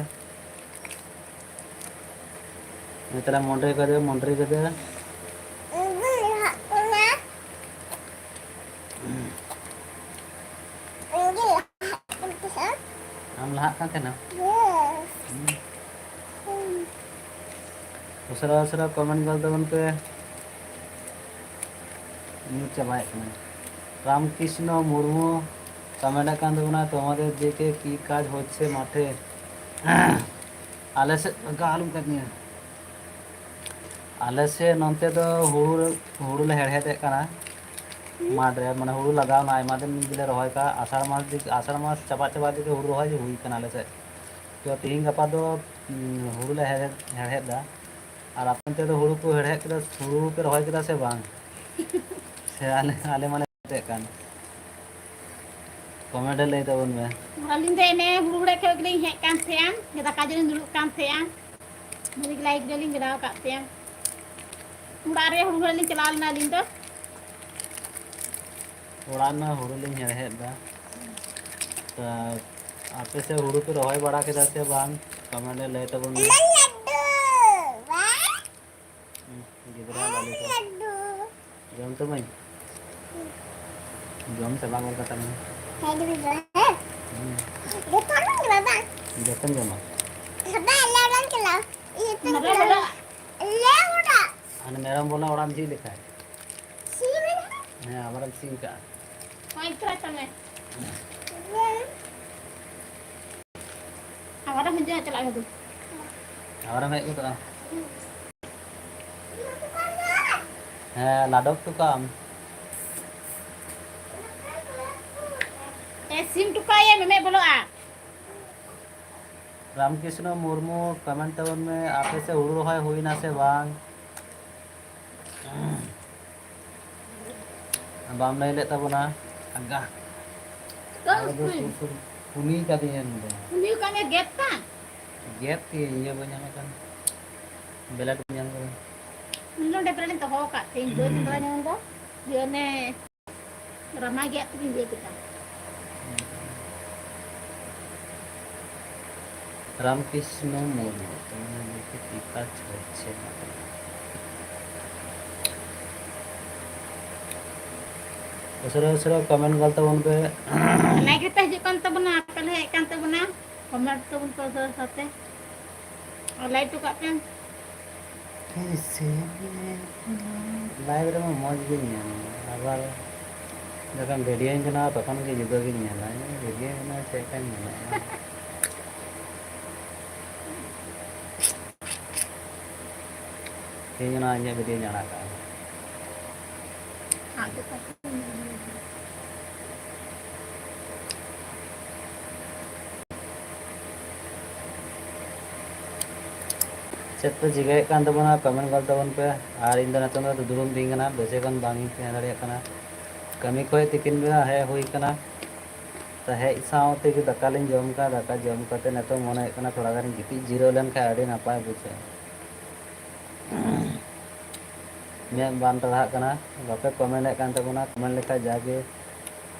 ᱱᱮᱛᱟᱨ ᱢᱚᱱᱰᱨᱤ ᱠᱚᱫᱚ, ᱢᱚᱱᱰᱨᱤ ᱠᱚᱫᱚ᱾ ᱤᱧ ᱫᱚ ᱞᱟᱦᱟᱜ ᱠᱟᱱᱟ᱾ ᱤᱧ ᱜᱮ ᱞᱟᱦᱟᱜ ᱠᱟᱱ ᱛᱟᱦᱮᱸᱜᱼᱟ᱾ ᱟᱢ ᱞᱟᱦᱟᱜ ᱠᱟᱱ ᱛᱟᱦᱮᱱᱟ? ᱦᱮᱸ᱾ ᱦᱩᱸ᱾ ᱦᱩᱸ᱾ ᱩᱥᱟᱹᱨᱟ ᱩᱥᱟᱹᱨᱟ ᱠᱚᱢᱮᱱᱴ ᱜᱚᱞ ᱛᱟᱵᱚᱱ ᱯᱮ᱾ ᱧᱩᱨ ᱪᱟᱵᱟᱭᱮᱫ ᱠᱟᱱᱟᱭ᱾ ᱨᱟᱢᱠᱨᱤᱥᱱᱚ ᱢᱩᱨᱢᱩ ᱠᱚᱢᱮᱱᱴ ᱟᱠᱟᱱ ᱛᱟᱵᱚᱱᱟ, "ᱛᱳᱢᱟᱫᱮᱨ দিকে কি কাজ হচ্ছে মাঠে?" ᱟᱞᱮ ᱥᱮᱫ ᱚᱱᱠᱟ ᱟᱞᱚᱢ ᱠᱟᱹᱢᱤᱭᱟ᱾ ᱟᱞᱮ ᱥᱮᱫ ᱱᱚᱱᱛᱮ ᱫᱚ ᱦᱩᱲᱩ, ᱦᱩᱲᱩ ᱞᱮ ᱦᱮᱲᱦᱮᱫᱮᱫ ᱠᱟᱱᱟ ᱢᱟᱴᱷ ᱨᱮ, ᱢᱟᱱᱮ ᱦᱩᱲᱩ ᱞᱟᱜᱟᱣᱱᱟ, ᱟᱭᱢᱟ ᱫᱤᱱ ᱜᱮᱞᱮ ᱨᱚᱦᱚᱭ ᱠᱟᱜᱼᱟ᱾ ᱟᱥᱟᱲ ᱢᱟᱥ ᱫᱤᱠ, ᱟᱥᱟᱲ ᱢᱟᱥ ᱪᱟᱵᱟᱜ ᱪᱟᱵᱟᱜ ᱫᱤᱠᱮ ᱦᱩᱲᱩ ᱨᱚᱦᱚᱭ ᱜᱮ ᱦᱩᱭ ᱠᱟᱱᱟ ᱟᱞᱮ ᱥᱮᱫ᱾ ᱛᱚ ᱛᱤᱦᱤᱧ ᱜᱟᱯᱟ ᱫᱚ, ᱩᱸ, ᱦᱩᱲᱩ ᱞᱮ ᱦᱮᱲᱦᱮᱫ, ᱦᱮᱲᱦᱮᱫ ᱫᱟ᱾ ᱟᱨ ᱟᱯᱮ ᱚᱱᱛᱮ ᱫᱚ ᱦᱩᱲᱩ ᱠᱚ ᱦᱮᱲᱦᱮᱫ ᱠᱮᱫᱟ, ᱦᱩᱲᱩ ᱯᱮ ᱨᱚᱦᱚᱭ ᱠᱮᱫᱟ ᱥᱮ ᱵᱟᱝ? ᱥᱮ ᱟᱞᱮ, ᱟᱞᱮ ᱢᱟᱞᱮ ᱦᱮᱲᱦᱮᱫ ᱠᱟᱱ? ᱠᱚᱢᱮᱱᱴ ᱨᱮ ᱞᱟᱹᱭ ᱛᱟᱵᱚᱱ ᱢᱮ᱾ ᱟᱹᱞᱤᱧ ᱫᱚ ᱮᱱᱮ ᱦᱩᱲᱩ ᱦᱮᱲᱦᱮᱫ ᱠᱷᱚᱡ ᱜᱮᱞᱤᱧ ᱦᱮᱡ ᱠᱟᱱ ᱛᱟᱦᱮᱸᱜᱼᱟ, ᱫᱟᱠᱟ ᱡᱚᱢ ᱞᱤᱧ ᱫᱩᱲᱩᱵ ᱠᱟᱱ ᱛᱟᱦᱮᱸᱜᱼᱟ, ᱢᱟᱹᱨᱤᱪ ᱞᱟᱭᱤᱴ ᱜᱮᱞᱤᱧ ᱵᱮᱱᱟᱣ ᱟᱠᱟᱫ ᱛᱟᱦᱮᱸᱜᱼᱟ᱾ ᱚᱲᱟᱜ ᱨᱮ ᱦᱩᱲᱩ ᱦᱮᱲᱦᱮᱫ ᱞᱤᱧ ᱪᱟᱞᱟᱣ ᱞᱮᱱᱟ ᱟᱹᱞᱤᱧ ᱫᱚ᱾ ᱚᱲᱟᱜ ᱨᱮᱱᱟᱜ ᱦᱩᱲᱩ ᱞᱤᱧ ᱦᱮᱲᱦᱮᱫ ᱫᱟ᱾ ᱛᱟ, ᱟᱯᱮ ᱥᱮᱫ ᱦᱩᱲᱩ ᱯᱮ ᱨᱚᱦᱚᱭ ᱵᱟᱲᱟ ᱠᱮᱫᱟ ᱥᱮ ᱵᱟᱝ? ᱠᱚᱢᱮᱱᱴ ᱨᱮ ᱞᱟᱹᱭ ᱛᱟᱵᱚᱱ ᱢᱮ᱾ ᱦᱩᱸ, ᱜᱤᱫᱽᱨᱟᱹ ᱞᱟᱹᱰᱩ᱾ ᱡᱚᱢ ᱛᱟᱢᱟᱹᱧ? ᱡᱚᱢ ᱪᱟᱵᱟ ᱜᱚᱫ ᱠᱟᱛᱟᱢ᱾ ᱦᱩᱸ᱾ ᱡᱚᱛᱚᱢ ᱡᱚᱢᱟ? ᱵᱟᱵᱟ, ᱟᱞᱮ ᱚᱲᱟᱜ ᱪᱟᱞᱟᱣ᱾ ᱤᱭᱟᱹ ᱯᱮ ᱵᱟᱵᱟ, ᱪᱟᱞᱟᱣ᱾ ᱵᱟᱵᱟ᱾ ᱟᱞᱮ ᱚᱲᱟᱜ᱾ ᱦᱟᱱᱮ ᱢᱮᱨᱚᱢ ᱵᱚᱞᱮ ᱚᱲᱟᱜ ᱮᱢ ᱡᱷᱤᱡ ᱞᱮᱠᱷᱟᱡ᱾ ᱥᱤ ᱢᱮ᱾ ᱦᱮᱸ, ᱟᱵᱟᱨᱮᱢ ᱥᱤ ᱠᱟᱜᱼᱟ᱾ ᱦᱳᱭ, ᱛᱚᱨᱟ ᱛᱟᱢᱮ᱾ ᱟᱵᱟᱨᱮᱢ ᱦᱤᱡᱩᱜᱼᱟ, ᱪᱟᱞᱟᱜ ᱦᱤᱡᱩᱜ᱾ ᱟᱵᱟᱨᱮᱢ ᱦᱮᱡ ᱜᱚᱫᱚᱜᱼᱟ᱾ ᱦᱮᱸ, ᱞᱟᱰᱚᱠ ᱦᱚᱴᱚ ᱠᱟᱜ ᱟᱢ᱾ ᱮ, ᱥᱤᱢ ᱦᱚᱴᱚ ᱠᱟᱜ ᱟᱭ, ᱢᱮᱢᱮ ᱵᱚᱞᱚᱜᱼᱟ᱾ ᱨᱟᱢᱠᱨᱤᱥᱱᱚ ᱢᱩᱨᱢᱩ, ᱠᱚᱢᱮᱱᱴ ᱛᱟᱵᱚᱱ ᱢᱮ, ᱟᱯᱮ ᱥᱮᱫ ᱦᱩᱲᱩ ᱨᱚᱦᱚᱭ ᱦᱩᱭᱱᱟ ᱥᱮ ᱵᱟᱝ? ᱵᱟᱢ ᱞᱟᱹᱭ ᱞᱮᱫ ᱛᱟᱵᱚᱱᱟ᱾ ᱟᱜᱟ᱾ ᱛᱚ ᱟᱞᱮ ᱫᱚ ᱦᱩᱭ᱾ ᱥᱩᱨ ᱥᱩᱨ ᱠᱩᱞᱤ ᱠᱟᱫᱤᱧᱟ ᱱᱚᱰᱮ᱾ ᱠᱩᱞᱤ ᱠᱟᱫ ᱢᱮᱭᱟ, ᱜᱮᱫ ᱛᱟᱢ? ᱜᱮᱫ ᱠᱤᱭᱟᱹᱧ, ᱤᱭᱟᱹ ᱵᱟᱹᱧ ᱧᱟᱢᱮᱫ ᱠᱟᱱ᱾ ᱵᱞᱮᱰ ᱵᱟᱹᱧ ᱧᱟᱢ ᱠᱟᱫᱟ᱾ ᱤᱧ ᱫᱚ ᱚᱸᱰᱮ ᱯᱮᱨᱮ ᱞᱤᱧ ᱫᱚᱦᱚ ᱟᱠᱟᱫ ᱛᱤᱧ, ᱵᱟᱹᱧ ᱵᱟᱲᱟᱭ ᱧᱟᱢ ᱫᱟ᱾ ᱡᱮ ᱚᱱᱮ ᱨᱟᱢᱟ ᱜᱮᱫ ᱛᱮᱜᱤᱧ ᱤᱭᱟᱹ ᱠᱮᱫᱟ᱾ রামকৃষ্ণ মৌর্য, তোমার মুখে কি কাজ হচ্ছে? ᱩᱥᱟᱹᱨᱟ ᱩᱥᱟᱹᱨᱟ ᱠᱚᱢᱮᱱᱴ ᱜᱚᱞ ᱛᱟᱵᱚᱱ ᱯᱮ᱾ ᱞᱟᱭᱤᱠ ᱦᱟᱛᱟᱣ ᱦᱤᱡᱩᱜ ᱠᱟᱱ ᱛᱟᱵᱚᱱᱟ, ᱟᱯᱮ ᱞᱮ ᱦᱮᱡ ᱠᱟᱱ ᱛᱟᱵᱚᱱᱟ, ᱠᱚᱢᱮᱱᱴ ᱛᱟᱵᱚᱱ ᱯᱮ ᱩᱥᱟᱹᱨᱟ ᱥᱟᱶᱛᱮ᱾ ᱟᱨ ᱞᱟᱭᱤᱠ ᱦᱚᱴᱚ ᱠᱟᱜ ᱯᱮ᱾ ᱦᱮᱸ ᱥᱮ, ᱞᱟᱭᱤᱵᱷ ᱨᱮᱢᱟ ᱢᱚᱡᱽ ᱜᱤᱧ ᱧᱮᱞ ᱮᱫᱟ, ᱟᱵᱟᱨ ᱡᱚᱠᱷᱚᱱ ᱵᱷᱤᱰᱤᱭᱳᱧ ᱵᱮᱱᱟᱣᱟ ᱛᱚᱠᱷᱚᱱ ᱜᱮ ᱡᱩᱫᱟᱹ ᱜᱤᱧ ᱧᱮᱞᱟ᱾ ᱵᱷᱤᱰᱤᱭᱳ ᱵᱮᱱᱟᱣ ᱪᱮᱫ ᱞᱮᱠᱟᱧ ᱧᱮᱞᱟ? ᱛᱮᱦᱮᱧ ᱚᱱᱟ ᱤᱧᱟᱹᱜ ᱵᱷᱤᱰᱤᱭᱳᱧ ᱟᱲᱟᱜ ᱠᱟᱜᱼᱟ᱾ ᱪᱮᱫ ᱯᱮ ᱪᱤᱠᱟᱹᱭᱮᱫ ᱠᱟᱱ ᱛᱟᱵᱚᱱᱟ? ᱠᱚᱢᱮᱱᱴ ᱜᱚᱫ ᱛᱟᱵᱚᱱ ᱯᱮ᱾ ᱟᱨ ᱤᱧ ᱫᱚ ᱱᱤᱛᱚᱝ ᱫᱚ ᱫᱩᱲᱩᱵ ᱤᱧ ᱛᱤᱸᱜᱩᱱᱟ, ᱵᱮᱥᱤ ᱠᱷᱚᱱ ᱵᱟᱝ ᱤᱧ ᱛᱟᱦᱮᱸ ᱫᱟᱲᱮᱭᱟᱜ ᱠᱟᱱᱟ᱾ ᱠᱟᱹᱢᱤ ᱠᱷᱚᱱ ᱛᱤᱠᱤᱱ ᱵᱮᱲᱟ ᱦᱮᱡ ᱦᱩᱭ ᱠᱟᱱᱟ, ᱛᱚ ᱦᱮᱡ ᱥᱟᱶ ᱛᱮᱜᱮ ᱫᱟᱠᱟ ᱞᱤᱧ ᱡᱚᱢ ᱠᱟᱜᱼᱟ᱾ ᱫᱟᱠᱟ ᱡᱚᱢ ᱠᱟᱛᱮ ᱱᱤᱛᱚᱝ ᱢᱚᱱᱮ ᱦᱩᱭᱩᱜ ᱠᱟᱱᱟ ᱛᱷᱚᱲᱟ ᱜᱟᱱᱤᱧ ᱜᱤᱛᱤᱡ ᱡᱤᱨᱟᱹᱣ ᱞᱮᱱᱠᱷᱟᱱ ᱟᱹᱰᱤ ᱱᱟᱯᱟᱭ ᱵᱩᱡᱷᱟᱹᱜᱼᱟ᱾ ᱢᱮᱫ ᱵᱟᱝ ᱴᱟᱲᱦᱟᱜ ᱠᱟᱱᱟ᱾ ᱵᱟᱯᱮ ᱠᱚᱢᱮᱱᱴ ᱮᱫ ᱠᱟᱱ ᱛᱟᱵᱚᱱᱟ, ᱠᱚᱢᱮᱱᱴ ᱞᱮᱠᱷᱟᱡ ᱡᱟᱜᱮ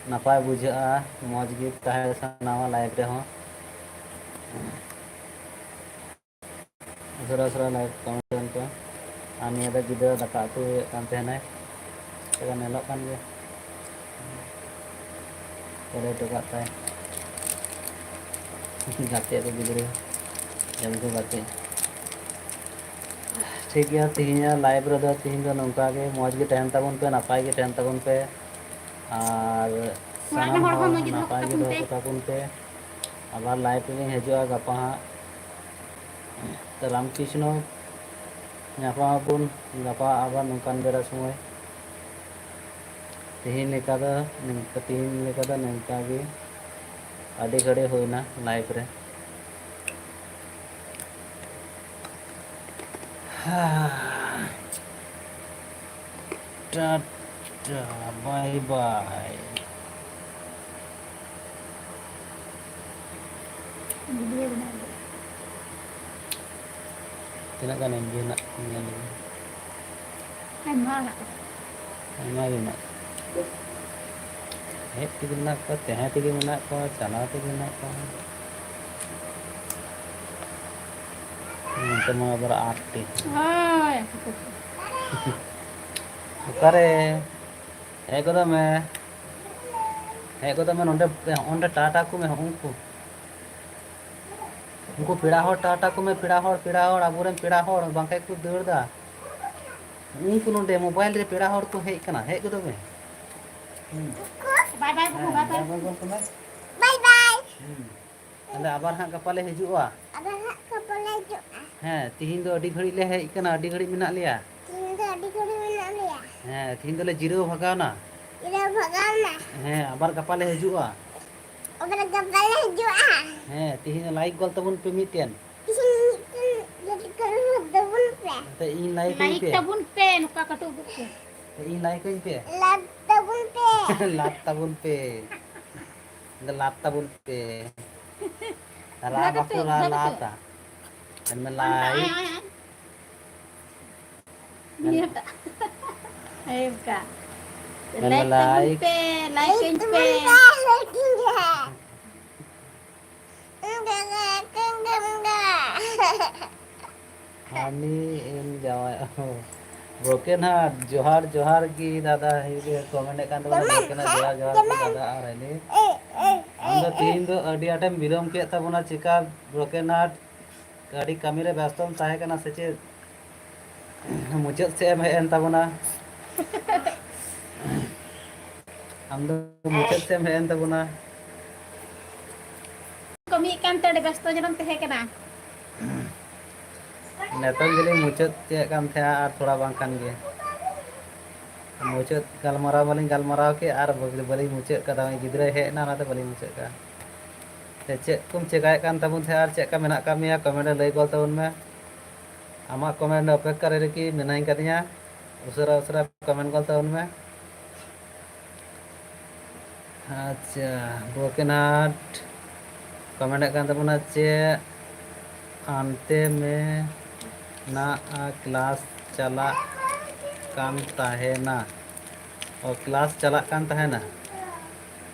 ᱱᱟᱯᱟᱭ ᱵᱩᱡᱷᱟᱹᱜᱼᱟ, ᱢᱚᱡᱽ ᱜᱮ ᱛᱟᱦᱮᱸ ᱥᱟᱱᱟᱣᱟ ᱞᱟᱭᱤᱵᱷ ᱨᱮᱦᱚᱸ᱾ ᱩᱥᱟᱹᱨᱟ ᱩᱥᱟᱹᱨᱟ ᱞᱟᱭᱤᱵᱷ ᱠᱚᱢᱮᱱᱴ ᱛᱟᱵᱚᱱ ᱯᱮ᱾ ᱟᱨ ᱱᱤᱭᱟᱹ ᱫᱚ ᱜᱤᱫᱽᱨᱟᱹ ᱫᱟᱠᱟ ᱩᱛᱩᱭᱮᱫ ᱠᱟᱱ ᱛᱟᱦᱮᱱᱟᱭ, ᱪᱮᱫ ᱧᱮᱞᱚᱜ ᱠᱟᱱ ᱜᱮᱭᱟ, ᱯᱮᱨᱮᱡ ᱦᱚᱴᱚ ᱠᱟᱜ ᱛᱟᱭ᱾ ᱜᱟᱛᱮᱜ ᱫᱚ ᱜᱤᱫᱽᱨᱟᱹ ᱡᱮᱢᱚᱱ ᱠᱚ ᱜᱟᱛᱮᱜ᱾ ᱴᱷᱤᱠ ᱜᱮᱭᱟ, ᱛᱤᱦᱤᱧᱟᱜ ᱞᱟᱭᱤᱵᱷ ᱨᱮᱫᱚ ᱛᱤᱦᱤᱧ ᱫᱚ ᱱᱚᱝᱠᱟ ᱜᱮ, ᱢᱚᱡᱽ ᱜᱮ ᱛᱟᱦᱮᱱ ᱛᱟᱵᱚᱱ ᱯᱮ, ᱱᱟᱯᱟᱭ ᱜᱮ ᱛᱟᱦᱮᱱ ᱛᱟᱵᱚᱱ ᱯᱮ᱾ ᱟᱨ ᱚᱲᱟᱜ ᱥᱟᱱᱟᱢ ᱨᱮᱱ ᱦᱚᱲ ᱦᱚᱲ ᱠᱚᱦᱚᱸ ᱢᱚᱡᱽ ᱜᱮ ᱫᱚᱦᱚ ᱱᱟᱯᱟᱭ ᱜᱮ ᱠᱟᱠᱚ ᱫᱚᱦᱚ ᱯᱮ᱾ ᱠᱚᱛᱟ ᱵᱚᱱ ᱯᱮ᱾ ᱟᱵᱟᱨ ᱞᱟᱭᱤᱵᱷ ᱨᱮᱞᱤᱧ ᱦᱤᱡᱩᱜᱼᱟ ᱜᱟᱯᱟ ᱦᱟᱸᱜ᱾ ᱛᱚ ᱨᱟᱢᱠᱨᱤᱥᱱᱚ ᱧᱟᱯᱟᱢ ᱟᱵᱚᱱ ᱜᱟᱯᱟ ᱟᱵᱟᱨ ᱱᱚᱝᱠᱟᱱ ᱵᱮᱲᱟ ᱥᱚᱢᱚᱭ᱾ ᱛᱤᱦᱤᱧ ᱞᱮᱠᱟ ᱫᱚ ᱱᱤᱝᱠᱟᱹ, ᱛᱤᱦᱤᱧ ᱞᱮᱠᱟ ᱫᱚ ᱱᱤᱝᱠᱟ ᱜᱮ᱾ ᱟᱹᱰᱤ ᱜᱷᱟᱹᱲᱤᱡ ᱦᱩᱭᱱᱟ ᱞᱟᱭᱤᱵᱷ ᱨᱮ᱾ ᱴᱟᱴᱟ, ᱵᱟᱭ ᱵᱟᱭ᱾ ᱵᱷᱤᱰᱤᱭᱳ ᱵᱮᱱᱟᱣ ᱞᱟᱹᱜᱤᱫ᱾ ᱛᱤᱱᱟᱹᱜ ᱜᱟᱱ ᱮᱢ ᱵᱤ ᱦᱮᱱᱟᱜ ᱧᱮᱞ ᱞᱮᱜᱮ᱾ ᱟᱭᱢᱟ ᱦᱮᱱᱟᱜ ᱠᱚᱣᱟ᱾ ᱟᱭᱢᱟ ᱜᱮ ᱢᱮᱱᱟᱜ ᱠᱚᱣᱟ᱾ ᱦᱮᱡ ᱛᱮᱜᱮ ᱢᱮᱱᱟᱜ ᱠᱚᱣᱟ, ᱛᱟᱦᱮᱸ ᱛᱮᱜᱮ ᱢᱮᱱᱟᱜ ᱠᱚᱣᱟ, ᱪᱟᱞᱟᱣ ᱛᱮᱜᱮ ᱢᱮᱱᱟᱜ ᱠᱚᱣᱟ᱾ ᱱᱚᱛᱮ ᱢᱟ ᱟᱵᱟᱨ ᱟᱴ ᱴᱤ᱾ ᱦᱳᱭ᱾ ᱚᱠᱟᱨᱮ? ᱦᱮᱡ ᱜᱚᱫᱚᱜ ᱢᱮ᱾ ᱦᱮᱡ ᱜᱚᱫᱚᱜ ᱢᱮ ᱱᱚᱸᱰᱮ, ᱚᱸᱰᱮ ᱴᱟᱴᱟ ᱠᱚ ᱢᱮ, ᱦᱚᱸᱜᱼᱚ ᱩᱱᱠᱩ᱾ ᱩᱱᱠᱩ ᱯᱮᱲᱟ ᱦᱚᱲ ᱴᱟᱴᱟ ᱠᱚᱢᱮ, ᱯᱮᱲᱟ ᱦᱚᱲ, ᱯᱮᱲᱟ ᱦᱚᱲ, ᱟᱵᱚᱨᱮᱱ ᱯᱮᱲᱟ ᱦᱚᱲ ᱵᱟᱝᱠᱷᱟᱡ ᱠᱚ ᱫᱟᱹᱲ ᱫᱟ᱾ ᱩᱱᱠᱩ ᱱᱚᱰᱮ ᱢᱳᱵᱟᱭᱤᱞ ᱨᱮ ᱯᱮᱲᱟ ᱦᱚᱲ ᱠᱚ ᱦᱮᱡ ᱠᱟᱱᱟ, ᱦᱮᱡ ᱜᱚᱫᱚᱜ ᱢᱮ᱾ ᱦᱩᱸ᱾ ᱵᱟᱭ ᱵᱟᱭ ᱵᱟᱹᱵᱩ, ᱦᱮᱸ, ᱵᱟᱭ ᱵᱟᱭ᱾ ᱵᱟᱭ ᱵᱟᱭ ᱜᱚᱞᱯᱚ ᱢᱮ᱾ ᱵᱟᱭ ᱵᱟᱭ᱾ ᱦᱩᱸ᱾ ᱛᱟᱦᱞᱮ ᱟᱵᱟᱨ ᱦᱟᱸᱜ ᱜᱟᱯᱟ ᱞᱮ ᱦᱤᱡᱩᱜᱼᱟ᱾ ᱟᱵᱟᱨ ᱦᱟᱸᱜ ᱜᱟᱯᱟ ᱞᱮ ᱦᱤᱡᱩᱜᱼᱟ᱾ ᱦᱮᱸ, ᱛᱤᱦᱤᱧ ᱫᱚ ᱟᱹᱰᱤ ᱜᱷᱟᱹᱲᱤᱡ ᱞᱮ ᱦᱮᱡ ᱠᱟᱱᱟ, ᱟᱹᱰᱤ ᱜᱷᱟᱹᱲᱤᱡ ᱢᱮᱱᱟᱜ ᱞᱮᱭᱟ᱾ ᱛᱤᱦᱤᱧ ᱫᱚ ᱟᱹᱰᱤ ᱜᱷᱟᱹᱲᱤᱡ ᱢᱮᱱᱟᱜ ᱞᱮᱭᱟ᱾ ᱦᱮᱸ, ᱛᱤᱦᱤᱧ ᱫᱚᱞᱮ ᱡᱤᱨᱟᱹᱣ ᱵᱷᱟᱜᱟᱣᱱᱟ᱾ ᱡᱤᱨᱟᱹᱣ ᱵᱷᱟᱜᱟᱣᱱᱟ᱾ ᱦᱮᱸ, ᱟᱵᱟᱨ ᱜᱟᱯᱟ ᱞᱮ ᱦᱤᱡᱩᱜᱼᱟ᱾ ᱟᱵᱟᱨ ᱜᱟᱯᱟ ᱞᱮ ᱦᱤᱡᱩᱜᱼᱟ᱾ ᱦᱮᱸ, ᱛᱤᱦᱤᱧ ᱞᱟᱭᱤᱠ ᱜᱚᱞ ᱛᱟᱵᱚᱱ ᱯᱮ ᱢᱤᱫᱴᱮᱱ᱾ ᱛᱤᱦᱤᱧ ᱢᱤᱫᱴᱮᱱ ᱞᱟᱭᱤᱠ ᱜᱚᱞ ᱛᱟᱵᱚᱱ ᱯᱮ᱾ ᱛᱮ ᱤᱧ ᱞᱟᱭᱤᱠ ᱟᱹᱧ ᱞᱟᱭᱤᱠ ᱯᱮ᱾ ᱛᱟᱵᱚᱱ ᱯᱮ, ᱱᱚᱝᱠᱟ ᱠᱟᱹᱴᱩᱵ ᱩᱫᱩᱜ ᱯᱮ᱾ ᱛᱮ ᱤᱧ ᱞᱟᱭᱤᱠ ᱟᱹᱧ ᱯᱮ᱾ ᱞᱟᱵᱷ ᱛᱟᱵᱚᱱ ᱯᱮ᱾ ᱞᱟᱵᱷ ᱛᱟᱵᱚᱱ ᱯᱮ᱾ ᱞᱟᱵᱷ ᱛᱟᱵᱚᱱ ᱯᱮ᱾ ᱨᱟ ᱫᱷᱟᱨᱮ ᱵᱟᱠᱚ ᱠᱟᱹᱴᱩᱵ, ᱨᱟ ᱫᱷᱟᱨᱮ ᱠᱟᱹᱴᱩᱵ᱾ ᱞᱟᱛᱟ᱾ ᱢᱮᱱᱢᱮ ᱟᱭ, ᱟᱭ, ᱞᱟᱭᱤᱠ᱾ ᱟᱭ, ᱟᱭ᱾ ᱢᱮᱱ- ᱱᱤᱭᱟᱹᱴᱟᱜ᱾ ᱮᱭ ᱵᱟᱠᱟ᱾ ᱢᱮᱱᱢᱮ ᱞᱟᱭᱤᱠ ᱛᱟᱵᱚᱱ ᱞᱟᱭᱤᱠ᱾ ᱯᱮ, ᱞᱟᱭᱤᱠ ᱟᱹᱧ ᱯᱮ᱾ ᱞᱟᱭᱤᱠ ᱛᱟᱵᱚᱱ ᱯᱮ, ᱞᱟᱭᱤᱠ ᱟᱹᱧ ᱯᱮ᱾ ᱦᱟᱹᱱᱤ ᱤᱧ ᱡᱟᱶᱟᱭ ᱚ, ᱵᱨᱳᱠᱮᱱ ᱦᱟᱨᱴ, ᱡᱚᱦᱟᱨ, ᱡᱚᱦᱟᱨ ᱜᱮ ᱫᱟᱫᱟ, ᱦᱤᱡᱩᱜ ᱜᱮ ᱠᱚᱢᱮᱱᱴ ᱮᱫ ᱠᱟᱱ ᱛᱟᱵᱚᱱᱟ, ᱡᱮᱢᱚᱱ, ᱵᱨᱳᱠᱮᱱ ᱦᱟᱨᱴ, ᱦᱮᱸ, ᱡᱚᱦᱟᱨ, ᱡᱚᱦᱟᱨ ᱜᱮ ᱡᱮᱢᱚᱱ, ᱫᱟᱫᱟ, ᱟᱨ ᱦᱟᱹᱱᱤ, ᱮ, ᱮ, ᱟᱢ ᱫᱚ ᱮ, ᱮ᱾ ᱛᱤᱦᱤᱧ ᱫᱚ ᱟᱹᱰᱤ ᱟᱸᱴᱮᱢ ᱵᱤᱞᱚᱢ ᱠᱮᱫ ᱛᱟᱵᱚᱱᱟ, ᱪᱮᱠᱟ ᱵᱨᱳᱠᱮᱱ ᱦᱟᱨᱴ, ᱟᱹᱰᱤ ᱠᱟᱹᱢᱤ ᱨᱮ ᱵᱮᱥᱛᱚᱢ ᱛᱟᱦᱮᱸ ᱠᱟᱱᱟ ᱥᱮ ᱪᱮᱫ? ᱢᱩᱪᱟᱹᱫ ᱥᱮᱫ ᱮᱢ ᱦᱮᱡ ᱮᱱ ᱛᱟᱵᱚᱱᱟ᱾ ᱟᱢ ᱫᱚ ᱢᱩᱪᱟᱹᱫ ᱥᱮᱫ ᱮᱢ ᱦᱮᱡ ᱮᱱ ᱛᱟᱵᱚᱱᱟ᱾ ᱠᱟᱹᱢᱤᱭᱮᱫ ᱠᱟᱱ ᱛᱮ ᱟᱹᱰᱤ ᱵᱮᱥᱛᱚ ᱧᱚᱜ ᱮᱢ ᱛᱟᱦᱮᱸ ᱠᱟᱱᱟ᱾ ᱱᱤᱛᱚᱝ ᱜᱮᱞᱤᱧ ᱢᱩᱪᱟᱹᱫ ᱠᱮᱫ ᱠᱟᱱ ᱛᱟᱦᱮᱸᱱᱟ, ᱟᱨ ᱛᱷᱚᱲᱟ ᱵᱟᱝ ᱠᱷᱟᱱ ᱜᱮ ᱢᱩᱪᱟᱹᱫ ᱜᱟᱞᱢᱟᱨᱟᱣ ᱢᱟᱞᱤᱧ ᱜᱟᱞᱢᱟᱨᱟᱣ ᱠᱮᱫ, ᱟᱨ ᱵᱟᱹᱞᱤᱧ ᱢᱩᱪᱟᱹᱫ ᱠᱟᱫᱟ᱾ ᱩᱱᱤ ᱜᱤᱫᱽᱨᱟᱹᱭ ᱦᱮᱡ ᱮᱱᱟ, ᱚᱱᱟᱛᱮ ᱵᱟᱹᱞᱤᱧ ᱢᱩᱪᱟᱹᱫ ᱠᱟᱫᱟ᱾ ᱥᱮ ᱪᱮᱫ ᱠᱚᱢ ᱪᱮᱠᱟᱭᱮᱫ ᱠᱟᱱ ᱛᱟᱵᱚᱱ ᱛᱟᱦᱮᱸᱫ ᱟᱨ ᱪᱮᱫ ᱞᱮᱠᱟ ᱢᱮᱱᱟᱜ ᱟᱠᱟᱫ ᱢᱮᱭᱟ, ᱠᱚᱢᱮᱱᱴ ᱨᱮ ᱞᱟᱹᱭ ᱜᱚᱫ ᱛᱟᱵᱚᱱ ᱢᱮ᱾ ᱟᱢᱟᱜ ᱠᱚᱢᱮᱱᱴ ᱚᱯᱮᱠᱠᱷᱟ ᱨᱮ ᱨᱮᱜᱮ ᱢᱮᱱᱟᱧ ᱠᱟᱫᱤᱧᱟ᱾ ᱩᱥᱟᱹᱨᱟ ᱩᱥᱟᱹᱨᱟ ᱠᱚᱢᱮᱱᱴ ᱜᱚᱫ ᱛᱟᱵᱚᱱ ᱢᱮ᱾ ᱟᱪᱪᱷᱟ, ᱵᱨᱳᱠᱮᱱ ᱦᱟᱨᱴ ᱠᱚᱢᱮᱱᱴ ᱮᱫ ᱠᱟᱱ ᱛᱟᱵᱚᱱᱟ ᱪᱮᱫ ᱟᱱᱛᱮ ᱢᱮᱱᱟᱜᱼᱟ, ᱠᱞᱟᱥ ᱪᱟᱞᱟᱜ ᱠᱟᱱ ᱛᱟᱦᱮᱱᱟ᱾ ᱚ, ᱠᱞᱟᱥ ᱪᱟᱞᱟᱜ ᱠᱟᱱ ᱛᱟᱦᱮᱱᱟ᱾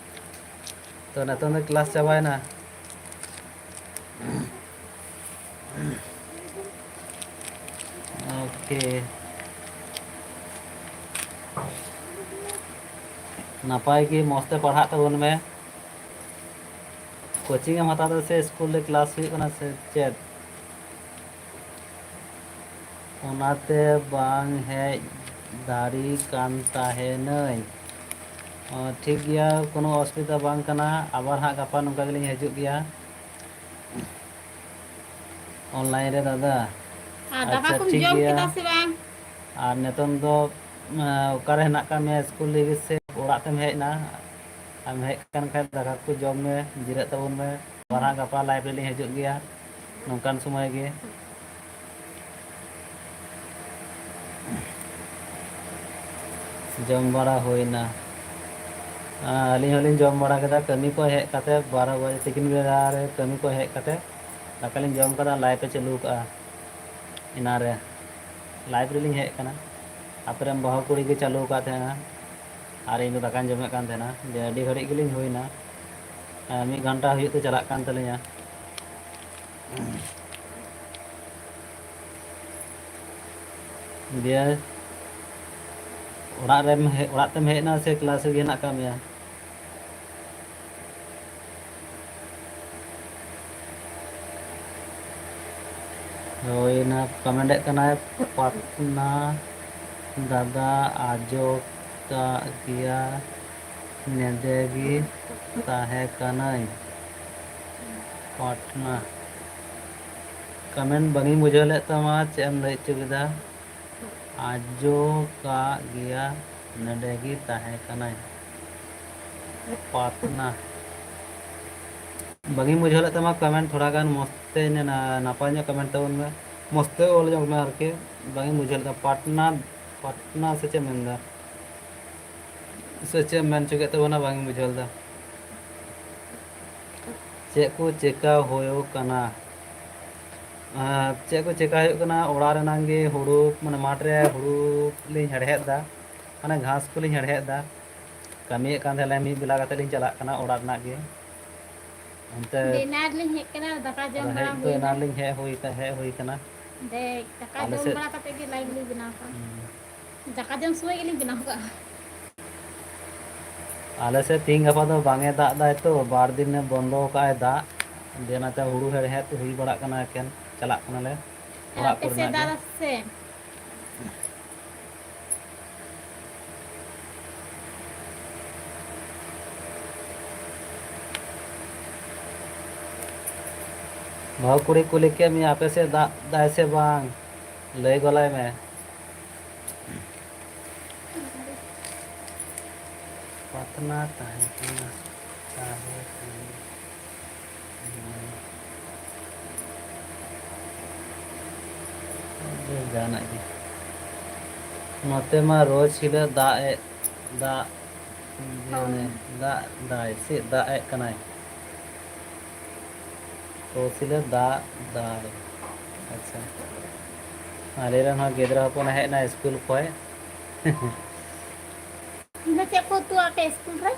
ᱛᱚ, ᱱᱤᱛᱚᱝ ᱫᱚ ᱠᱞᱟᱥ ᱪᱟᱵᱟᱭᱮᱱᱟ᱾ ᱳᱠᱮ᱾ ᱱᱟᱯᱟᱭ ᱜᱮ, ᱢᱚᱡᱽ ᱛᱮ ᱯᱟᱲᱦᱟᱜ ᱛᱟᱵᱚᱱ ᱢᱮ᱾ ᱠᱳᱪᱤᱝ ᱮᱢ ᱦᱟᱛᱟᱣ ᱮᱫᱟ ᱥᱮ ᱥᱠᱩᱞ ᱨᱮ ᱠᱞᱟᱥ ᱦᱩᱭᱩᱜ ᱠᱟᱱᱟ ᱥᱮ ᱪᱮᱫ? ᱚᱱᱟᱛᱮ ᱵᱟᱝ ᱦᱮᱡ ᱫᱟᱲᱮ ᱠᱟᱱ ᱛᱟᱦᱮᱱᱟᱹᱧ᱾ ᱚ, ᱴᱷᱤᱠ ᱜᱮᱭᱟ, ᱠᱳᱱᱳ ᱚᱥᱩᱵᱤᱫᱷᱟ ᱵᱟᱝ ᱠᱟᱱᱟ᱾ ᱟᱵᱟᱨ ᱦᱟᱸᱜ ᱜᱟᱯᱟ ᱱᱚᱝᱠᱟ ᱜᱮᱞᱤᱧ ᱦᱤᱡᱩᱜ ᱜᱮᱭᱟ ᱚᱱᱞᱟᱭᱤᱱ ᱨᱮ, ᱫᱟᱫᱟ᱾ ᱟᱨ ᱫᱟᱠᱟ ᱟᱪᱪᱷᱟ, ᱠᱚᱢ ᱴᱷᱤᱠ ᱡᱚᱢ ᱜᱮᱭᱟ᱾ ᱠᱮᱫᱟ ᱥᱮ ᱵᱟᱝ? ᱟᱨ ᱱᱤᱛᱚᱝ ᱫᱚ, ᱮᱸ, ᱚᱠᱟᱨᱮ ᱦᱮᱱᱟᱜ ᱟᱠᱟᱫ ᱢᱮᱭᱟ? ᱥᱠᱩᱞ ᱞᱟᱹᱜᱤᱫ ᱥᱮ ᱚᱲᱟᱜ ᱛᱮᱢ ᱦᱮᱡ ᱮᱱᱟ? ᱟᱢ ᱦᱮᱡ ᱟᱠᱟᱱ ᱠᱷᱟᱱ ᱫᱟᱠᱟ ᱠᱚ ᱡᱚᱢ ᱢᱮ, ᱡᱤᱨᱟᱹᱜ ᱛᱟᱵᱚᱱ ᱢᱮ᱾ ᱟᱵᱟᱨ ᱦᱟᱸᱜ ᱜᱟᱯᱟ ᱞᱟᱭᱤᱵᱷ ᱨᱮᱞᱤᱧ ᱦᱤᱡᱩᱜ ᱜᱮᱭᱟ ᱱᱚᱝᱠᱟᱱ ᱥᱚᱢᱚᱭ ᱜᱮ᱾ ᱡᱚᱢ ᱵᱟᱲᱟ ᱦᱩᱭᱱᱟ᱾ ᱟᱹᱞᱤᱧ ᱦᱚᱸᱞᱤᱧ ᱡᱚᱢ ᱵᱟᱲᱟ ᱠᱮᱫᱟ, ᱠᱟᱹᱢᱤ ᱠᱚ ᱦᱮᱡ ᱠᱟᱛᱮ, ᱵᱟᱨᱚ ᱵᱟᱡᱮ ᱛᱤᱠᱤᱱ ᱵᱮᱲᱟ ᱨᱮ ᱠᱟᱹᱢᱤ ᱠᱚ ᱦᱮᱡ ᱠᱟᱛᱮ ᱫᱟᱠᱟ ᱞᱤᱧ ᱡᱚᱢ ᱠᱟᱫᱟ, ᱞᱟᱭᱤᱵᱷ ᱮ ᱪᱟᱹᱞᱩ ᱠᱟᱜᱼᱟ ᱮᱱᱟᱱ ᱨᱮ᱾ ᱞᱟᱭᱤᱵᱷ ᱨᱮᱞᱤᱧ ᱦᱮᱡ ᱠᱟᱱᱟ, ᱟᱯᱮ ᱨᱮᱱ ᱵᱟᱹᱦᱩ ᱠᱩᱲᱤ ᱜᱮ ᱪᱟᱹᱞᱩ ᱟᱠᱟᱫ ᱛᱟᱦᱮᱱᱟ ᱟᱨ ᱤᱧ ᱫᱚ ᱫᱟᱠᱟᱧ ᱡᱚᱢᱮᱫ ᱠᱟᱱ ᱛᱟᱦᱮᱱᱟ᱾ ᱡᱮ ᱟᱹᱰᱤ ᱜᱷᱟᱹᱲᱤᱡ ᱜᱮᱞᱤᱧ ᱦᱩᱭᱱᱟ, ᱢᱤᱫ ᱜᱷᱚᱱᱴᱟ ᱦᱩᱭᱩᱜ ᱛᱮ ᱪᱟᱞᱟᱜ ᱠᱟᱱ ᱛᱟᱹᱞᱤᱧᱟ᱾ ᱫᱤᱭᱮ ᱚᱲᱟᱜ ᱨᱮᱢ ᱦᱮᱡ, ᱚᱲᱟᱜ ᱛᱮᱢ ᱦᱮᱡ ᱮᱱᱟ ᱥᱮ ᱠᱞᱟᱥ ᱨᱮᱜᱮ ᱦᱮᱱᱟᱜ ᱟᱠᱟᱫ ᱢᱮᱭᱟ? ᱦᱩᱭᱱᱟ, ᱠᱚᱢᱮᱱᱴᱮᱫ ᱠᱟᱱᱟᱭ ᱯᱟᱛᱱᱟ ᱫᱟᱫᱟ, ᱟᱡᱚ ᱠᱟᱜ ᱜᱮᱭᱟ ᱱᱮᱰᱮ ᱜᱮ ᱛᱟᱦᱮᱸ ᱠᱟᱱᱟᱹᱧ᱾ ᱯᱟᱴᱱᱟ᱾ ᱠᱚᱢᱮᱱᱴ ᱵᱟᱝᱤᱧ ᱵᱩᱡᱷᱟᱹᱣ ᱞᱮᱫ ᱛᱟᱢᱟ, ᱪᱮᱫ ᱮᱢ ᱞᱟᱹᱭ ᱦᱚᱪᱚ ᱠᱮᱫᱟ? ᱟᱡᱚ ᱠᱟᱜ ᱜᱮᱭᱟ ᱱᱮᱰᱮ ᱜᱮ ᱛᱟᱦᱮᱸ ᱠᱟᱱᱟᱹᱧ᱾ ᱯᱟᱛᱱᱟ᱾ ᱵᱟᱝᱤᱧ ᱵᱩᱡᱷᱟᱹᱣ ᱞᱮᱫ ᱛᱟᱢᱟ ᱠᱚᱢᱮᱱᱴ, ᱛᱷᱚᱲᱟ ᱜᱟᱱ ᱢᱚᱸᱡᱽ ᱛᱮ ᱱᱟ-, ᱱᱟᱯᱟᱭ ᱧᱚᱜ ᱠᱚᱢᱮᱱᱴ ᱛᱟᱵᱚᱱ ᱢᱮ, ᱢᱚᱸᱡᱽ ᱛᱮ ᱚᱞ ᱧᱚᱜ ᱢᱮ ᱟᱨᱠᱤ᱾ ᱵᱟᱝᱤᱧ ᱵᱩᱡᱷᱟᱹᱣ ᱞᱮᱫᱟ, ᱯᱟᱴᱱᱟ, ᱯᱟᱴᱱᱟ ᱥᱮ ᱪᱮᱫ ᱮᱢ ᱢᱮᱱᱫᱟ? ᱥᱮ ᱪᱮᱫ ᱮᱢ ᱢᱮᱱ ᱦᱚᱪᱚ ᱠᱮᱫ ᱛᱟᱵᱚᱱᱟ, ᱵᱟᱝ ᱤᱧ ᱵᱩᱡᱷᱟᱹᱣ ᱞᱮᱫᱟ᱾ ᱪᱮᱫ ᱠᱚ ᱪᱮᱠᱟ ᱦᱩᱭᱩᱜ ᱠᱟᱱᱟ? ᱟᱨ ᱪᱮᱫ ᱠᱚ ᱪᱮᱠᱟ ᱦᱩᱭᱩᱜ ᱠᱟᱱᱟ? ᱚᱲᱟᱜ ᱨᱮᱱᱟᱜ ᱜᱮ ᱦᱩᱲᱩ, ᱢᱟᱱᱮ ᱢᱟᱴᱷ ᱨᱮ ᱦᱩᱲᱩ ᱞᱤᱧ ᱦᱮᱲᱦᱮᱫ ᱮᱫᱟ, ᱢᱟᱱᱮ ᱜᱷᱟᱥ ᱠᱚᱞᱤᱧ ᱦᱮᱲᱦᱮᱫ ᱮᱫᱟ᱾ ᱠᱟᱹᱢᱤᱭᱮᱫ ᱠᱟᱱ ᱛᱟᱦᱮᱸᱱᱟ, ᱢᱤᱫ ᱵᱮᱞᱟ ᱠᱟᱛᱮ ᱞᱤᱧ ᱪᱟᱞᱟᱜ ᱠᱟᱱᱟ ᱚᱲᱟᱜ ᱨᱮᱱᱟᱜ ᱜᱮ᱾ ᱚᱱᱛᱮ ᱫᱮ, ᱮᱱᱟᱱ ᱨᱮᱞᱤᱧ ᱦᱮᱡ ᱠᱟᱱᱟ, ᱫᱟᱠᱟ ᱡᱚᱢ ᱟᱫᱚ ᱵᱟᱲᱟ ᱦᱮᱡ ᱫᱚ ᱦᱩᱭᱱᱟ᱾ ᱮᱱᱟᱱ ᱞᱤᱧ ᱦᱮᱡ ᱦᱩᱭ ᱠᱟ-, ᱦᱮᱡ ᱦᱩᱭ ᱠᱟᱱᱟ᱾ ᱫᱮ, ᱫᱟᱠᱟ ᱟᱞᱮ ᱡᱚᱢ ᱥᱮᱫ ᱵᱟᱲᱟ ᱠᱟᱛᱮ ᱜᱮ ᱞᱟᱭᱤᱵᱷ ᱞᱤᱧ ᱵᱮᱱᱟᱣ ᱠᱟᱜᱼᱟ᱾ ᱦᱩᱸ᱾ ᱫᱟᱠᱟ ᱡᱚᱢ ᱥᱚᱢᱚᱭ ᱜᱮᱞᱤᱧ ᱵᱮᱱᱟᱣ ᱠᱟᱜᱼᱟ᱾ ᱟᱞᱮ ᱥᱮᱫ ᱛᱤᱦᱤᱧ ᱜᱟᱯᱟ ᱫᱚ ᱵᱟᱝ ᱮ ᱫᱟᱜ ᱫᱟᱭ ᱛᱚ, ᱵᱟᱨ ᱫᱤᱱ ᱮ ᱵᱚᱱᱫᱚ ᱟᱠᱟᱫ ᱟᱭ ᱫᱟᱜ᱾ ᱫᱮᱱᱟᱛᱮ ᱦᱩᱲᱩ ᱦᱮᱲᱦᱮᱫ ᱦᱩᱭ ᱵᱟᱲᱟᱜ ᱠᱟᱱᱟ, ᱮᱠᱮᱱ ᱪᱟᱞᱟᱜ ᱠᱟᱱᱟᱞᱮ ᱚᱲᱟᱜ ᱟᱯᱮ ᱥᱮᱫ ᱠᱚᱨᱮᱱᱟᱜ ᱜᱮ᱾ ᱫᱟᱜ ᱫᱟ ᱥᱮ? ᱵᱟᱹᱦᱩ ᱠᱩᱲᱤ ᱠᱩᱞᱤ ᱠᱮᱫ ᱢᱮᱭᱟ, ᱟᱯᱮ ᱥᱮᱫ ᱫᱟᱜ ᱫᱟᱭ ᱥᱮ ᱵᱟᱝ? ᱞᱟᱹᱭ ᱜᱚᱞᱟᱭ ᱢᱮ᱾ ᱯᱟᱛᱱᱟ ᱛᱟᱦᱮᱸ ᱠᱟᱱᱟ, ᱛᱟᱦᱮᱸ ᱠᱟᱱᱟ᱾ ᱡᱟᱦᱟᱱᱟᱜ ᱜᱮ᱾ ᱱᱚᱛᱮ ᱢᱟ ᱨᱳᱡᱽ ᱦᱤᱞᱳᱜ ᱫᱟᱜ ᱮ, ᱫᱟᱜ, ᱦᱳᱭ᱾ ᱫᱟᱜ ᱫᱟᱭ ᱥᱮ ᱫᱟᱜ ᱮᱫ ᱠᱟᱱᱟᱭ? ᱨᱳᱡᱽ ᱦᱤᱞᱳᱜ ᱫᱟᱜ ᱫᱟᱭ᱾ ᱟᱪᱪᱷᱟ᱾ ᱟᱞᱮ ᱨᱮᱱ ᱦᱚᱸ ᱜᱤᱫᱽᱨᱟᱹ ᱦᱚᱯᱚᱱᱮ ᱦᱮᱡ ᱮᱱᱟ ᱥᱠᱩᱞ ᱠᱷᱚᱱ᱾ ᱤᱧ ᱫᱚ ᱪᱮᱫ ᱠᱚ ᱩᱛᱩ ᱟᱯᱮ ᱥᱠᱩᱞ ᱨᱮ?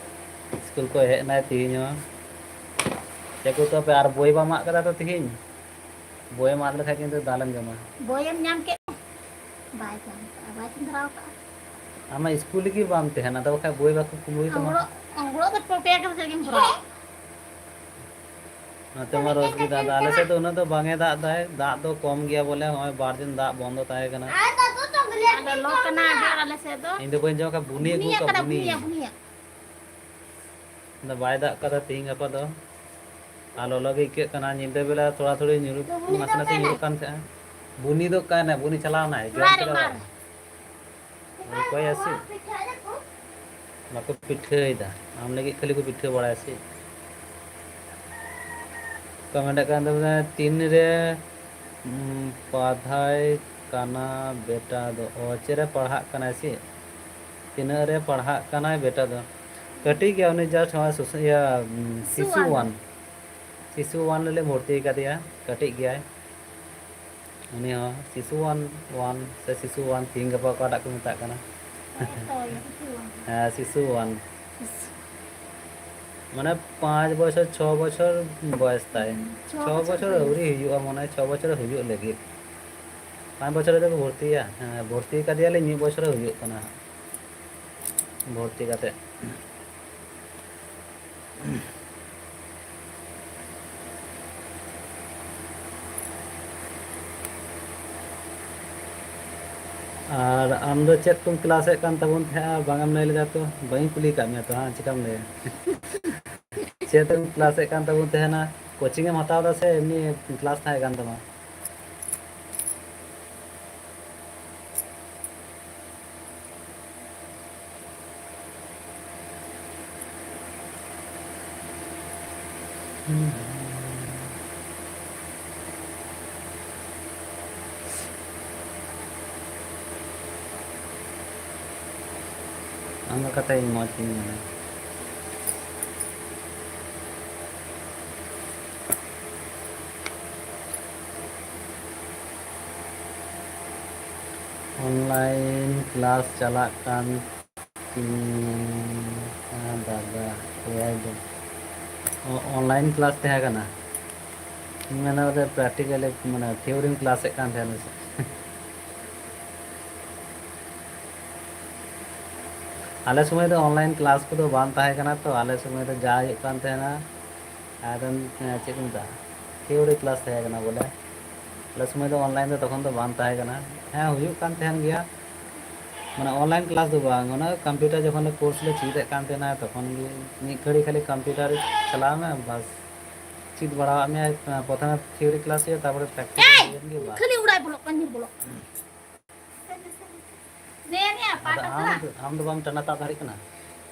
ᱥᱠᱩᱞ ᱠᱷᱚᱱ ᱦᱮᱡ ᱮᱱᱟᱭ ᱛᱮᱦᱮᱧ ᱦᱚᱸ᱾ ᱪᱮᱫ ᱠᱚ ᱩᱛᱩ ᱟᱯᱮ? ᱟᱨ ᱵᱳᱭ ᱵᱟᱢ ᱢᱟᱜ ᱠᱟᱫᱟ ᱛᱚ ᱛᱮᱦᱮᱧ? ᱵᱳᱭᱮᱢ ᱟᱫ ᱞᱮᱠᱷᱟᱡ ᱠᱤᱱᱛᱩ ᱫᱟᱞᱮᱢ ᱡᱚᱢᱟ᱾ ᱵᱳᱭᱮᱢ ᱧᱟᱢ ᱠᱮᱫ? ᱵᱟᱭ ᱧᱟᱢ ᱠᱟᱜᱼᱟ, ᱵᱟᱭ ᱛᱩᱫ ᱫᱷᱟᱨᱟᱣ ᱠᱟᱜᱼᱟ᱾ ᱟᱢᱟᱜ ᱥᱠᱩᱞ ᱨᱮᱜᱮ ᱵᱟᱢ ᱛᱟᱦᱮᱱᱟ, ᱟᱫᱚ ᱵᱟᱠᱷᱟᱡ ᱵᱳᱭ ᱵᱟᱠᱚ ᱠᱩᱢᱵᱽᱲᱩᱭ ᱛᱟᱢᱟ᱾ ᱟᱝᱜᱽᱨᱚᱵ, ᱟᱝᱜᱽᱨᱚᱵ ᱫᱚ ᱯᱮᱭᱟ ᱠᱟᱛᱮ ᱜᱮᱢ ᱵᱷᱚᱨᱟᱣᱟ᱾ ᱱᱚᱛᱮ ᱢᱟ ᱨᱳᱡᱽ ᱜᱮ ᱫᱟᱜ ᱮᱫᱟ᱾ ᱟᱞᱮ ᱥᱮᱫ ᱫᱚ ᱩᱱᱟᱹᱜ ᱫᱚ ᱵᱟᱝ ᱮ ᱫᱟᱜ ᱮᱫᱟᱭ, ᱫᱟᱜ ᱫᱚ ᱠᱚᱢ ᱜᱮᱭᱟ ᱵᱚᱞᱮ, ᱱᱚᱜᱼᱚᱭ ᱵᱟᱨ ᱫᱤᱱ ᱫᱟᱜ ᱵᱚᱱᱫᱚ ᱛᱟᱦᱮᱸ ᱠᱟᱱᱟ᱾ ᱟᱨ ᱫᱟᱜ ᱫᱚ ᱪᱚᱝ ᱞᱮ ᱟᱨ ᱞᱚᱞᱚ ᱠᱟᱱᱟ ᱟᱹᱰᱤ ᱟᱸᱴ ᱟᱞᱮ ᱥᱮᱫ ᱫᱚ᱾ ᱤᱧ ᱫᱚ ᱵᱟᱹᱧ ᱡᱚᱢ ᱠᱟᱜ ᱵᱩᱱᱤ ᱟᱹᱜᱩ ᱵᱩᱱᱤᱭᱟ ᱠᱟᱜ ᱠᱟᱱᱟ, ᱵᱩᱱᱤ᱾ ᱵᱩᱱᱤᱭᱟ, ᱵᱩᱱᱤᱭᱟ᱾ ᱟᱫᱚ ᱵᱟᱭ ᱫᱟᱜ ᱠᱟᱫᱟ ᱛᱤᱦᱤᱧ ᱜᱟᱯᱟ ᱫᱚ᱾ ᱟᱨ ᱞᱚᱞᱚ ᱜᱮ ᱟᱹᱭᱠᱟᱹᱜ ᱠᱟᱱᱟ᱾ ᱧᱤᱫᱟᱹ ᱵᱮᱲᱟ ᱛᱷᱚᱲᱟ ᱛᱷᱚᱲᱤ ᱧᱩᱨᱩᱜ, ᱱᱟᱥᱮ ᱱᱟᱥᱮ ᱧᱩᱨᱩᱜ ᱠᱟᱱ ᱛᱟᱦᱮᱸᱜᱼᱟ᱾ ᱵᱩᱱᱤ ᱫᱚ ᱚᱠᱟᱭᱮᱱᱟ? ᱵᱩᱱᱤ ᱪᱟᱞᱟᱣᱱᱟᱭ, ᱡᱚᱢ ᱚᱲᱟᱜ ᱨᱮ ᱠᱮᱫᱟ ᱵᱟᱭ᱾ ᱵᱟᱭ᱾ ᱚᱠᱚᱭᱟ ᱥᱮ? ᱵᱟᱠᱚ ᱯᱤᱴᱷᱟᱹᱭᱮᱫᱟ᱾ ᱟᱢ ᱞᱟᱹᱜᱤᱫ ᱠᱷᱟᱹᱞᱤ ᱠᱚ ᱯᱤᱴᱷᱟᱹ ᱵᱟᱲᱟᱭᱟ ᱥᱮ? ᱠᱚ ᱢᱮᱱᱮᱫ ᱠᱟᱱ ᱛᱟᱵᱚᱱᱟ, ᱛᱤᱱᱨᱮ, ᱩᱸ, ᱯᱟᱫᱷᱟᱭ ᱠᱟᱱᱟ ᱵᱮᱴᱟ ᱫᱚ? ᱚ, ᱪᱮᱫ ᱨᱮ ᱯᱟᱲᱦᱟᱜ ᱠᱟᱱᱟᱭ ᱥᱮ? ᱛᱤᱱᱟᱹᱜ ᱨᱮ ᱯᱟᱲᱦᱟᱜ ᱠᱟᱱᱟᱭ ᱵᱮᱴᱟ ᱫᱚ? ᱠᱟᱹᱴᱤᱡ ᱜᱮᱭᱟ ᱩᱱᱤ, just ᱱᱚᱜᱼᱚᱭ ᱥᱩᱥ-, ᱤᱭᱟᱹ, ᱩᱸ, ᱥᱤᱥᱩ ᱥᱤᱥᱩ ᱚᱣᱟᱱ᱾ ᱚᱣᱟᱱ᱾ ᱥᱤᱥᱩ ᱚᱣᱟᱱ ᱨᱮᱞᱮ ᱵᱷᱚᱨᱛᱤ ᱠᱟᱫᱮᱭᱟ, ᱠᱟᱹᱴᱤᱡ ᱜᱮᱭᱟᱭ᱾ ᱩᱱᱤ ᱦᱚᱸ ᱥᱤᱥᱩ ᱚᱣᱟᱱ, ᱚᱣᱟᱱ ᱥᱮ ᱥᱤᱥᱩ ᱚᱣᱟᱱ, ᱛᱤᱦᱤᱧ ᱜᱟᱯᱟ ᱚᱠᱟᱴᱟᱜ ᱠᱚ ᱢᱮᱛᱟᱜ ᱠᱟᱱᱟ? ᱦᱮᱸ ᱛᱚ, ᱥᱤᱥᱩ ᱚᱣᱟᱱ᱾ ᱦᱮᱸ, ᱥᱤᱥᱩ ᱚᱣᱟᱱ᱾ ᱥᱤᱥᱩ᱾ ᱢᱟᱱᱮ ᱯᱟᱸᱪ ᱵᱚᱪᱷᱚᱨ, ᱪᱷᱚ ᱵᱚᱪᱷᱚᱨ ᱵᱚᱭᱮᱥ ᱛᱟᱭ᱾ ᱦᱩᱸ, ᱪᱷᱚ ᱪᱷᱚ ᱵᱚᱪᱷᱚᱨ ᱵᱚᱪᱷᱚᱨ ᱵᱚᱭᱮᱥ᱾ ᱟᱹᱣᱨᱤ ᱦᱩᱭᱩᱜᱼᱟ, ᱢᱟᱱᱮ ᱪᱷᱚ ᱵᱚᱪᱷᱚᱨ ᱦᱩᱭᱩᱜ ᱞᱟᱹᱜᱤᱫ᱾ ᱯᱟᱸᱪ ᱵᱚᱪᱷᱚᱨ ᱨᱮᱫᱚ ᱠᱚ ᱵᱷᱚᱨᱛᱤᱭᱟ᱾ ᱦᱮᱸ, ᱵᱷᱚᱨᱛᱤ ᱠᱟᱫᱮᱭᱟᱞᱮ, ᱢᱤᱫ ᱵᱚᱪᱷᱚᱨᱮ ᱦᱩᱭᱩᱜ ᱠᱟᱱᱟ ᱦᱟᱸᱜ᱾ ᱵᱷᱚᱨᱛᱤ ᱠᱟᱛᱮ᱾ ᱟᱨ ᱟᱢ ᱫᱚ ᱪᱮᱫ ᱠᱚᱢ ᱠᱞᱟᱥᱮᱫ ᱠᱟᱱ ᱛᱟᱵᱚᱱ ᱛᱟᱦᱮᱸᱜᱼᱟ? ᱵᱟᱝ ᱮᱢ ᱞᱟᱹᱭ ᱞᱮᱫᱟ ᱛᱚ, ᱵᱟᱹᱧ ᱠᱩᱞᱤ ᱟᱠᱟᱫ ᱢᱮᱭᱟ ᱛᱚ, ᱦᱮᱸ, ᱪᱮᱠᱟᱢ ᱞᱟᱹᱭᱟ? ᱪᱮᱫ ᱮᱢ ᱠᱞᱟᱥᱮᱫ ᱠᱟᱱ ᱛᱟᱵᱚᱱ ᱛᱟᱦᱮᱱᱟ? ᱠᱳᱪᱤᱝ ᱮᱢ ᱦᱟᱛᱟᱣ ᱮᱫᱟ ᱥᱮ ᱮᱢᱱᱤ ᱠᱞᱟᱥ ᱛᱟᱦᱮᱸ ᱠᱟᱱ ᱛᱟᱢᱟ? ᱟᱢ ᱫᱚ ᱠᱟᱛᱷᱟ ᱤᱧ ᱢᱚᱡᱽ ᱜᱤᱧ ᱢᱮᱱᱟ᱾ ᱚᱱᱞᱟᱭᱤᱱ ᱠᱞᱟᱥ ᱪᱟᱞᱟᱜ ᱠᱟᱱ ᱛᱤᱧᱟ ᱫᱟᱫᱟ, ᱠᱚᱭᱮᱠ ᱫᱤᱱ᱾ ᱚ, ᱚᱱᱞᱟᱭᱤᱱ ᱠᱞᱟᱥ ᱛᱟᱦᱮᱸ ᱠᱟᱱᱟ? ᱤᱧ ᱢᱮᱱᱟ ᱵᱚᱞᱮ ᱯᱨᱮᱠᱴᱤᱠᱟᱞᱤ, ᱢᱟᱱᱮ ᱛᱷᱤᱭᱳᱨᱤᱢ ᱠᱞᱟᱥᱮᱫ ᱠᱟᱱ ᱛᱟᱦᱮᱱᱟ ᱥᱮ? ᱟᱞᱮ ᱥᱚᱢᱚᱭ ᱫᱚ ᱚᱱᱞᱟᱭᱤᱱ ᱠᱞᱟᱥ ᱠᱚᱫᱚ ᱵᱟᱝ ᱛᱟᱦᱮᱸ ᱠᱟᱱᱟ ᱛᱚ, ᱟᱞᱮ ᱥᱚᱢᱚᱭ ᱫᱚ ᱡᱟ ᱦᱩᱭᱩᱜ ᱠᱟᱱ ᱛᱟᱦᱮᱱᱟ, ᱟᱨ, ᱮᱸ, ᱪᱮᱫ ᱠᱚ ᱢᱮᱛᱟᱜᱼᱟ, ᱛᱷᱤᱭᱳᱨᱤ ᱠᱞᱟᱥ ᱛᱟᱦᱮᱸ ᱠᱟᱱᱟ ᱵᱚᱞᱮ᱾ ᱟᱞᱮ ᱥᱚᱢᱚᱭ ᱫᱚ ᱚᱱᱞᱟᱭᱤᱱ ᱫᱚ ᱛᱚᱠᱷᱚᱱ ᱫᱚ ᱵᱟᱝ ᱛᱟᱦᱮᱸ ᱠᱟᱱᱟ᱾ ᱦᱮᱸ, ᱦᱩᱭᱩᱜ ᱠᱟᱱ ᱛᱟᱦᱮᱱ ᱜᱮᱭᱟ, ᱢᱟᱱᱮ ᱚᱱᱞᱟᱭᱤᱱ ᱠᱞᱟᱥ ᱫᱚ ᱵᱟᱝ, ᱚᱱᱟ ᱠᱚᱢᱯᱤᱭᱩᱴᱟᱨ ᱡᱚᱠᱷᱚᱱ ᱞᱮ ᱠᱳᱨᱥ ᱞᱮ ᱪᱮᱫ ᱮᱫ ᱠᱟᱱ ᱛᱟᱦᱮᱱᱟ, ᱛᱚᱠᱷᱚᱱ ᱜᱮ ᱢᱤᱫ ᱜᱷᱟᱹᱲᱤ ᱠᱷᱟᱹᱞᱤ ᱠᱚᱢᱯᱤᱭᱩᱴᱟᱨ ᱪᱟᱞᱟᱣ ᱢᱮ, ᱵᱟᱥ, ᱪᱮᱫ ᱵᱟᱲᱟᱣᱟᱜ ᱢᱮᱭᱟ᱾ ᱯᱨᱚᱛᱷᱚᱢᱮ ᱛᱷᱤᱭᱳᱨᱤ ᱠᱞᱟᱥ ᱦᱩᱭᱩᱜᱼᱟ, ᱛᱟᱨᱯᱚᱨᱮ ᱯᱨᱮᱠᱴᱤᱠᱟᱞ ᱦᱩᱭᱮᱱ ᱜᱮ, ᱵᱟᱥ᱾ ᱠᱷᱟᱹᱞᱤ ᱚᱲᱟᱜ ᱵᱚᱞᱚᱜ ᱠᱟᱱ, ᱧᱤᱨ ᱵᱚᱞᱚᱜ ᱠᱟᱱ᱾ ᱟᱫᱚ ᱟᱢ ᱫᱚ, ᱟᱢ ᱫᱚ ᱵᱟᱢ ᱴᱟᱱᱟ ᱛᱟᱵ ᱫᱟᱲᱮᱭᱟᱜ ᱠᱟᱱᱟ?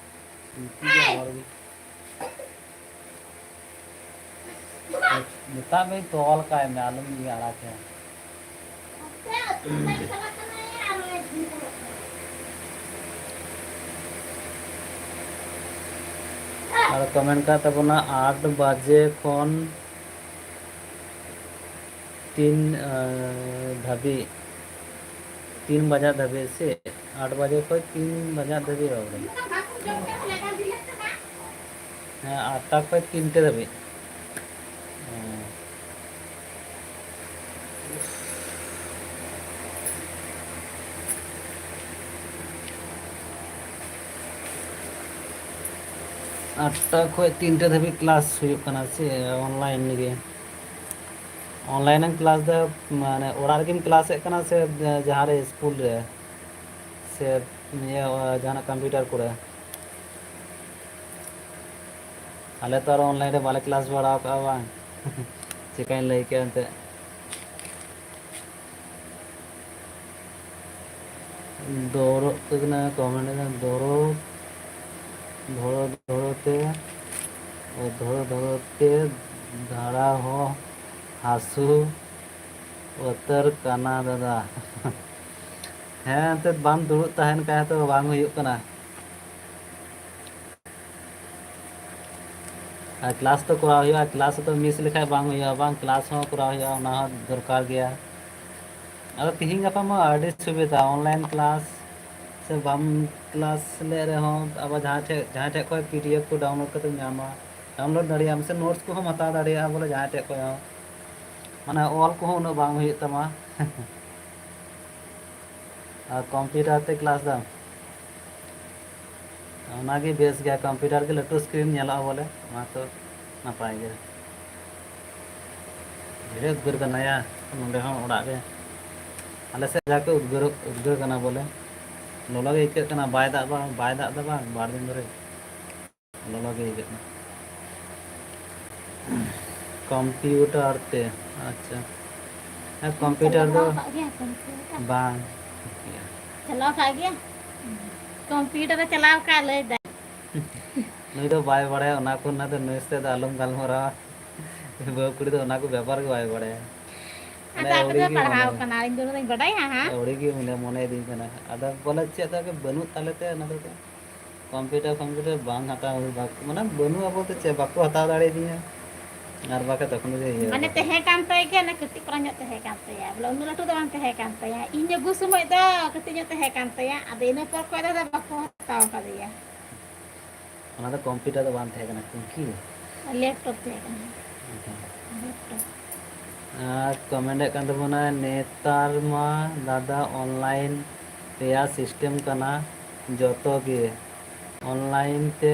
ᱩᱱᱠᱩ ᱜᱮ ᱦᱚᱲ ᱜᱮ᱾ ᱢᱮᱛᱟᱜ ᱢᱮ, ᱛᱚᱞ ᱠᱟᱭ ᱢᱮ, ᱟᱞᱚᱢ ᱤᱭᱟᱹ ᱟᱲᱟᱜᱮᱭᱟ᱾ ᱟᱨ ᱠᱚ ᱢᱮᱱ ᱠᱟᱜ ᱛᱟᱵᱚᱱᱟ, ᱟᱴ ᱵᱟᱡᱮ ᱠᱷᱚᱱ ᱛᱤᱱ, ᱟᱸ, ᱫᱷᱟᱹᱵᱤᱡ, ᱛᱤᱱ ᱵᱟᱡᱟᱜ ᱫᱷᱟᱹᱵᱤᱡ ᱥᱮ ᱟᱴ ᱵᱟᱡᱮ ᱠᱷᱚᱱ ᱛᱤᱱ ᱵᱟᱡᱟᱜ ᱫᱷᱟᱹᱵᱤᱡ ᱵᱟᱵᱟ ᱨᱮ᱾ ᱦᱮᱸ, ᱟᱴᱴᱟ ᱠᱷᱚᱱ ᱛᱤᱱᱴᱮ ᱫᱷᱟᱹᱵᱤᱡ᱾ ᱦᱮᱸ᱾ ᱟᱴᱴᱟ ᱠᱷᱚᱱ ᱛᱤᱱᱴᱟ ᱫᱷᱟᱹᱵᱤᱡ ᱠᱞᱟᱥ ᱦᱩᱭᱩᱜ ᱠᱟᱱᱟ ᱥᱮ ᱚᱱᱞᱟᱭᱤᱱ ᱜᱮ? ᱚᱱᱞᱟᱭᱤᱱ ᱮᱢ ᱠᱞᱟᱥ ᱫᱟ, ᱢᱟᱱᱮ ᱚᱲᱟᱜ ᱨᱮᱜᱮᱢ ᱠᱞᱟᱥᱮᱫ ᱠᱟᱱᱟ ᱥᱮ ᱡᱟᱦᱟᱸ ᱨᱮ ᱥᱠᱩᱞ ᱨᱮ ᱥᱮ ᱱᱤᱭᱟᱹ ᱡᱟᱦᱟᱱᱟᱜ ᱠᱚᱢᱯᱤᱭᱩᱴᱟᱨ ᱠᱚᱨᱮ? ᱟᱞᱮ ᱛᱚ ᱟᱨ ᱚᱱᱞᱟᱭᱤᱱ ᱨᱮ ᱵᱟᱞᱮ ᱠᱞᱟᱥ ᱵᱟᱲᱟ ᱟᱠᱟᱫᱼᱟ ᱵᱟᱝ᱾ ᱪᱮᱠᱟᱹᱧ ᱞᱟᱹᱭ ᱠᱮᱭᱟ ᱮᱱᱛᱮᱫ? ᱫᱚᱨᱚᱜ ᱠᱟᱱᱟ ᱠᱚᱢᱮᱱᱴ ᱠᱟᱱᱟ, ᱫᱚᱨᱚ ᱫᱷᱚᱨᱚ ᱫᱷᱚᱨᱚ ᱛᱮ ᱫᱷᱚᱨᱚ ᱫᱷᱚᱨᱚ ᱛᱮ ᱫᱷᱟᱲᱟ ᱦᱚᱸ ᱦᱟᱹᱥᱩ ᱩᱛᱟᱹᱨ ᱠᱟᱱᱟ ᱫᱟᱫᱟ᱾ ᱦᱮᱸ ᱮᱱᱛᱮᱫ ᱵᱟᱢ ᱫᱩᱲᱩᱵ ᱛᱟᱦᱮᱱ ᱠᱷᱟᱱ ᱛᱚ ᱵᱟᱝ ᱦᱩᱭᱩᱜ ᱠᱟᱱᱟ᱾ ᱟᱨ ᱠᱞᱟᱥ ᱛᱚ ᱠᱚᱨᱟᱣ ᱦᱩᱭᱩᱜᱼᱟ, ᱠᱞᱟᱥ ᱦᱚᱸᱛᱚ ᱢᱤᱥ ᱞᱮᱠᱷᱟᱡ ᱵᱟᱝ ᱦᱩᱭᱩᱜᱼᱟ ᱵᱟᱝ, ᱠᱞᱟᱥ ᱦᱚᱸ ᱠᱚᱨᱟᱣ ᱦᱩᱭᱩᱜᱼᱟ, ᱚᱱᱟ ᱦᱚᱸ ᱫᱚᱨᱠᱟᱨ ᱜᱮᱭᱟ᱾ ᱟᱫᱚ ᱛᱤᱦᱤᱧ ᱜᱟᱯᱟ ᱢᱟ ᱟᱹᱰᱤ ᱥᱩᱵᱤᱫᱷᱟ, ᱚᱱᱞᱟᱭᱤᱱ ᱠᱞᱟᱥ ᱥᱮ ᱵᱟᱢ ᱠᱞᱟᱥ ᱞᱮᱫ ᱨᱮᱦᱚᱸ ᱟᱵᱟᱨ ᱡᱟᱦᱟᱸ ᱴᱷᱮᱡ ᱡᱟᱦᱟᱸᱭ ᱴᱷᱮᱡ ᱠᱷᱚᱡ ᱯᱤ ᱰᱤ ᱮᱯᱷ ᱠᱚ ᱰᱟᱣᱩᱱᱞᱳᱰ ᱠᱟᱛᱮᱢ ᱧᱟᱢᱟ, ᱰᱟᱣᱩᱱᱞᱳᱰ ᱫᱟᱲᱮᱭᱟᱜ ᱟᱢ ᱥᱮ ᱱᱳᱴᱥ ᱠᱚᱦᱚᱸ ᱦᱟᱛᱟᱣ ᱫᱟᱲᱮᱭᱟᱜᱼᱟ ᱵᱚᱞᱮ ᱡᱟᱦᱟᱸᱭ ᱴᱷᱮᱡ ᱠᱷᱚᱡ ᱦᱚᱸ, ᱢᱟᱱᱮ ᱚᱞ ᱠᱚᱦᱚᱸ ᱩᱱᱟᱹᱜ ᱵᱟᱝ ᱦᱩᱭᱩᱜ ᱛᱟᱢᱟ᱾ ᱟᱨ ᱠᱚᱢᱯᱤᱭᱩᱴᱟᱨ ᱛᱮ ᱠᱞᱟᱥ ᱫᱟᱢ, ᱚᱱᱟᱜᱮ ᱵᱮᱥ ᱜᱮᱭᱟ, ᱠᱚᱢᱯᱤᱭᱩᱴᱟᱨ ᱜᱮ ᱞᱟᱹᱴᱩ ᱥᱠᱨᱤᱱ ᱧᱮᱞᱚᱜᱼᱟ ᱵᱚᱞᱮ, ᱚᱱᱟ ᱛᱚ ᱱᱟᱯᱟᱭ ᱜᱮ᱾ ᱟᱹᱰᱤ ᱩᱫᱽᱜᱟᱹᱨ ᱠᱟᱱᱟ ᱭᱟ ᱱᱚᱸᱰᱮ ᱦᱚᱸ ᱚᱲᱟᱜ ᱨᱮ, ᱟᱞᱮ ᱥᱮᱫ ᱡᱟ ᱠᱚ ᱩᱫᱽᱜᱟᱹᱨ ᱩᱫᱽᱜᱟᱹᱨ ᱠᱟᱱᱟ ᱵᱚᱞᱮ, ᱞᱚᱞᱚ ᱜᱮ ᱟᱹᱭᱠᱟᱹᱜ ᱠᱟᱱᱟ, ᱵᱟᱭ ᱫᱟᱜ ᱵᱟᱝ ᱵᱟᱭ ᱫᱟᱜ ᱫᱟ ᱵᱟᱝ ᱵᱟᱨ ᱫᱤᱱ ᱫᱷᱚᱨᱮ᱾ ᱞᱚᱞᱚ ᱜᱮ ᱟᱹᱭᱠᱟᱹᱜ ᱠᱟᱱᱟ᱾ ᱠᱚᱢᱯᱤᱭᱩᱴᱟᱨ ᱛᱮ, ᱟᱪᱪᱷᱟ᱾ ᱦᱮᱸ, ᱠᱚᱢᱯᱤᱭᱩᱴᱟᱨ ᱫᱚ ᱪᱟᱞᱟᱣ ᱟᱠᱟᱫ ᱜᱮᱭᱟ ᱠᱚᱢᱯᱤᱭᱩᱴᱟᱨ? ᱵᱟᱝ᱾ ᱪᱟᱞᱟᱣ ᱟᱠᱟᱫ ᱜᱮᱭᱟ? ᱠᱚᱢᱯᱤᱭᱩᱴᱟᱨ ᱮ ᱪᱟᱞᱟᱣ ᱟᱠᱟᱫ ᱞᱟᱹᱭ ᱫᱟᱭ᱾ ᱱᱩᱭ ᱫᱚ ᱵᱟᱭ ᱵᱟᱲᱟᱭᱟ, ᱚᱱᱟ ᱠᱚ, ᱚᱱᱟ ᱫᱚ ᱱᱩᱭ ᱥᱟᱛᱮ ᱫᱚ ᱟᱞᱚᱢ ᱜᱟᱞᱢᱟᱨᱟᱣᱟ᱾ ᱵᱟᱹᱦᱩ ᱠᱩᱲᱤ ᱫᱚ ᱚᱱᱟ ᱠᱚ ᱵᱮᱯᱟᱨ ᱜᱮ ᱵᱟᱭ ᱵᱟᱲᱟᱭᱟ᱾ ᱟᱫᱚ ᱟᱯᱮ ᱫᱚ ᱯᱟᱲᱦᱟᱣ ᱠᱟᱱᱟ, ᱤᱧ ᱫᱚ ᱩᱱᱟᱹᱜ ᱤᱧ ᱵᱟᱰᱟᱭᱟ ᱦᱟᱸᱜ? ᱟᱹᱣᱲᱤ ᱜᱮ ᱢᱚᱱᱮ, ᱢᱚᱱᱮᱭᱮᱫᱤᱧ ᱠᱟᱱᱟ᱾ ᱟᱫᱚ ᱵᱚᱞᱮ ᱪᱮᱫ ᱫᱚ ᱵᱟᱹᱱᱩᱜ ᱛᱟᱞᱮ ᱛᱮ ᱚᱱᱟ ᱫᱚ᱾ ᱠᱚᱢᱯᱤᱭᱩᱴᱟᱨ, ᱠᱚᱢᱯᱤᱭᱩᱴᱟᱨ ᱵᱟᱝ ᱦᱟᱛᱟᱣ ᱦᱩᱭ, ᱵᱟᱠ-, ᱢᱟᱱᱮ ᱵᱟᱹᱱᱩᱜᱼᱟ ᱵᱚᱞᱛᱮ ᱪᱮᱫ, ᱵᱟᱠᱚ ᱦᱟᱛᱟᱣ ᱫᱟᱲᱮᱭᱟᱫᱤᱧᱟ᱾ ᱟᱨ ᱵᱟᱠᱷᱟᱡ ᱛᱚᱠᱷᱚᱱ ᱜᱮ ᱤᱭᱟᱹ ᱢᱟᱱᱮ ᱠᱟᱫᱟ᱾ ᱛᱟᱦᱮᱸ ᱠᱟᱱ ᱛᱟᱭ ᱜᱮᱭᱟ, ᱚᱱᱟ ᱠᱟᱹᱴᱤᱡ ᱯᱟᱨᱟ ᱧᱚᱜ ᱛᱟᱦᱮᱸ ᱠᱟᱱ ᱛᱟᱭᱟ, ᱵᱚᱞᱮ ᱩᱱᱟᱹᱜ ᱞᱟᱹᱴᱩ ᱫᱚ ᱵᱟᱝ ᱛᱟᱦᱮᱸ ᱠᱟᱱ ᱛᱟᱭᱟ᱾ ᱤᱧ ᱟᱹᱜᱩ ᱥᱚᱢᱚᱭ ᱫᱚ ᱠᱟᱹᱴᱤᱡ ᱧᱚᱜ ᱛᱟᱦᱮᱸ ᱠᱟᱱ ᱛᱟᱭᱟ, ᱟᱫᱚ ᱤᱱᱟᱹ ᱯᱚᱨ ᱠᱷᱚᱡ ᱫᱚ ᱟᱫᱚ ᱵᱟᱠᱚ ᱦᱟᱛᱟᱣ ᱠᱟᱫᱮᱭᱟ᱾ ᱚᱱᱟ ᱫᱚ ᱠᱚᱢᱯᱤᱭᱩᱴᱟᱨ ᱫᱚ ᱵᱟᱝ ᱛᱟᱦᱮᱸ ᱠᱟᱱᱟ, ᱠᱤ? ᱞᱮᱯᱴᱚᱯ ᱛᱟᱦᱮᱸ ᱠᱟᱱᱟ᱾ ᱞᱮᱯᱴᱚᱯ᱾ ᱟᱨ ᱠᱚᱢᱮᱱᱴ ᱮᱫ ᱠᱟᱱ ᱛᱟᱵᱚᱱᱟ, ᱱᱮᱛᱟᱨ ᱢᱟ ᱫᱟᱫᱟ ᱚᱱᱞᱟᱭᱤᱱ ᱨᱮᱭᱟᱜ ᱥᱤᱥᱴᱮᱢ ᱠᱟᱱᱟ, ᱡᱚᱛᱚ ᱜᱮ ᱚᱱᱞᱟᱭᱤᱱ ᱛᱮ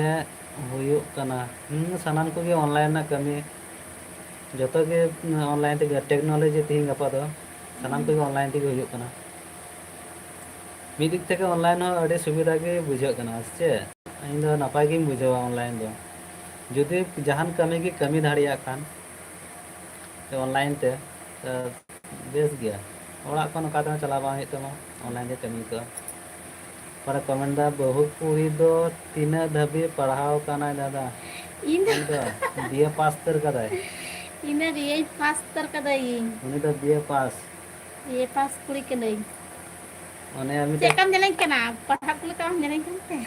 ᱦᱩᱭᱩᱜ ᱠᱟᱱᱟ᱾ ᱦᱩᱸ, ᱥᱟᱱᱟᱢ ᱠᱚᱜᱮ online ᱨᱮᱱᱟᱜ ᱠᱟᱹᱢᱤ, ᱡᱚᱛᱚ ᱜᱮ online ᱛᱮᱜᱮ, technology ᱛᱮᱦᱮᱧ ᱜᱟᱯᱟ ᱫᱚ ᱥᱟᱱᱟᱢ ᱠᱚᱜᱮ online ᱛᱮᱜᱮ ᱦᱩᱭᱩᱜ ᱠᱟᱱᱟ᱾ ᱢᱤᱫ ᱫᱤᱠ ᱛᱷᱮᱠᱮ online ᱦᱚᱸ ᱟᱹᱰᱤ ᱥᱩᱵᱤᱫᱷᱟ ᱜᱮ ᱵᱩᱡᱷᱟᱹᱜ ᱠᱟᱱᱟ, ᱥᱮ ᱪᱮᱫ? ᱤᱧ ᱫᱚ ᱱᱟᱯᱟᱭ ᱜᱤᱧ ᱵᱩᱡᱷᱟᱹᱣᱟ online ᱫᱚ, ᱡᱩᱫᱤ ᱡᱟᱦᱟᱱ ᱠᱟᱹᱢᱤ ᱜᱮ ᱠᱟᱹᱢᱤ ᱫᱟᱲᱮᱭᱟᱜ ᱠᱷᱟᱱ online ᱛᱮ, ᱛᱚ ᱵᱮᱥ ᱜᱮᱭᱟ᱾ ᱚᱲᱟᱜ ᱠᱷᱚᱱ ᱚᱠᱟ ᱛᱮᱦᱚᱸ ᱪᱟᱞᱟᱣ ᱵᱟᱝ ᱦᱩᱭᱩᱜ ᱛᱟᱢᱟ, online ᱨᱮ ᱠᱟᱹᱢᱤ ᱠᱚ᱾ ᱚᱠᱟᱨᱮ comment ᱫᱟ, "ᱵᱟᱹᱦᱩ ᱠᱩᱲᱤ ᱫᱚ ᱛᱤᱱᱟᱹᱜ ᱫᱷᱟᱹᱵᱤᱡ ᱯᱟᱲᱦᱟᱣ ᱠᱟᱱᱟᱭ ᱫᱟᱫᱟ?" ᱤᱧ ᱫᱚ ᱩᱱᱤ ᱫᱚ B A pass ᱩᱛᱟᱹᱨ ᱠᱟᱫᱟᱭ᱾ ᱤᱧ ᱫᱚ B A pass ᱩᱛᱟᱹᱨ ᱠᱟᱫᱟᱹᱧ᱾ ᱩᱱᱤ ᱫᱚ B A pass᱾ B A pass ᱠᱩᱲᱤ ᱠᱟᱹᱱᱟᱹᱧ᱾ ᱚᱱᱮ ᱟᱨ ᱪᱮᱫ ᱢᱤᱫᱴᱮᱡ ᱞᱮᱠᱟᱢ ᱧᱮᱞᱮᱧ ᱠᱟᱱᱟ? ᱯᱟᱲᱦᱟᱜ ᱠᱩᱲᱤ ᱞᱮᱠᱟ ᱵᱟᱢ ᱧᱮᱞᱮᱧ ᱠᱟᱱ ᱛᱮ?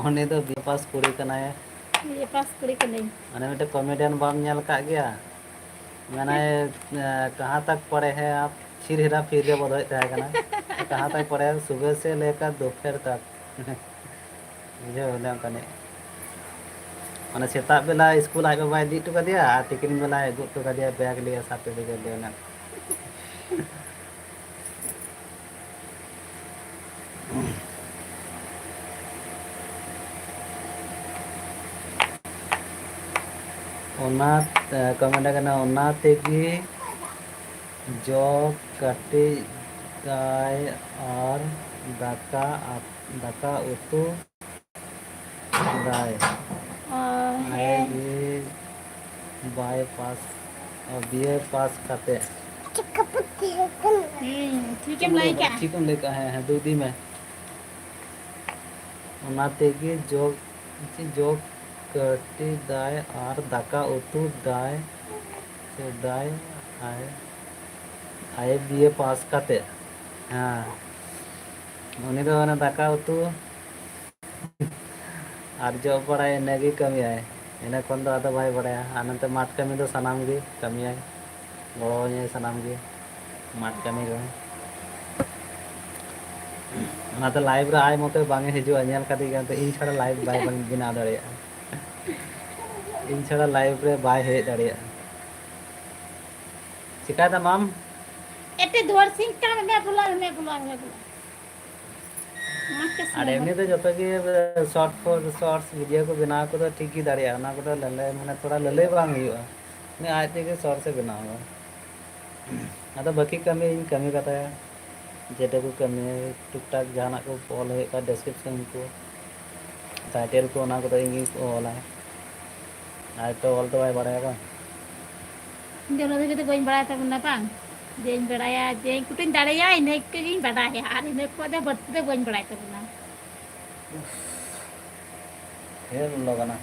ᱩᱱᱤ ᱫᱚ B A pass ᱠᱩᱲᱤ ᱠᱟᱱᱟᱭ᱾ B A pass ᱠᱩᱲᱤ ᱠᱟᱹᱱᱟᱹᱧ᱾ ᱢᱟᱱᱮ ᱢᱤᱫᱴᱮᱡ comedian ᱵᱟᱢ ᱧᱮᱞ ᱟᱠᱟᱫ ᱜᱮᱭᱟ? ᱢᱮᱱᱟᱭ, ᱮ, "ᱠᱟᱦᱟᱸ ᱛᱟᱠ ᱯᱟᱲᱮ ᱦᱮ ᱟᱯ?" ᱯᱷᱤᱨ ᱦᱮᱨᱟ ᱯᱷᱤᱨ ᱨᱮ ᱵᱚᱫᱚᱞᱮᱫ ᱛᱟᱦᱮᱸ ᱠᱟᱱᱟ᱾ "ᱠᱟᱦᱟᱸ ᱛᱟᱠ ᱯᱟᱲᱮ ᱦᱮ, ᱥᱩᱵᱮ ᱥᱮ ᱞᱮᱠᱟᱨ ᱫᱚᱯᱷᱮᱨ ᱛᱟᱠ?" ᱵᱩᱡᱷᱟᱹᱣ, ᱚᱱᱮ ᱚᱱᱠᱟᱱᱤᱡ᱾ ᱢᱟᱱᱮ ᱥᱮᱛᱟᱜ ᱵᱮᱞᱟ ᱥᱠᱩᱞ ᱟᱡ ᱵᱟᱵᱟᱭ ᱤᱫᱤ ᱦᱚᱴᱚ ᱠᱟᱫᱮᱭᱟ ᱟᱨ ᱛᱤᱠᱤᱱ ᱵᱮᱞᱟᱭ ᱟᱹᱜᱩ ᱦᱚᱴᱚ ᱠᱟᱫᱮᱭᱟ ᱵᱮᱜᱽ ᱞᱤᱭᱮ certificate ᱞᱤᱭᱮ ᱚᱱᱟ᱾ ᱚᱱᱟ, ᱮ, ᱠᱚ ᱢᱮᱱᱮᱫ ᱠᱟᱱᱟ, ᱚᱱᱟ ᱛᱮᱜᱮ ᱡᱚᱜ ᱠᱟᱹᱴᱤᱡ ᱫᱟᱭ ᱟᱨ ᱫᱟᱠᱟ, ᱫᱟᱠᱟ ᱩᱛᱩ ᱫᱟᱭ᱾ ᱚ, ᱦᱮᱸ᱾ B A ᱵᱟᱭ ᱯᱟᱥ, ᱚ, B A ᱯᱟᱥ ᱠᱟᱛᱮ᱾ ᱦᱩᱸ, ᱴᱷᱤᱠᱮᱢ ᱞᱟᱹᱭ ᱠᱟᱜᱼᱟ᱾ ᱴᱷᱤᱠᱮᱢ ᱞᱟᱹᱭ ᱠᱟᱜᱼᱟ, ᱦᱮᱸ, ᱦᱮᱸ, ᱫᱩ ᱤᱫᱤ ᱢᱮ᱾ ᱚᱱᱟ ᱛᱮᱜᱮ ᱡᱚᱜ, ᱪᱮᱫ ᱡᱚᱜ ᱠᱟᱹᱴᱤ ᱫᱟᱭ ᱟᱨ ᱫᱟᱠᱟ ᱩᱛᱩ ᱫᱟᱭ, ᱥᱮ ᱫᱟᱭ, ᱟᱭ, ᱟᱭ B A ᱯᱟᱥ ᱠᱟᱛᱮ᱾ ᱦᱮᱸ, ᱩᱱᱤ ᱫᱚ ᱚᱱᱟ ᱫᱟᱠᱟ ᱩᱛᱩ ᱟᱨ ᱡᱚᱜ ᱵᱟᱲᱟᱭ, ᱤᱱᱟᱹᱜᱮ ᱠᱟᱹᱢᱤᱭᱟᱭ᱾ ᱤᱱᱟᱹ ᱠᱷᱚᱱ ᱫᱚ ᱟᱫᱚ ᱵᱟᱭ ᱵᱟᱲᱟᱭᱟ᱾ ᱟᱨ ᱱᱚᱛᱮ ᱢᱟᱴᱷ ᱠᱟᱹᱢᱤ ᱫᱚ ᱥᱟᱱᱟᱢ ᱜᱮ ᱠᱟᱹᱢᱤᱭᱟᱭ, ᱜᱚᱲᱚᱣᱟᱹᱧᱟᱭ ᱥᱟᱱᱟᱢ ᱜᱮ ᱢᱟᱴᱷ ᱠᱟᱹᱢᱤ ᱨᱮᱦᱚᱸ᱾ ᱚᱱᱟᱛᱮ live ᱨᱮ ᱟᱡ ᱢᱚᱛᱚ ᱵᱟᱝ ᱮ ᱦᱤᱡᱩᱜᱼᱟ, ᱧᱮᱞ ᱠᱟᱫᱮ ᱜᱮᱭᱟ, ᱤᱧ ᱪᱷᱟᱲᱟ live ᱵᱟᱭ ᱵᱮᱱᱟᱣ ᱫᱟᱲᱮᱭᱟᱜᱼᱟ᱾ ᱤᱧ ᱪᱷᱟᱲᱟ live ᱨᱮ ᱵᱟᱭ ᱦᱮᱡ ᱫᱟᱲᱮᱭᱟᱜᱼᱟ᱾ ᱪᱤᱠᱟᱹᱭ ᱫᱟᱢ ᱟᱢ? ᱮᱴᱮ ᱫᱩᱣᱟᱨ ᱥᱤᱧ ᱠᱟᱱᱟ, ᱢᱮ ᱵᱚᱞᱟ, ᱢᱮ ᱵᱚᱞᱟ, ᱢᱮ ᱵᱚᱞᱟ᱾ ᱟᱨ ᱮᱢᱱᱤ ᱫᱚ ᱡᱚᱛᱚ ᱜᱮ ᱥᱚᱨᱴ ᱯᱷᱚᱨ ᱥᱚᱨᱴᱥ ᱵᱷᱤᱰᱤᱭᱳ ᱠᱚ ᱵᱮᱱᱟᱣ ᱠᱚᱫᱚ ᱴᱷᱤᱠ ᱜᱮ ᱫᱟᱲᱮᱭᱟᱜᱼᱟ, ᱚᱱᱟ ᱠᱚᱫᱚ ᱞᱟᱹᱞᱟᱹᱭ, ᱢᱟᱱᱮ, ᱛᱷᱚᱲᱟ ᱞᱟᱹᱞᱟᱹᱭ ᱵᱟᱝ ᱦᱩᱭᱩᱜᱼᱟ, ᱩᱱᱤ ᱟᱡ ᱛᱮᱜᱮ ᱥᱚᱨᱴᱥ ᱮ ᱵᱮᱱᱟᱣᱟ᱾ ᱟᱫᱚ ᱵᱟᱹᱠᱤ ᱠᱟᱹᱢᱤ ᱤᱧ ᱠᱟᱹᱢᱤ ᱠᱟᱛᱟᱭᱟ, ᱡᱮᱴᱟ ᱠᱚ ᱠᱟᱹᱢᱤ, ᱴᱩᱠ ᱴᱟᱠ ᱡᱟᱦᱟᱱᱟᱜ ᱠᱚ ᱚᱞ ᱦᱩᱭᱩᱜ ᱠᱷᱟᱱ, ᱰᱮᱥᱠᱨᱤᱯᱥᱚᱱ ᱠᱚ, ᱴᱟᱭᱴᱮᱞ ᱠᱚ, ᱚᱱᱟ ᱠᱚᱫᱚ ᱤᱧ ᱜᱤᱧ ᱚᱞᱟ᱾ ᱟᱡ ᱛᱚ ᱚᱞ ᱫᱚ ᱵᱟᱭ ᱵᱟᱲᱟᱭᱟ ᱵᱟᱝ? ᱤᱧ ᱫᱚ ᱩᱱᱟᱹᱜ ᱫᱷᱟᱹᱵᱤᱡ ᱫᱚ ᱵᱟᱹᱧ ᱵᱟᱲᱟᱭ ᱛᱟᱵᱚᱱᱟ ᱵᱟᱝ, ᱡᱮᱧ ᱵᱟᱲᱟᱭᱟ, ᱡᱮ ᱠᱟᱹᱴᱤᱡ ᱤᱧ ᱫᱟᱲᱮᱭᱟᱜᱼᱟ, ᱤᱱᱟᱹ ᱠᱚᱜᱮᱧ ᱵᱟᱰᱟᱭᱟ, ᱟᱨ ᱤᱱᱟᱹ ᱠᱷᱚᱱ ᱫᱚ ᱵᱟᱹᱲᱛᱤ ᱫᱚ ᱵᱟᱹᱧ ᱵᱟᱲᱟᱭ ᱛᱟᱵᱚᱱᱟ᱾ ᱰᱷᱮᱨ ᱞᱚᱞᱚ ᱠᱟᱱᱟ᱾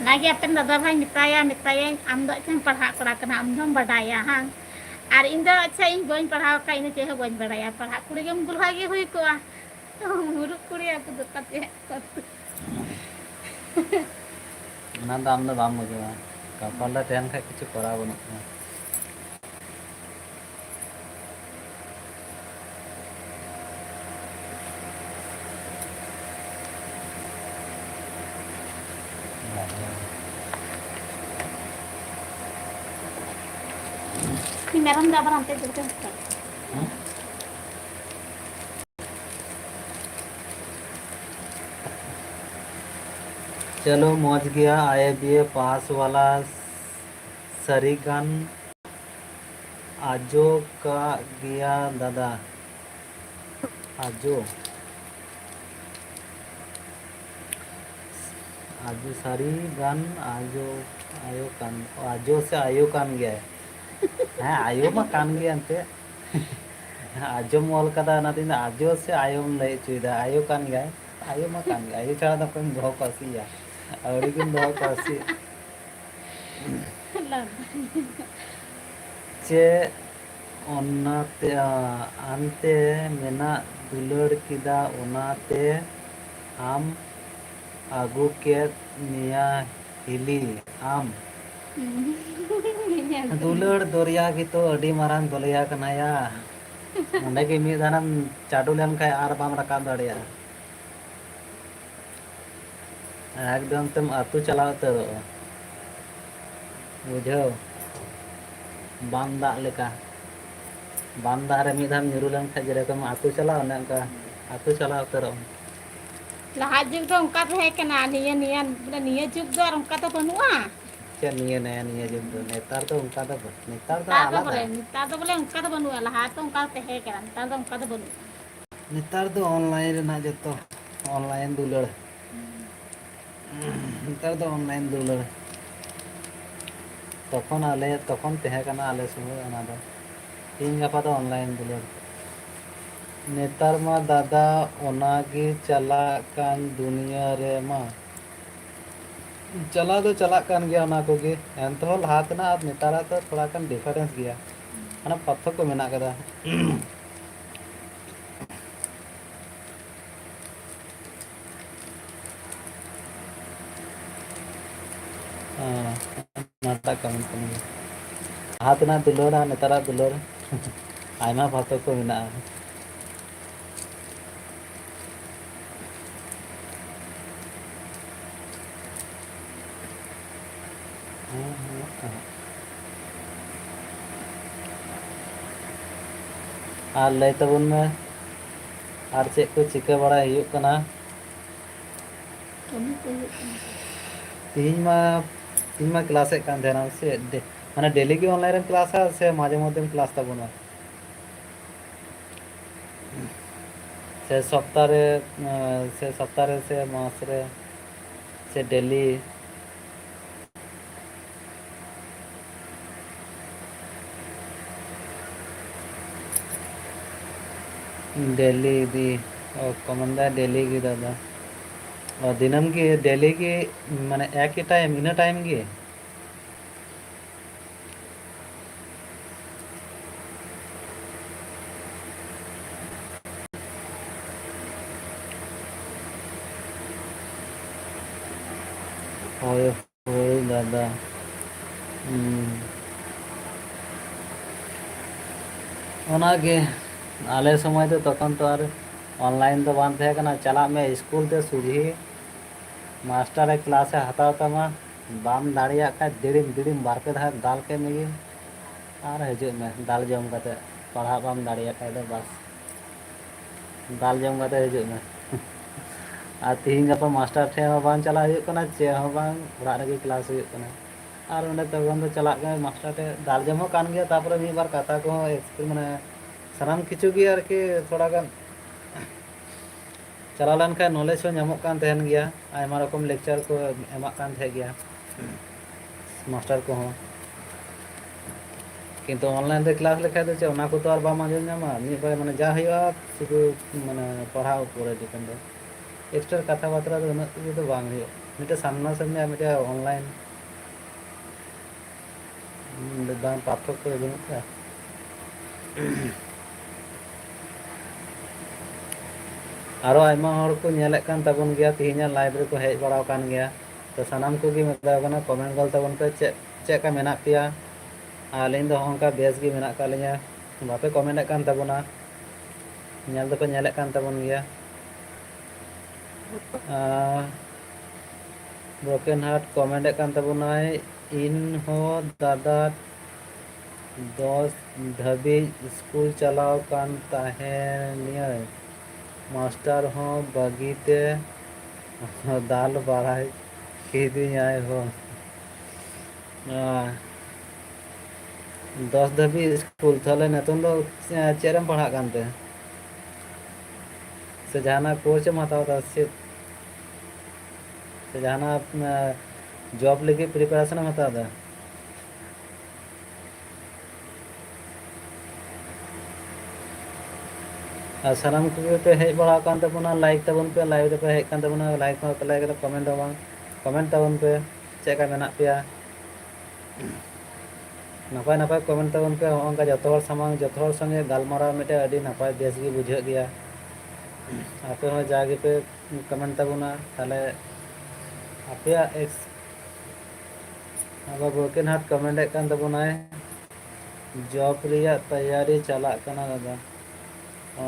ᱚᱱᱟᱜᱮ ᱟᱯᱮᱱ ᱫᱟᱫᱟ ᱵᱷᱟᱭ ᱢᱮᱛᱟᱭᱟ, ᱢᱮᱛᱟᱭᱟᱹᱧ, "ᱟᱢ ᱫᱚ ᱟᱪᱪᱷᱟᱢ ᱯᱟᱲᱦᱟᱜ ᱠᱚᱲᱟ ᱠᱟᱱᱟ, ᱟᱢ ᱫᱚᱢ ᱵᱟᱰᱟᱭᱟ ᱦᱟᱝ?" ᱟᱨ ᱤᱧ ᱫᱚ, ᱟᱪᱪᱷᱟ, ᱤᱧ ᱵᱟᱹᱧ ᱯᱟᱲᱦᱟᱣ ᱟᱠᱟᱫ, ᱤᱧ ᱫᱚ ᱪᱮᱫ ᱦᱚᱸ ᱵᱟᱹᱧ ᱵᱟᱲᱟᱭᱟ, ᱯᱟᱲᱦᱟᱜ ᱠᱩᱲᱤ ᱜᱮᱢ ᱫᱩᱞᱦᱟ ᱜᱮ ᱦᱩᱭ ᱠᱚᱜᱼᱟ᱾ ᱢᱩᱨᱩᱠ ᱠᱩᱲᱤ ᱟᱹᱜᱩ ᱫᱚᱨᱠᱟᱨ ᱪᱮᱫ? ᱚᱱᱟ ᱫᱚ ᱟᱢ ᱫᱚ ᱵᱟᱢ ᱵᱩᱡᱷᱟᱹᱣᱟ, ᱠᱟᱯᱟᱞ ᱨᱮ ᱛᱟᱦᱮᱱ ᱠᱷᱟᱡ ᱠᱤᱪᱷᱩ ᱠᱚᱨᱟᱣ ᱵᱟᱹᱱᱩᱜ ᱛᱟᱢᱟ᱾ ᱩᱱᱤ ᱢᱮᱨᱚᱢ ᱫᱚ ᱟᱵᱟᱨ ᱦᱟᱱᱛᱮ ᱫᱟᱹᱲ ᱠᱟᱱᱟ᱾ ᱪᱚᱞᱚ, ᱢᱚᱡᱽ ᱜᱮᱭᱟ, ᱟᱭ ᱮ ᱵᱤ ᱮ ᱯᱟᱥ ᱣᱟᱞᱟ ᱥᱟᱹᱨᱤ ᱜᱟᱱ ᱟᱡᱚ ᱠᱟᱜ ᱜᱮᱭᱟ ᱫᱟᱫᱟ᱾ ᱟᱡᱚ᱾ ᱟᱡᱚ ᱥᱟᱹᱨᱤ ᱜᱟᱱ ᱟᱡᱚ, ᱟᱭᱳ ᱠᱟᱱ, ᱟᱡᱚ ᱥᱮ ᱟᱭᱳ ᱠᱟᱱ ᱜᱮᱭᱟᱭ? ᱦᱮᱸ, ᱟᱭᱳ ᱢᱟ ᱠᱟᱱ ᱜᱮᱭᱟ ᱮᱱᱛᱮᱫ᱾ ᱟᱡᱚᱢ ᱚᱞ ᱠᱟᱫᱟ, ᱚᱱᱟᱛᱮ ᱤᱧ ᱫᱚ ᱟᱡᱚ ᱥᱮ ᱟᱭᱳᱢ ᱞᱟᱹᱭ ᱦᱚᱪᱚᱭᱮᱫᱟ? ᱟᱭᱳ ᱠᱟᱱ ᱜᱮᱭᱟᱭ᱾ ᱟᱭᱳ ᱢᱟ ᱠᱟᱱ ᱜᱮᱭᱟ, ᱟᱭᱳ ᱪᱷᱟᱲᱟ ᱫᱚ ᱚᱠᱚᱭᱮᱢ ᱫᱚᱦᱚ ᱠᱚᱣᱟ ᱥᱮᱭᱟ? ᱟᱹᱣᱲᱤ ᱜᱮᱢ ᱫᱚᱦᱚ ᱠᱚᱣᱟ ᱥᱮ? ᱪᱮᱫ ᱚᱱᱟᱛᱮ, ᱟᱱᱛᱮ ᱢᱮᱱᱟᱜ ᱫᱩᱞᱟᱹᱲ ᱠᱮᱫᱟ, ᱚᱱᱟᱛᱮ ᱟᱢ ᱟᱹᱜᱩ ᱠᱮᱫ ᱢᱮᱭᱟ ᱦᱤᱞᱤ ᱟᱢ᱾ ᱫᱩᱞᱟᱹᱲ ᱫᱚᱨᱭᱟ ᱜᱮᱛᱚ ᱟᱹᱰᱤ ᱢᱟᱨᱟᱝ ᱫᱚᱨᱭᱟ ᱠᱟᱱᱟᱭᱟ᱾ ᱚᱸᱰᱮ ᱜᱮ ᱢᱤᱫ ᱫᱷᱟᱣᱮᱢ ᱪᱟᱰᱚ ᱞᱮᱱᱠᱷᱟᱱ ᱟᱨ ᱵᱟᱢ ᱨᱟᱠᱟᱵ ᱫᱟᱲᱮᱭᱟᱜᱼᱟ᱾ ᱮᱠᱫᱚᱢ ᱛᱮᱢ ᱟᱹᱛᱩ ᱪᱟᱞᱟᱣ ᱩᱛᱟᱹᱨᱚᱜᱼᱟ᱾ ᱵᱩᱡᱷᱟᱹᱣ? ᱵᱟᱱ ᱫᱟᱜ ᱞᱮᱠᱟ᱾ ᱵᱟᱱ ᱫᱟᱜ ᱨᱮ ᱢᱤᱫ ᱫᱷᱟᱣ ᱧᱩᱨᱩ ᱞᱮᱱᱠᱷᱟᱱ ᱡᱮᱨᱚᱠᱚᱢ ᱟᱹᱛᱩ ᱪᱟᱞᱟᱜ, ᱚᱱᱮ ᱚᱱᱠᱟ ᱟᱹᱛᱩ ᱪᱟᱞᱟᱣ ᱩᱛᱟᱹᱨᱚᱜ ᱟᱢ᱾ ᱞᱟᱦᱟ ᱡᱩᱜᱽ ᱫᱚ ᱚᱱᱠᱟ ᱛᱟᱦᱮᱸ ᱠᱟᱱᱟ, ᱱᱤᱭᱟᱹ, ᱱᱤᱭᱟᱹ, ᱱᱤᱭᱟᱹ ᱡᱩᱜᱽ ᱫᱚ ᱟᱨ ᱚᱱᱠᱟ ᱫᱚ ᱵᱟᱹᱱᱩᱜᱼᱟ᱾ ᱪᱮᱫ ᱱᱤᱭᱟᱹ ᱱᱟᱭᱟ ᱱᱤᱭᱟᱹ ᱡᱩᱜᱽ ᱫᱚ? ᱱᱮᱛᱟᱨ ᱫᱚ ᱚᱱᱠᱟ ᱫᱚ ᱵᱟᱹᱱᱩᱜ, ᱱᱮᱛᱟᱨ ᱫᱚ ᱱᱮᱛᱟᱨ ᱫᱚ ᱟᱞᱟᱫᱟ᱾ ᱵᱚᱞᱮ, ᱱᱮᱛᱟᱨ ᱫᱚ ᱵᱚᱞᱮ ᱚᱱᱠᱟ ᱫᱚ ᱵᱟᱹᱱᱩᱜᱼᱟ, ᱞᱟᱦᱟ ᱛᱚ ᱚᱱᱠᱟ ᱛᱟᱦᱮᱸ ᱠᱟᱱᱟ, ᱱᱮᱛᱟᱨ ᱫᱚ ᱚᱱᱠᱟ ᱫᱚ ᱵᱟᱹᱱᱩᱜᱼᱟ᱾ ᱱᱮᱛᱟᱨ ᱫᱚ online ᱨᱮᱱᱟᱜ ᱡᱚᱛᱚ, online ᱫᱩᱞᱟᱹᱲ᱾ ᱱᱮᱛᱟᱨ ᱫᱚ online ᱫᱩᱞᱟᱹᱲ᱾ ᱛᱚᱠᱷᱚᱱ ᱟᱞᱮ, ᱛᱚᱠᱷᱚᱱ ᱛᱟᱦᱮᱸ ᱠᱟᱱᱟ ᱟᱞᱮ ᱥᱚᱢᱚᱭ ᱚᱱᱟ ᱫᱚ᱾ ᱛᱮᱦᱮᱧ ᱜᱟᱯᱟ ᱫᱚ online ᱫᱩᱞᱟᱹᱲ᱾ ᱱᱮᱛᱟᱨ ᱢᱟ ᱫᱟᱫᱟ ᱚᱱᱟ ᱜᱮ ᱪᱟᱞᱟᱜ ᱠᱟᱱ ᱫᱩᱱᱤᱭᱟᱹ ᱨᱮ ᱢᱟ᱾ ᱪᱟᱞᱟᱣ ᱫᱚ ᱪᱟᱞᱟᱜ ᱠᱟᱱ ᱜᱮᱭᱟ ᱚᱱᱟ ᱠᱚᱜᱮ, ᱮᱱᱛᱮᱦᱚᱸ ᱞᱟᱦᱟ ᱛᱮᱱᱟᱜ ᱟᱨ ᱱᱮᱛᱟᱨᱟᱜ ᱫᱚ ᱛᱷᱚᱲᱟ ᱜᱟᱱ difference ᱜᱮᱭᱟ, ᱢᱟᱱᱮ ᱯᱟᱨᱛᱷᱚᱠᱠᱚ ᱢᱮᱱᱟᱜ ᱠᱟᱫᱟ᱾ ᱦᱮᱸ, ᱚᱱᱟᱴᱟᱜ ᱠᱟᱹᱢᱤ ᱠᱟᱱ ᱜᱮᱭᱟ᱾ ᱞᱟᱦᱟ ᱛᱮᱱᱟᱜ ᱫᱩᱞᱟᱹᱲ ᱟᱨ ᱱᱮᱛᱟᱨᱟᱜ ᱫᱩᱞᱟᱹᱲ ᱟᱭᱢᱟ ᱯᱟᱨᱛᱷᱚᱠᱠᱚ ᱢᱮᱱᱟᱜᱼᱟ᱾ ᱟᱨ ᱞᱟᱹᱭ ᱛᱟᱵᱚᱱ ᱢᱮ, ᱟᱨ ᱪᱮᱫ ᱠᱚ ᱪᱤᱠᱟᱹ ᱵᱟᱲᱟᱭ ᱦᱩᱭᱩᱜ ᱠᱟᱱᱟ? ᱠᱟᱹᱢᱤ ᱠᱚ ᱦᱩᱭᱩᱜ ᱠᱟᱱᱟ᱾ ᱛᱤᱦᱤᱧ ᱢᱟ, ᱛᱤᱦᱤᱧ ᱢᱟ ᱠᱞᱟᱥᱮᱫ ᱠᱟᱱ ᱛᱟᱦᱮᱱᱟ ᱥᱮ ᱰᱮ-, ᱢᱟᱱᱮ daily ᱜᱮ online ᱨᱮᱢ ᱠᱞᱟᱥᱟ ᱥᱮ ᱢᱟᱡᱷᱮ ᱢᱚᱫᱽᱫᱷᱮᱢ ᱠᱞᱟᱥ ᱛᱟᱵᱚᱱᱟ? ᱥᱮ ᱥᱚᱯᱛᱟ ᱨᱮ, ᱥᱮ ᱥᱚᱯᱛᱟ ᱨᱮ, ᱥᱮ ᱢᱟᱥ ᱨᱮ, ᱥᱮ daily? Daily ᱜᱮ᱾ ᱚ, ᱠᱚ ᱢᱮᱱᱫᱟ daily ᱜᱮ ᱫᱟᱫᱟ᱾ ᱚ, ᱫᱤᱱᱟᱹᱢ ᱜᱮ, daily ᱜᱮ, ᱢᱟᱱᱮ ᱮᱠ ᱦᱤ time, ᱤᱱᱟᱹ time ᱜᱮ? ᱦᱳᱭ, ᱦᱳᱭ ᱫᱟᱫᱟ᱾ ᱦᱩᱸ᱾ ᱚᱱᱟᱜᱮ, ᱟᱞᱮ ᱥᱚᱢᱚᱭ ᱫᱚ ᱛᱚᱠᱷᱚᱱ ᱛᱚ ᱟᱨ online ᱫᱚ ᱵᱟᱝ ᱛᱟᱦᱮᱸ ᱠᱟᱱᱟ᱾ ᱪᱟᱞᱟᱜ ᱢᱮ ᱥᱠᱩᱞ ᱛᱮ ᱥᱚᱡᱷᱮ, ᱢᱟᱥᱴᱟᱨ ᱮ ᱠᱞᱟᱥ ᱮ ᱦᱟᱛᱟᱣ ᱛᱟᱢᱟ, ᱵᱟᱢ ᱫᱟᱲᱮᱭᱟᱜ ᱠᱷᱟᱡ ᱫᱤᱲᱤᱢ ᱫᱤᱲᱤᱢ ᱵᱟᱨ ᱯᱮ ᱫᱷᱟᱣ ᱫᱟᱞ ᱠᱮᱫ ᱢᱮᱜᱮ ᱟᱨ ᱦᱤᱡᱩᱜ ᱢᱮ ᱫᱟᱞ ᱡᱚᱢ ᱠᱟᱛᱮ᱾ ᱯᱟᱲᱦᱟᱜ ᱵᱟᱢ ᱫᱟᱲᱮᱭᱟᱜ ᱠᱷᱟᱡ ᱫᱚ ᱵᱟᱥ, ᱫᱟᱞ ᱡᱚᱢ ᱠᱟᱛᱮ ᱦᱤᱡᱩᱜ ᱢᱮ᱾ ᱟᱨ ᱛᱤᱦᱤᱧ ᱜᱟᱯᱟ ᱢᱟᱥᱴᱟᱨ ᱴᱷᱮᱱ ᱦᱚᱸ ᱵᱟᱝ ᱪᱟᱞᱟᱜ ᱦᱩᱭᱩᱜ ᱠᱟᱱᱟ, ᱪᱮᱫ ᱦᱚᱸ ᱵᱟᱝ, ᱚᱲᱟᱜ ᱨᱮᱜᱮ ᱠᱞᱟᱥ ᱦᱩᱭᱩᱜ ᱠᱟᱱᱟ᱾ ᱟᱨ ᱚᱸᱰᱮ ᱛᱚᱠᱷᱚᱱ ᱫᱚ ᱪᱟᱞᱟᱜ ᱠᱟᱱᱟ ᱢᱟᱥᱴᱟᱨ ᱴᱷᱮᱱ, ᱫᱟᱞ ᱡᱚᱢ ᱦᱚᱸ ᱠᱟᱱ ᱜᱮᱭᱟ, ᱛᱟᱨᱯᱚᱨᱮ ᱢᱤᱫ ᱵᱟᱨ ᱠᱟᱛᱷᱟ ᱠᱚᱦᱚᱸ ᱮᱠᱥ-, ᱢᱟᱱᱮ ᱥᱟᱱᱟᱢ ᱠᱤᱪᱷᱩ ᱜᱮ ᱟᱨᱠᱤ ᱛᱷᱚᱲᱟ ᱜᱟᱱ ᱪᱟᱞᱟᱣ ᱞᱮᱱᱠᱷᱟᱱ ᱱᱚᱞᱮᱡᱽ ᱦᱚᱸ ᱧᱟᱢᱚᱜ ᱠᱟᱱ ᱛᱟᱦᱮᱱ ᱜᱮᱭᱟ, ᱟᱭᱢᱟ ᱨᱚᱠᱚᱢ ᱞᱮᱠᱪᱟᱨ ᱠᱚ ᱮᱢᱟᱜ ᱠᱟᱱ ᱛᱟᱦᱮᱸ ᱜᱮᱭᱟ ᱢᱟᱥᱴᱟᱨ ᱠᱚᱦᱚᱸ᱾ ᱠᱤᱱᱛᱩ ᱚᱱᱞᱟᱭᱤᱱ ᱨᱮ ᱠᱞᱟᱥ ᱞᱮᱠᱷᱟᱡ ᱫᱚ ᱪᱮᱫ, ᱚᱱᱟ ᱠᱚᱫᱚ ᱟᱨ ᱵᱟᱢ ᱟᱸᱡᱚᱢ ᱧᱟᱢᱟ, ᱢᱤᱫ ᱵᱟᱨ ᱢᱟᱱᱮ ᱡᱟ ᱦᱩᱭᱩᱜᱼᱟ ᱥᱩᱫᱷᱩ ᱢᱟᱱᱮ ᱯᱟᱲᱦᱟᱣ ᱩᱯᱚᱨᱮ ᱰᱤᱯᱮᱱᱰ᱾ ᱮᱠᱥᱴᱨᱟ ᱠᱟᱛᱷᱟ ᱵᱟᱛᱨᱟ ᱫᱚ ᱩᱱᱟᱹᱜ ᱤᱭᱟᱹ ᱫᱚ ᱵᱟᱝ ᱦᱩᱭᱩᱜᱼᱟ, ᱢᱤᱫᱴᱮᱱ ᱥᱟᱢᱱᱟ ᱥᱟᱢᱱᱤ ᱟᱨ ᱢᱤᱫᱴᱮᱱ ᱚᱱᱞᱟᱭᱤᱱ ᱵᱟᱝ ᱯᱟᱨᱛᱷᱚᱠᱠᱚ ᱫᱚ ᱵᱟᱹᱱᱩᱜ ᱠᱟᱜᱼᱟ᱾ ᱟᱨᱚ ᱟᱭᱢᱟ ᱦᱚᱲ ᱠᱚ ᱧᱮᱞᱮᱫ ᱠᱟᱱ ᱛᱟᱵᱚᱱ ᱜᱮᱭᱟ, ᱛᱮᱦᱮᱧᱟᱜ ᱞᱟᱭᱤᱵᱷ ᱨᱮᱠᱚ ᱦᱮᱡ ᱵᱟᱲᱟ ᱟᱠᱟᱱ ᱜᱮᱭᱟ᱾ ᱛᱚ ᱥᱟᱱᱟᱢ ᱠᱚᱜᱮ ᱢᱮᱛᱟ ᱠᱚ ᱠᱟᱱᱟ, ᱠᱚᱢᱮᱱᱴ ᱜᱚᱞ ᱛᱟᱵᱚᱱ ᱯᱮ, ᱪᱮᱫ ᱪᱮᱫ ᱞᱮᱠᱟ ᱢᱮᱱᱟᱜ ᱯᱮᱭᱟ? ᱟᱹᱞᱤᱧ ᱫᱚ ᱦᱚᱸᱜᱼᱚ ᱱᱚᱝᱠᱟ ᱵᱮᱥ ᱜᱮ ᱢᱮᱱᱟᱜ ᱟᱠᱟᱫ ᱞᱤᱧᱟ᱾ ᱵᱟᱯᱮ ᱠᱚᱢᱮᱱᱴ ᱮᱫ ᱠᱟᱱ ᱛᱟᱵᱚᱱᱟ, ᱧᱮᱞ ᱫᱚᱯᱮ ᱧᱮᱞᱮᱫ ᱠᱟᱱ ᱛᱟᱵᱚᱱ ᱜᱮᱭᱟ᱾ ᱵᱨᱳᱠᱮᱱ ᱦᱟᱨᱴ ᱠᱚᱢᱮᱱᱴ ᱮᱫ ᱠᱟᱱ ᱛᱟᱵᱚᱱᱟᱭ, ᱤᱧ ᱦᱚᱸ ᱫᱟᱫᱟ ᱫᱚᱥ ᱫᱷᱟᱹᱵᱤᱡ ᱥᱠᱩᱞ ᱪᱟᱞᱟᱣ ᱠᱟᱱ ᱛᱟᱦᱮᱱᱤᱧ, ᱢᱟᱥᱴᱟᱨ ᱦᱚᱸ ᱵᱟᱹᱜᱤ ᱛᱮ ᱫᱟᱞ ᱵᱟᱲᱟᱭ ᱠᱤᱫᱤᱧᱟᱭ ᱦᱳ᱾ ᱟᱸ, ᱫᱚᱥ ᱫᱷᱟᱹᱵᱤᱡ ᱥᱠᱩᱞ, ᱛᱟᱦᱞᱮ ᱱᱤᱛᱚᱝ ᱫᱚ ᱪᱮᱫ ᱨᱮᱢ ᱯᱟᱲᱦᱟᱜ ᱠᱟᱱᱛᱮ? ᱥᱮ ᱡᱟᱦᱟᱱᱟᱜ ᱠᱳᱨᱥ ᱮᱢ ᱦᱟᱛᱟᱣ ᱮᱫᱟ ᱥᱮ ᱪᱮᱫ? ᱥᱮ ᱡᱟᱦᱟᱱᱟᱜ ᱡᱚᱵ ᱞᱟᱹᱜᱤᱫ ᱯᱨᱤᱯᱟᱨᱮᱥᱚᱱ ᱮᱢ ᱦᱟᱛᱟᱣ ᱮᱫᱟ? ᱟᱨ ᱥᱟᱱᱟᱢ ᱠᱚᱜᱮ ᱯᱮ ᱦᱮᱡ ᱵᱟᱲᱟ ᱟᱠᱟᱱ ᱛᱟᱵᱚᱱᱟ, ᱞᱟᱭᱤᱠ ᱛᱟᱵᱚᱱ ᱯᱮ, ᱞᱟᱭᱤᱠ ᱨᱮᱯᱮ ᱦᱮᱡ ᱟᱠᱟᱱ ᱛᱟᱵᱚᱱᱟ, ᱞᱟᱭᱤᱠ ᱢᱟ ᱯᱮ ᱞᱟᱭᱤᱠ ᱮᱫᱟ, ᱠᱚᱢᱮᱱᱴ ᱦᱚᱸ ᱵᱟᱝ, ᱠᱚᱢᱮᱱᱴ ᱛᱟᱵᱚᱱ ᱯᱮ, ᱪᱮᱫ ᱞᱮᱠᱟ ᱢᱮᱱᱟᱜ ᱯᱮᱭᱟ? ᱱᱟᱯᱟᱭ ᱱᱟᱯᱟᱭ ᱠᱚᱢᱮᱱᱴ ᱛᱟᱵᱚᱱ ᱯᱮ, ᱦᱚᱸᱜᱼᱚ ᱱᱚᱝᱠᱟ ᱡᱚᱛᱚ ᱦᱚᱲ ᱥᱟᱢᱟᱝ, ᱡᱚᱛᱚ ᱦᱚᱲ ᱥᱚᱸᱜᱮ ᱜᱟᱞᱢᱟᱨᱟᱣ ᱢᱤᱫᱴᱮᱱ ᱟᱹᱰᱤ ᱱᱟᱯᱟᱭ ᱵᱮᱥ ᱜᱮ ᱵᱩᱡᱷᱟᱹᱜ ᱜᱮᱭᱟ᱾ ᱟᱯᱮ ᱦᱚᱸ ᱡᱟ ᱜᱮᱯᱮ ᱠᱚᱢᱮᱱᱴ ᱛᱟᱵᱚᱱᱟ, ᱛᱟᱦᱞᱮ ᱟᱯᱮᱭᱟᱜ ᱮᱠᱥ-, ᱟᱵᱚ ᱵᱨᱳᱠᱮᱱ ᱦᱟᱨᱴ ᱠᱚᱢᱮᱱᱴ ᱮᱫ ᱠᱟᱱ ᱛᱟᱵᱚᱱᱟᱭ, ᱡᱚᱵ ᱨᱮᱭᱟᱜ ᱛᱮᱭᱟᱨᱤ ᱪᱟᱞᱟᱜ ᱠᱟᱱᱟ ᱫᱟᱫᱟ᱾ ᱚ,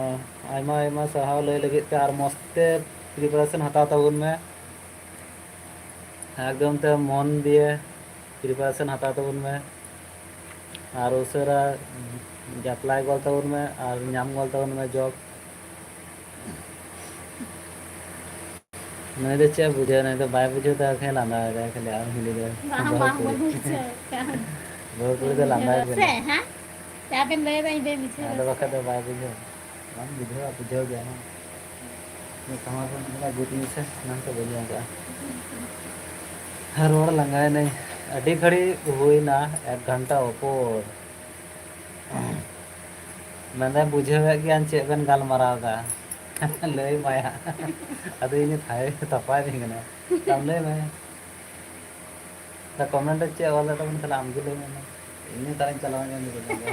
ᱟᱭᱢᱟ ᱟᱭᱢᱟ ᱥᱟᱨᱦᱟᱣ ᱞᱟᱹᱭ ᱞᱟᱹᱜᱤᱫ ᱛᱮ, ᱟᱨ ᱢᱚᱡᱽ ᱛᱮ ᱯᱨᱤᱯᱟᱨᱮᱥᱚᱱ ᱦᱟᱛᱟᱣ ᱛᱟᱵᱚᱱ ᱢᱮ, ᱮᱠᱫᱚᱢ ᱛᱮ ᱢᱚᱱ ᱫᱤᱭᱮ ᱯᱨᱤᱯᱟᱨᱮᱥᱚᱱ ᱦᱟᱛᱟᱣ ᱛᱟᱵᱚᱱ ᱢᱮ, ᱟᱨ ᱩᱥᱟᱹᱨᱟ ᱡᱟᱯᱞᱟᱭ ᱜᱚᱫ ᱛᱟᱵᱚᱱ ᱢᱮ ᱟᱨ ᱧᱟᱢ ᱜᱚᱫ ᱛᱟᱵᱚᱱ ᱢᱮ job᱾ ᱱᱩᱭ ᱫᱚ ᱪᱮᱫ ᱮ ᱵᱩᱡᱷᱟᱹᱣᱟ? ᱱᱩᱭ ᱫᱚ ᱵᱟᱭ ᱵᱩᱡᱷᱟᱹᱣ ᱫᱟ, ᱠᱷᱟᱹᱞᱤ ᱞᱟᱸᱫᱟᱭ ᱫᱟᱭ, ᱠᱷᱟᱹᱞᱤ ᱟᱨ ᱦᱤᱞᱤ ᱫᱟᱭ᱾ ᱵᱟᱝ, ᱵᱟᱹᱦᱩ ᱵᱟᱝ ᱠᱩᱲᱤ᱾ ᱵᱩᱡᱷᱟᱹᱣ ᱠᱟᱱ᱾ ᱵᱟᱹᱦᱩ ᱠᱩᱲᱤ ᱫᱚ ᱞᱟᱸᱫᱟᱭ ᱵᱩᱡᱷᱟᱹᱣ ᱥᱮ, ᱠᱟᱱᱟ᱾ ᱦᱮᱸ? ᱡᱟ ᱵᱮᱱ ᱞᱟᱹᱭ ᱫᱟ, ᱤᱧ ᱫᱚᱧ ᱵᱩᱡᱷᱟᱹᱣ ᱟᱫᱚ ᱫᱟ ᱵᱟᱠᱷᱟᱡ ᱥᱮ᱾ ᱫᱚ ᱵᱟᱭ ᱵᱩᱡᱷᱟᱹᱣᱟ᱾ ᱵᱟᱢ ᱵᱩᱡᱷᱟᱹᱣᱟ, ᱵᱩᱡᱷᱟᱹᱣ ᱜᱮᱭᱟ, ᱦᱮᱸ᱾ ᱱᱤᱛ ᱦᱚᱸ ᱟᱨᱦᱚᱸ ᱢᱤᱫ ᱫᱷᱟᱣ ᱜᱩᱛ ᱢᱮᱥᱮ, ᱮᱱᱟᱝ ᱛᱚ ᱵᱟᱹᱧ ᱟᱸᱡᱚᱢ ᱠᱟᱜᱼᱟ᱾ ᱨᱚᱲ ᱞᱟᱸᱜᱟᱭᱮᱱᱟᱹᱧ᱾ ᱟᱹᱰᱤ ᱜᱷᱟᱹᱲᱤᱡ ᱦᱩᱭᱱᱟ, ᱮᱠ ᱜᱷᱚᱱᱴᱟ ᱩᱯᱚᱨ᱾ ᱢᱮᱱᱫᱟᱭ, "ᱵᱩᱡᱷᱟᱹᱣᱮᱫ ᱜᱮᱭᱟᱧ ᱪᱮᱫ ᱵᱮᱱ ᱜᱟᱞᱢᱟᱨᱟᱣ ᱮᱫᱟ᱾" ᱞᱟᱹᱭ ᱢᱟᱭᱟ᱾ ᱟᱫᱚ ᱤᱧ ᱫᱚ ᱛᱷᱟᱭᱚ ᱛᱟᱯᱟᱭ ᱫᱤᱧ ᱠᱟᱱᱟ᱾ ᱟᱢ ᱞᱟᱹᱭ ᱢᱮ᱾ ᱫᱟ comment ᱨᱮ ᱪᱮᱫ ᱚᱞ ᱞᱮᱫ ᱛᱟᱵᱚᱱ ᱠᱷᱟᱱ ᱟᱢ ᱜᱮ ᱞᱟᱹᱭ ᱢᱮ᱾ ᱤᱧ ᱦᱚᱸ ᱛᱟᱦᱞᱮᱧ ᱪᱟᱞᱟᱣ ᱧᱚᱜ ᱞᱮᱱ ᱜᱮ᱾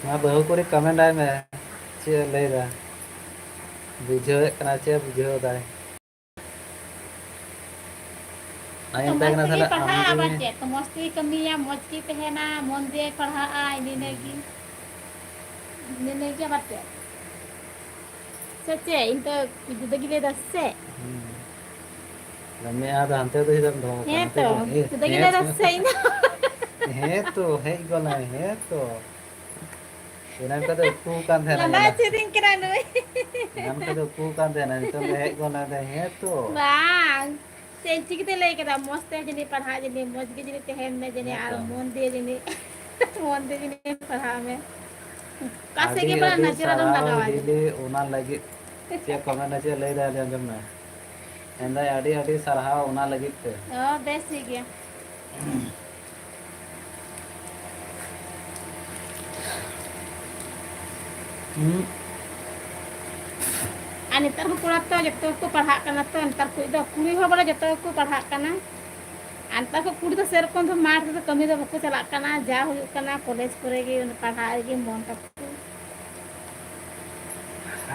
ᱢᱟ ᱵᱟᱹᱦᱩ ᱠᱩᱲᱤ comment ᱟᱭ ᱢᱮ᱾ ᱪᱮᱫ ᱮ ᱞᱟᱹᱭ ᱫᱟ? ᱵᱩᱡᱷᱟᱹᱣᱮᱫ ᱠᱟᱱᱟ ᱪᱮ ᱵᱩᱡᱷᱟᱹᱣ ᱫᱟᱭ? ᱟᱨ ᱛᱚ ᱢᱮᱛᱟᱭ ᱢᱚᱡᱽ ᱠᱟᱱᱟ, ᱛᱮᱜᱮ ᱛᱟᱦᱞᱮ ᱟᱢ ᱯᱟᱲᱦᱟᱜᱼᱟ, ᱜᱮ ᱟᱵᱟᱨ ᱪᱮᱫ? ᱛᱚ ᱢᱚᱡᱽ ᱛᱮᱜᱮ ᱠᱟᱹᱢᱤᱭᱟ, ᱢᱚᱡᱽ ᱜᱮ ᱛᱟᱦᱮᱱᱟ, ᱢᱚᱱ ᱫᱤᱭᱮ ᱯᱟᱲᱦᱟᱜᱼᱟ, ᱤᱱᱟᱹ ᱤᱱᱟᱹ ᱜᱮ᱾ ᱤᱱᱟᱹ ᱜᱮ ᱟᱵᱟᱨ ᱪᱮᱫ? ᱥᱮ ᱪᱮᱫ? ᱤᱧ ᱛᱚ ᱡᱩᱫᱟᱹ ᱜᱮ ᱞᱟᱹᱭ ᱫᱟ ᱥᱮ? ᱦᱩᱸ᱾ ᱟᱫᱚ ᱢᱮᱫᱦᱟ ᱫᱚ ᱦᱟᱱᱛᱮ ᱫᱚ ᱪᱮᱫᱟᱜ ᱮᱢ ᱫᱚᱦᱚ ᱠᱟᱜᱼᱟ? ᱦᱮᱸ ᱱᱚᱛᱮ ᱛᱚ, ᱫᱚ᱾ ᱮ, ᱡᱩᱫᱟᱹ ᱜᱮ ᱦᱮᱸ ᱞᱟᱹᱭ ᱫᱟ ᱛᱚ᱾ ᱥᱮ ᱤᱧ ᱫᱚ? ᱦᱮᱸ ᱛᱚ, ᱦᱮᱡ ᱜᱚᱫ ᱱᱟᱭ, ᱦᱮᱸ ᱛᱚ᱾ ᱮᱱᱟᱝ ᱠᱷᱚᱡ ᱫᱚ ᱩᱠᱩ ᱠᱟᱱ ᱛᱟᱦᱮᱱᱟ, ᱞᱟᱸᱫᱟ ᱧᱮᱞᱟ᱾ ᱦᱚᱪᱚᱭᱫᱤᱧ ᱠᱟᱱᱟ ᱱᱩᱭ᱾ ᱮᱱᱟᱝ ᱠᱷᱚᱡ ᱫᱚ ᱩᱠᱩ ᱠᱟᱱ ᱛᱟᱦᱮᱱᱟ, ᱱᱤᱛᱚᱝ ᱫᱚ ᱦᱮᱡ ᱜᱚᱫ ᱱᱟᱭ, ᱦᱮᱸ ᱛᱚ᱾ ᱵᱟᱝ᱾ ᱥᱮ ᱤᱧ ᱴᱷᱤᱠ ᱜᱮᱛᱚᱭ ᱞᱟᱹᱭ ᱠᱮᱫᱟ, ᱢᱚᱡᱽ ᱛᱮ ᱡᱟᱹᱱᱤᱡ ᱯᱟᱲᱦᱟᱜ ᱡᱟᱹᱱᱤᱡ, ᱢᱚᱡᱽ ᱜᱮ ᱡᱟᱹᱱᱤᱡ ᱛᱟᱦᱮᱱ ᱢᱮ ᱡᱟᱹᱱᱤᱡ, ᱦᱮᱸ ᱟᱨ ᱛᱚ᱾ ᱢᱚᱱ ᱫᱤᱭᱮ ᱡᱟᱹᱱᱤᱡ, ᱢᱚᱱ ᱫᱤᱭᱮ ᱡᱟᱹᱱᱤᱡ ᱯᱟᱲᱦᱟᱜ ᱢᱮ᱾ ᱚᱠᱟ ᱥᱮᱫ ᱟᱹᱰᱤ, ᱜᱮ ᱵᱟᱝ ᱟᱹᱰᱤ ᱱᱚᱡᱚᱨ ᱟᱞᱚᱢ ᱥᱟᱨᱦᱟᱣ ᱞᱟᱜᱟᱣᱟ ᱦᱤᱞᱤ, ᱡᱟᱹᱱᱤᱡ᱾ ᱚᱱᱟ ᱞᱟᱹᱜᱤᱫ ᱪᱮᱫ comment ᱨᱮ ᱪᱮᱫ ᱞᱟᱹᱭ ᱫᱟᱭ ᱟᱸᱡᱚᱢ ᱢᱮ᱾ ᱢᱮᱱᱫᱟᱭ, "ᱟᱹᱰᱤ, ᱟᱹᱰᱤ ᱥᱟᱨᱦᱟᱣ ᱚᱱᱟ ᱞᱟᱹᱜᱤᱫ ᱛᱮ᱾" ᱚ, ᱵᱮᱥ, ᱴᱷᱤᱠ ᱜᱮᱭᱟ᱾ ᱦᱩᱸ᱾ ᱟᱨ ᱱᱮᱛᱟᱨ ᱠᱚ ᱠᱚᱲᱟ ᱛᱚ ᱡᱚᱛᱚ ᱜᱮᱠᱚ ᱯᱟᱲᱦᱟᱜ ᱠᱟᱱᱟ ᱛᱚ, ᱱᱮᱛᱟᱨ ᱠᱚ ᱫᱚ ᱠᱩᱲᱤ ᱦᱚᱸ ᱵᱚᱞᱮ ᱡᱚᱛᱚ ᱜᱮᱠᱚ ᱯᱟᱲᱦᱟᱜ ᱠᱟᱱᱟ᱾ ᱟᱨ ᱱᱮᱛᱟᱨ ᱠᱚ ᱠᱩᱲᱤ ᱫᱚ ᱥᱮᱨᱚᱠᱚᱢ ᱫᱚ ᱢᱟᱴᱷ ᱨᱮᱫᱚ ᱠᱟᱹᱢᱤ ᱫᱚ ᱵᱟᱠᱚ ᱪᱟᱞᱟᱜ ᱠᱟᱱᱟ, ᱡᱟ ᱦᱩᱭᱩᱜ ᱠᱟᱱᱟ ᱠᱚᱞᱮᱡᱽ ᱠᱚᱨᱮ ᱜᱮ ᱯᱟᱲᱦᱟᱜ ᱨᱮᱜᱮ ᱢᱚᱱ ᱛᱟᱠᱚ᱾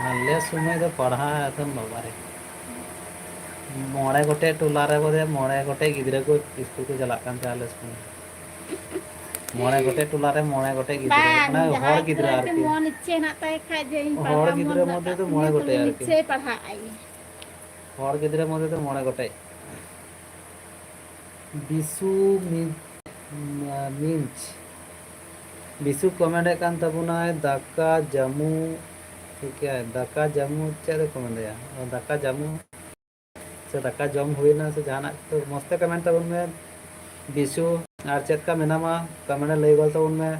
ᱟᱞᱮ ᱥᱚᱢᱚᱭ ᱫᱚ ᱯᱟᱲᱦᱟᱣ ᱮᱠᱫᱚᱢ ᱵᱟᱵᱟᱨᱮ, ᱢᱚᱬᱮ ᱜᱚᱴᱮᱡ ᱴᱚᱞᱟ ᱨᱮ ᱵᱚᱞᱮ ᱢᱚᱬᱮ ᱜᱚᱴᱮᱡ ᱜᱤᱫᱽᱨᱟᱹ ᱠᱚ ᱤᱥᱠᱩᱞ ᱠᱚ ᱪᱟᱞᱟᱜ ᱠᱟᱱ ᱛᱟᱦᱮᱸ ᱟᱞᱮ ᱥᱚᱢᱚᱭ᱾ ᱢᱚᱬᱮ ᱜᱚᱴᱮᱡ ᱴᱚᱞᱟ ᱨᱮ ᱢᱚᱬᱮ ᱜᱚᱴᱮᱡ ᱜᱤᱫᱽᱨᱟᱹ, ᱵᱟᱝ, ᱢᱟᱱᱮ ᱦᱚᱲ ᱡᱟᱦᱟᱸᱭ ᱜᱤᱫᱽᱨᱟᱹ ᱠᱚᱨᱮ ᱡᱩᱫᱤ ᱟᱨᱠᱤ᱾ ᱢᱚᱱ ᱤᱪᱪᱷᱟᱹ ᱦᱮᱱᱟᱜ ᱛᱟᱭ ᱠᱷᱟᱡ ᱡᱮ ᱤᱧ ᱦᱚᱲ ᱯᱟᱲᱦᱟᱜ ᱜᱤᱫᱽᱨᱟᱹ ᱢᱚᱱ ᱢᱚᱫᱽᱫᱷᱮ ᱢᱮᱱᱟᱜ ᱫᱚ ᱛᱤᱧᱟᱹ, ᱢᱚᱬᱮ ᱩᱱᱤ ᱜᱚᱴᱮᱡ ᱫᱚ ᱟᱨᱠᱤ᱾ ᱱᱤᱥᱪᱚᱭ ᱯᱟᱲᱦᱟᱜ ᱟᱭ᱾ ᱦᱚᱲ ᱜᱤᱫᱽᱨᱟᱹ ᱢᱚᱫᱽᱫᱷᱮ ᱫᱚ ᱢᱚᱬᱮ ᱜᱚᱴᱮᱡ᱾ ᱵᱤᱥᱩ ᱢᱤ-, ᱢᱤᱧᱪ, ᱵᱤᱥᱩ ᱠᱚᱢᱮᱱᱴ ᱮᱫ ᱠᱟᱱ ᱛᱟᱵᱚᱱᱟᱭ, ᱫᱟᱠᱟ ᱡᱟᱢᱩ᱾ ᱪᱮᱫ ᱠᱮᱜᱼᱟᱭ? ᱫᱟᱠᱟ ᱡᱟᱢᱩ ᱪᱮᱫ ᱮ ᱠᱚᱢᱮᱱᱴ ᱮᱫᱟ? ᱚ, ᱫᱟᱠᱟ ᱡᱟᱢᱩ ᱥᱮ ᱫᱟᱠᱟ ᱡᱚᱢ ᱦᱩᱭᱱᱟ ᱥᱮ ᱡᱟᱦᱟᱱᱟᱜ? ᱛᱚ ᱢᱚᱡᱽ ᱛᱮ ᱠᱚᱢᱮᱱᱴ ᱛᱟᱵᱚᱱ ᱢᱮ ᱵᱤᱥᱩ᱾ ᱟᱨ ᱪᱮᱫ ᱞᱮᱠᱟ ᱢᱮᱱᱟᱢᱟ, ᱠᱚᱢᱮᱱᱴ ᱨᱮ ᱞᱟᱹᱭ ᱜᱚᱫ ᱛᱟᱵᱚᱱ ᱢᱮ᱾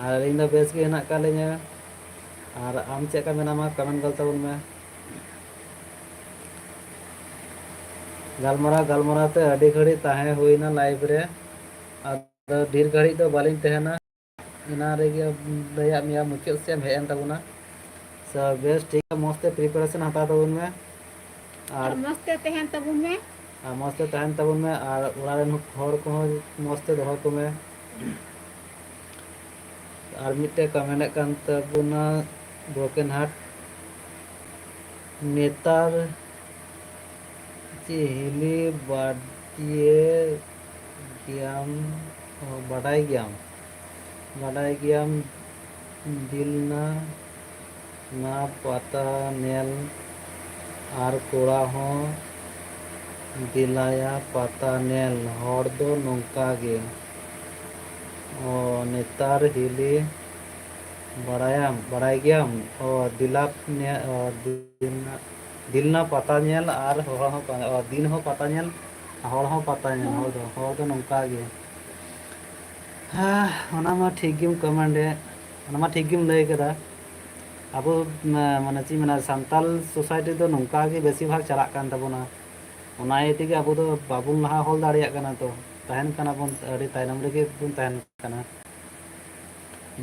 ᱟᱨ ᱟᱹᱞᱤᱧ ᱫᱚ ᱵᱮᱥ ᱜᱮ ᱦᱮᱱᱟᱜ ᱟᱠᱟᱫ ᱞᱤᱧᱟᱹ᱾ ᱟᱨ ᱟᱢ ᱪᱮᱫ ᱞᱮᱠᱟ ᱢᱮᱱᱟᱢᱟ, ᱠᱚᱢᱮᱱᱴ ᱜᱚᱫ ᱛᱟᱵᱚᱱ ᱢᱮ᱾ ᱜᱟᱞᱢᱟᱨᱟᱣ ᱜᱟᱞᱢᱟᱨᱟᱣ ᱛᱮ ᱟᱹᱰᱤ ᱜᱷᱟᱹᱲᱤᱡ ᱛᱟᱦᱮᱸ ᱦᱩᱭᱱᱟ ᱞᱟᱭᱤᱵᱷ ᱨᱮ᱾ ᱟᱫᱚ ᱰᱷᱮᱨ ᱜᱷᱟᱹᱲᱤᱡ ᱫᱚ ᱵᱟᱹᱞᱤᱧ ᱛᱟᱦᱮᱱᱟ᱾ ᱮᱱᱟᱱ ᱨᱮᱜᱮ ᱞᱟᱹᱭᱟᱫ ᱢᱮᱭᱟ, ᱢᱩᱪᱟᱹᱫ ᱥᱮᱫ ᱮᱢ ᱦᱮᱡ ᱮᱱ ᱛᱟᱵᱚᱱᱟ᱾ So, ᱵᱮᱥ ᱴᱷᱤᱠ ᱜᱮᱭᱟ, ᱢᱚᱡᱽ ᱛᱮ ᱯᱨᱤᱯᱟᱨᱮᱥᱚᱱ ᱦᱟᱛᱟᱣ ᱛᱟᱵᱚᱱ ᱢᱮ᱾ ᱟᱨ ᱟᱨ ᱢᱚᱡᱽ ᱛᱮ ᱛᱟᱦᱮᱱ ᱛᱟᱵᱚᱱ ᱢᱮ᱾ ᱟᱨ ᱢᱚᱡᱽ ᱛᱮ ᱛᱟᱦᱮᱱ ᱛᱟᱵᱚᱱ ᱢᱮ, ᱟᱨ ᱚᱲᱟᱜ ᱨᱮᱱ ᱦᱚᱲ ᱠᱚᱦᱚᱸ ᱢᱚᱡᱽ ᱛᱮ ᱫᱚᱦᱚ ᱠᱚᱢᱮ᱾ ᱟᱨ ᱢᱤᱫᱴᱮᱡ ᱠᱚᱢᱮᱱᱴ ᱮᱫ ᱠᱟᱱ ᱛᱟᱵᱚᱱᱟ ᱵᱨᱳᱠᱮᱱ ᱦᱟᱨᱴ, ᱱᱮᱛᱟᱨ ᱪᱮᱫ ᱦᱤᱞᱤ ᱵᱟᱰᱤᱭᱮ ᱜᱮᱭᱟᱢ? ᱚ, ᱵᱟᱰᱟᱭ ᱜᱮᱭᱟᱢ, ᱵᱟᱰᱟᱭ ᱜᱮᱭᱟᱢ ᱫᱤᱞᱱᱟ ᱱᱟ ᱯᱟᱛᱟ ᱧᱮᱞ ᱟᱨ ᱠᱚᱲᱟ ᱦᱚᱸ ᱫᱤᱞᱟᱭᱟ ᱯᱟᱛᱟ ᱧᱮᱞ᱾ ᱦᱚᱲ ᱫᱚ ᱱᱚᱝᱠᱟ ᱜᱮ᱾ ᱚ, ᱱᱮᱛᱟᱨ ᱦᱤᱞᱤ ᱵᱟᱲᱟᱭᱟᱢ, ᱵᱟᱲᱟᱭ ᱜᱮᱭᱟᱢ? ᱚ, ᱫᱤᱞᱟᱯ ᱧᱮ-, ᱚ, ᱫᱤᱞᱱᱟ, ᱫᱤᱞᱱᱟ ᱯᱟᱛᱟ ᱧᱮᱞ ᱟᱨ ᱦᱚᱲ ᱦᱚᱸ ᱯᱟ-, ᱚ, ᱫᱤᱱ ᱦᱚᱸ ᱯᱟᱛᱟ ᱧᱮᱞ, ᱦᱚᱲ ᱦᱚᱸ ᱯᱟᱛᱟ ᱧᱮᱞ᱾ ᱦᱚᱲ ᱫᱚ, ᱦᱚᱲ ᱫᱚ ᱱᱚᱝᱠᱟ ᱜᱮ᱾ ᱦᱮᱸ, ᱚᱱᱟ ᱢᱟ ᱴᱷᱤᱠ ᱜᱮᱢ ᱠᱚᱢᱮᱱᱴ ᱮᱫ, ᱚᱱᱟ ᱢᱟ ᱴᱷᱤᱠ ᱜᱮᱢ ᱞᱟᱹᱭ ᱠᱮᱫᱟ᱾ ᱟᱵᱚ, ᱢᱟ-, ᱢᱟᱱᱮ ᱪᱮᱫ ᱤᱧ ᱢᱮᱱᱟ, ᱥᱟᱱᱛᱟᱞ ᱥᱳᱥᱟᱭᱴᱤ ᱫᱚ ᱱᱚᱝᱠᱟ ᱜᱮ ᱵᱮᱥᱤᱨ ᱵᱷᱟᱜᱽ ᱪᱟᱞᱟᱜ ᱠᱟᱱ ᱛᱟᱵᱚᱱᱟ᱾ ᱚᱱᱟ ᱤᱭᱟᱹ ᱛᱮᱜᱮ ᱟᱵᱚ ᱫᱚ ᱵᱟᱵᱚᱱ ᱞᱟᱦᱟ ᱦᱚᱞ ᱫᱟᱲᱮᱭᱟᱜ ᱠᱟᱱᱟ, ᱛᱚ ᱛᱟᱦᱮᱱ ᱠᱟᱱᱟ ᱵᱚᱱ, ᱟᱹᱰᱤ ᱛᱟᱭᱱᱚᱢ ᱨᱮᱜᱮ ᱵᱚᱱ ᱛᱟᱦᱮᱱ ᱠᱟᱱᱟ᱾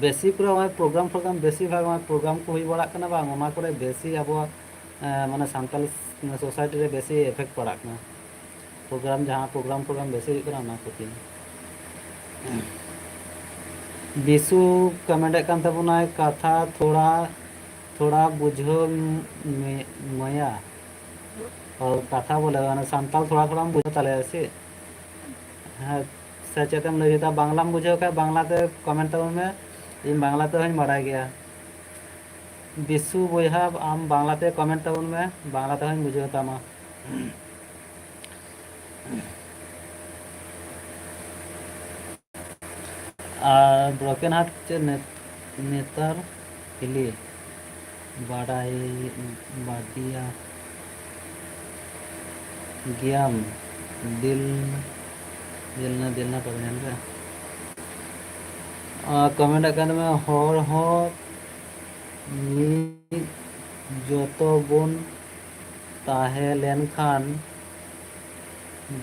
ᱵᱮᱥᱤ ᱯᱩᱨᱟᱹ ᱱᱚᱜᱼᱚᱭ ᱯᱨᱳᱜᱨᱟᱢ ᱯᱨᱳᱜᱨᱟᱢ, ᱵᱮᱥᱤᱨ ᱵᱷᱟᱜᱽ ᱱᱚᱜᱼᱚᱭ ᱯᱨᱳᱜᱨᱟᱢ ᱠᱚ ᱦᱩᱭ ᱵᱟᱲᱟᱜ ᱠᱟᱱᱟ ᱵᱟᱝ, ᱚᱱᱟ ᱠᱚᱨᱮ ᱵᱮᱥᱤ ᱟᱵᱚᱣᱟᱜ, ᱮᱸ, ᱢᱟᱱᱮ ᱥᱟᱱᱛᱟᱞᱤ ᱥᱳᱥᱟᱭᱴᱤ ᱨᱮ ᱵᱮᱥᱤ ᱮᱯᱷᱮᱠᱴ ᱯᱟᱲᱟᱜ ᱠᱟᱱᱟ᱾ ᱯᱨᱳᱜᱨᱟᱢ, ᱡᱟᱦᱟᱸ ᱯᱨᱳᱜᱨᱟᱢ ᱯᱨᱳᱜᱨᱟᱢ ᱵᱮᱥᱤ ᱦᱩᱭᱩᱜ ᱠᱟᱱᱟ, ᱚᱱᱟ ᱠᱷᱟᱹᱛᱤᱨ᱾ ᱵᱤᱥᱩ ᱠᱚᱢᱮᱱᱴ ᱮᱫ ᱠᱟᱱ ᱛᱟᱵᱚᱱᱟᱭ, ᱠᱟᱛᱷᱟ ᱛᱷᱚᱲᱟ, ᱛᱷᱚᱲᱟ ᱵᱩᱡᱷᱟᱹᱣ ᱢᱮ-, ᱢᱟᱭᱟ᱾ ᱚ, ᱠᱟᱛᱷᱟ ᱵᱚᱞᱮ, ᱢᱟᱱᱮ ᱥᱟᱱᱛᱟᱲ ᱛᱷᱚᱲᱟ ᱛᱷᱚᱲᱟᱢ ᱵᱩᱡᱷᱟᱹᱣ ᱛᱟᱞᱮᱭᱟ ᱥᱮ? ᱦᱮᱸ, ᱥᱮ ᱪᱮᱫ ᱮᱢ ᱞᱟᱹᱭ ᱠᱮᱫᱟ? ᱵᱟᱝᱞᱟᱢ ᱵᱩᱡᱷᱟᱹᱣ ᱠᱷᱟᱡ ᱵᱟᱝᱞᱟ ᱛᱮ ᱠᱚᱢᱮᱱᱴ ᱛᱟᱵᱚᱱ ᱢᱮ, ᱤᱧ ᱵᱟᱝᱞᱟ ᱛᱮᱦᱚᱸᱧ ᱵᱟᱲᱟᱭ ᱜᱮᱭᱟ᱾ ᱵᱤᱥᱩ ᱵᱚᱭᱦᱟ, ᱟᱢ ᱵᱟᱝᱞᱟ ᱛᱮ ᱠᱚᱢᱮᱱᱴ ᱛᱟᱵᱚᱱ ᱢᱮ, ᱵᱟᱝᱞᱟ ᱛᱮᱦᱚᱸᱧ ᱵᱩᱡᱷᱟᱹᱣ ᱛᱟᱢᱟ᱾ ᱟᱨ ᱵᱨᱳᱠᱮᱱ ᱦᱟᱨᱴ ᱪᱮᱫ ᱱᱮ-, ᱱᱮᱛᱟᱨ ᱠᱷᱮᱞᱤ ᱵᱟᱰᱟᱭ ᱵᱟᱫᱤᱭᱟ ᱜᱮᱭᱟᱢ ᱫᱤᱞ, ᱫᱤᱞᱱᱟ, ᱫᱤᱞᱱᱟ ᱯᱟᱨᱜᱟᱱᱟ ᱨᱮ᱾ ᱟᱨ ᱠᱚᱢᱮᱱᱴ ᱟᱠᱟᱱ ᱢᱮ, ᱦᱚᱲ ᱦᱚᱸ ᱢᱤᱫ ᱡᱚᱛᱚ ᱵᱚᱱ ᱛᱟᱦᱮᱸ ᱞᱮᱱᱠᱷᱟᱱ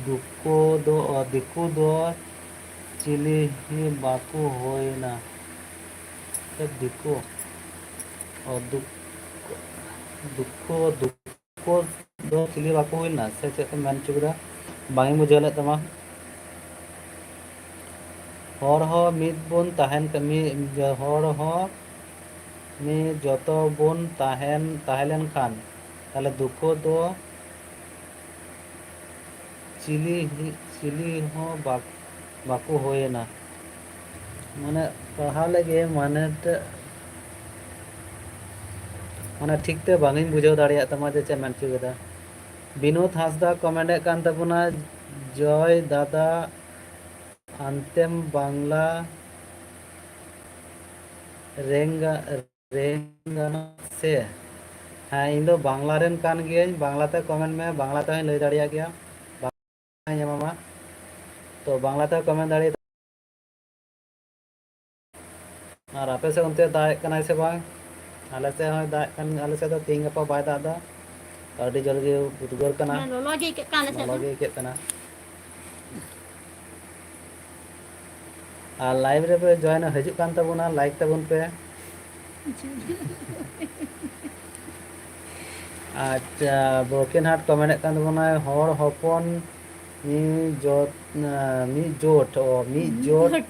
ᱫᱩᱠᱩ ᱫᱚ, ᱫᱤᱠᱩ ᱫᱚ ᱪᱤᱞᱤ ᱦᱚᱸ ᱵᱟᱠᱚ ᱦᱩᱭᱱᱟ᱾ ᱥᱮ ᱫᱤᱠᱩ, ᱚ, ᱫᱩᱠ-, ᱫᱩᱠᱩ, ᱫᱩᱠᱩ ᱫᱚ ᱪᱤᱞᱤ ᱵᱟᱠᱚ ᱦᱩᱭ ᱞᱮᱱᱟ ᱥᱮ ᱪᱮᱫ ᱠᱚ ᱢᱮᱱ ᱦᱚᱪᱚ ᱠᱮᱫᱟ? ᱵᱟᱝ ᱤᱧ ᱵᱩᱡᱷᱟᱹᱣ ᱞᱮᱫ ᱛᱟᱢᱟ᱾ ᱦᱚᱲ ᱦᱚᱸ ᱢᱤᱫ ᱵᱚᱱ ᱛᱟᱦᱮᱱ ᱠᱟ-, ᱢᱤᱫ, ᱦᱚᱲ ᱦᱚᱸ ᱢᱤᱫ ᱡᱚᱛᱚ ᱵᱚᱱ ᱛᱟᱦᱮᱱ, ᱛᱟᱦᱮᱸ ᱞᱮᱱ ᱠᱷᱟᱱ, ᱛᱟᱦᱞᱮ ᱫᱩᱠᱩ ᱫᱚ ᱪᱤᱞᱤ, ᱪᱤᱞᱤ ᱦᱚᱸ ᱵᱟᱠ-, ᱵᱟᱠᱚ ᱦᱩᱭᱮᱱᱟ᱾ ᱢᱟᱱᱮ, ᱯᱟᱲᱦᱟᱣ ᱞᱟᱹᱜᱤᱫ ᱢᱟᱱᱮ ᱛᱮ, ᱢᱟᱱᱮ, ᱴᱷᱤᱠ ᱛᱮ ᱵᱟᱝ ᱤᱧ ᱵᱩᱡᱷᱟᱹᱣ ᱫᱟᱲᱮᱭᱟᱜ ᱛᱟᱢᱟ ᱡᱮ ᱪᱮᱫ ᱮᱢ ᱢᱮᱱ ᱦᱚᱪᱚ ᱠᱮᱫᱟ᱾ ᱵᱤᱱᱳᱫ ᱦᱟᱸᱥᱫᱟ ᱠᱚᱢᱮᱱᱴ ᱮᱫ ᱠᱟᱱ ᱛᱟᱵᱚᱱᱟ, "ᱡᱚᱭ ᱫᱟᱫᱟ, ᱟᱱᱛᱮᱢ ᱵᱟᱝᱞᱟ ᱨᱮᱝᱜᱟ-, ᱨᱮᱝᱜᱟᱱᱟ ᱥᱮ?" ᱦᱮᱸ, ᱤᱧ ᱫᱚ ᱵᱟᱝᱞᱟ ᱨᱮᱱ ᱠᱟᱱ ᱜᱤᱭᱟᱹᱧ᱾ ᱵᱟᱝᱞᱟ ᱛᱮ ᱠᱚᱢᱮᱱᱴ ᱢᱮ, ᱵᱟᱝᱞᱟ ᱛᱮᱦᱚᱸᱧ ᱞᱟᱹᱭ ᱫᱟᱲᱮᱭᱟᱜ ᱜᱮᱭᱟ᱾ ᱵᱟᱝ ᱮᱢᱟᱢᱟ, ᱛᱚ ᱵᱟᱝᱞᱟ ᱛᱮ ᱠᱚᱢᱮᱱᱴ ᱫᱟᱲᱮᱭᱟᱜᱼᱟ᱾ ᱟᱨ ᱟᱯᱮ ᱥᱮᱫ ᱚᱱᱛᱮ ᱫᱟᱜ ᱮᱫ ᱠᱟᱱᱟᱭ ᱥᱮ ᱵᱟᱝ? ᱟᱞᱮ ᱥᱮᱫ ᱦᱚᱸᱭ ᱫᱟᱜ ᱮᱫ ᱠᱟᱱ, ᱟᱞᱮ ᱥᱮᱫ ᱫᱚ ᱛᱮᱦᱮᱧ ᱜᱟᱯᱟ ᱵᱟᱭ ᱫᱟᱜ ᱮᱫᱟ᱾ ᱟᱹᱰᱤ ᱡᱳᱨ ᱜᱮ ᱩᱫᱽᱜᱟᱹᱨ ᱠᱟᱱᱟ᱾ ᱦᱮᱸ, ᱞᱚᱞᱚ ᱜᱮ ᱟᱹᱭᱠᱟᱹᱜ ᱠᱟᱱᱟ ᱟᱞᱮ ᱥᱮᱫ ᱞᱚᱞᱚ ᱫᱚ᱾ ᱜᱮ ᱟᱹᱭᱠᱟᱹᱜ ᱠᱟᱱᱟ᱾ ᱟᱨ ᱞᱟᱭᱤᱵᱷ ᱨᱮᱯᱮ ᱡᱚᱭᱮᱱ ᱦᱤᱡᱩᱜ ᱠᱟᱱ ᱛᱟᱵᱚᱱᱟ, ᱞᱟᱭᱤᱠ ᱛᱟᱵᱚᱱ ᱯᱮ᱾ ᱟᱪᱪᱷᱟ, ᱵᱨᱳᱠᱮᱱ ᱦᱟᱨᱴ ᱠᱚ ᱢᱮᱱᱮᱫ ᱠᱟᱱ ᱛᱟᱵᱚᱱᱟᱭ, ᱦᱚᱲ ᱦᱚᱯᱚᱱ ᱢᱤᱫ ᱡᱳᱴ, ᱢᱤᱫ ᱡᱳᱴ, ᱚ, ᱢᱤᱫ ᱢᱤᱫ ᱡᱳᱴ ᱡᱳᱴ᱾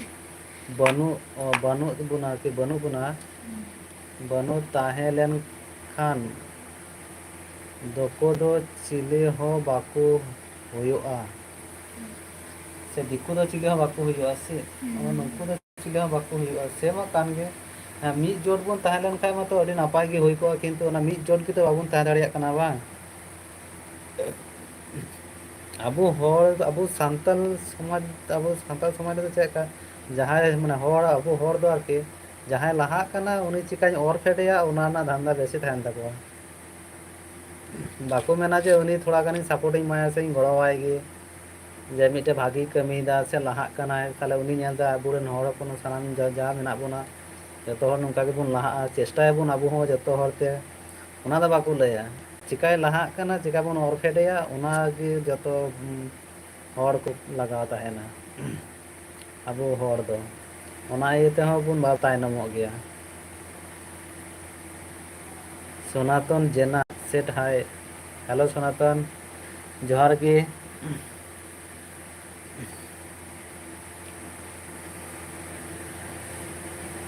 ᱵᱟᱹᱱᱩᱜ, ᱚ, ᱵᱟᱹᱱᱩᱜ ᱵᱚᱱᱟ ᱠᱤ ᱵᱟᱹᱱᱩᱜ ᱵᱚᱱᱟ, ᱵᱟᱹᱱᱩᱜ ᱛᱟᱦᱮᱸ ᱞᱮᱱ ᱠᱷᱟᱱ ᱫᱚᱠᱚ ᱫᱚ ᱪᱤᱞᱤ ᱦᱚᱸ ᱵᱟᱠᱚ ᱦᱩᱭᱩᱜᱼᱟ᱾ ᱥᱮ ᱫᱤᱠᱩ ᱫᱚ ᱪᱤᱞᱤ ᱦᱚᱸ ᱵᱟᱠᱚ ᱦᱩᱭᱩᱜᱼᱟ ᱥᱮ? ᱦᱩᱸ᱾ ᱱᱩᱠᱩ ᱫᱚ ᱪᱤᱞᱤ ᱦᱚᱸ ᱵᱟᱠᱚ ᱦᱩᱭᱩᱜᱼᱟ, ᱥᱮ ᱢᱟ ᱠᱟᱱ ᱜᱮ᱾ ᱦᱮᱸ, ᱢᱤᱫ ᱡᱳᱴ ᱵᱚᱱ ᱛᱟᱦᱮᱸ ᱞᱮᱱ ᱠᱷᱟᱱ ᱢᱟᱛᱚ ᱟᱹᱰᱤ ᱱᱟᱯᱟᱭ ᱜᱮ ᱦᱩᱭ ᱠᱚᱜᱼᱟ, ᱠᱤᱱᱛᱩ ᱚᱱᱟ ᱢᱤᱫ ᱡᱳᱴ ᱜᱮᱛᱚ ᱵᱟᱵᱚᱱ ᱛᱟᱦᱮᱸ ᱫᱟᱲᱮᱭᱟᱜ ᱠᱟᱱᱟ, ᱵᱟᱝ? ᱟᱵᱚ ᱦᱚᱲ, ᱟᱵᱚ ᱥᱟᱱᱛᱟᱞ ᱥᱚᱢᱟᱡᱽ, ᱟᱵᱚ ᱥᱟᱱᱛᱟᱞ ᱥᱚᱢᱟᱡᱽ ᱨᱮᱫᱚ ᱪᱮᱫ ᱞᱮᱠᱟ, ᱡᱟᱦᱟᱸᱭ ᱢᱟᱱᱮ ᱦᱚᱲ, ᱟᱵᱚ ᱦᱚᱲ ᱫᱚ ᱟᱨᱠᱤ, ᱡᱟᱦᱟᱸᱭ ᱞᱟᱦᱟᱜ ᱠᱟᱱᱟ ᱩᱱᱤ ᱪᱤᱠᱟᱹᱧ ᱚᱨ ᱯᱷᱮᱰᱮᱭᱟ, ᱚᱱᱟ ᱨᱮᱱᱟᱜ ᱫᱷᱟᱱᱫᱟ ᱵᱮᱥᱤ ᱛᱟᱦᱮᱱ ᱛᱟᱠᱚᱣᱟ᱾ ᱵᱟᱠᱚ ᱢᱮᱱᱟ ᱡᱮ ᱩᱱᱤ ᱛᱷᱚᱲᱟ ᱜᱟᱱᱤᱧ ᱥᱟᱯᱳᱨᱴᱤᱧ ᱮᱢᱟᱭᱟ ᱥᱮᱧ ᱜᱚᱲᱚᱣᱟᱭ ᱜᱮ, ᱡᱮ ᱢᱤᱫᱴᱮᱱ ᱵᱷᱟᱜᱮ ᱠᱟᱹᱢᱤᱭᱮᱫᱟ ᱥᱮ ᱞᱟᱦᱟᱜ ᱠᱟᱱᱟᱭ, ᱛᱟᱦᱞᱮ ᱩᱱᱤ ᱧᱮᱞᱛᱮ ᱟᱵᱚᱨᱮᱱ ᱦᱚᱲ ᱦᱚᱯᱚᱱ ᱥᱟᱱᱟᱢ ᱡᱟ, ᱡᱟ ᱢᱮᱱᱟᱜ ᱵᱚᱱᱟ, ᱡᱚᱛᱚ ᱦᱚᱲ ᱱᱚᱝᱠᱟ ᱜᱮᱵᱚᱱ ᱞᱟᱦᱟᱜᱼᱟ, ᱪᱮᱥᱴᱟᱭᱟᱵᱚᱱ ᱟᱵᱚ ᱦᱚᱸ ᱡᱚᱛᱚ ᱦᱚᱲᱛᱮ᱾ ᱚᱱᱟ ᱫᱚ ᱵᱟᱠᱚ ᱞᱟᱹᱭᱟ ᱪᱤᱠᱟᱭ ᱞᱟᱦᱟᱜ ᱠᱟᱱᱟ, ᱪᱤᱠᱟ ᱵᱚᱱ ᱚᱨ ᱯᱷᱮᱰᱮᱭᱟ, ᱚᱱᱟ ᱜᱮ ᱡᱚᱛᱚ, ᱩᱢ, ᱦᱚᱲ ᱠᱚ ᱞᱟᱜᱟᱣ ᱛᱟᱦᱮᱱᱟ᱾ ᱟᱵᱚ ᱦᱚᱲ ᱫᱚ ᱚᱱᱟ ᱤᱭᱟᱹ ᱛᱮᱦᱚᱸ ᱵᱚᱱ ᱵᱟ ᱛᱟᱭᱱᱚᱢᱚᱜ ᱜᱮᱭᱟ᱾ ᱥᱚᱱᱟᱛᱚᱱ ᱡᱮᱱᱟ ᱥᱮᱴ ᱦᱟᱭ᱾ ᱦᱮᱞᱳ ᱥᱚᱱᱟᱛᱚᱱ, ᱡᱚᱦᱟᱨ ᱜᱮ᱾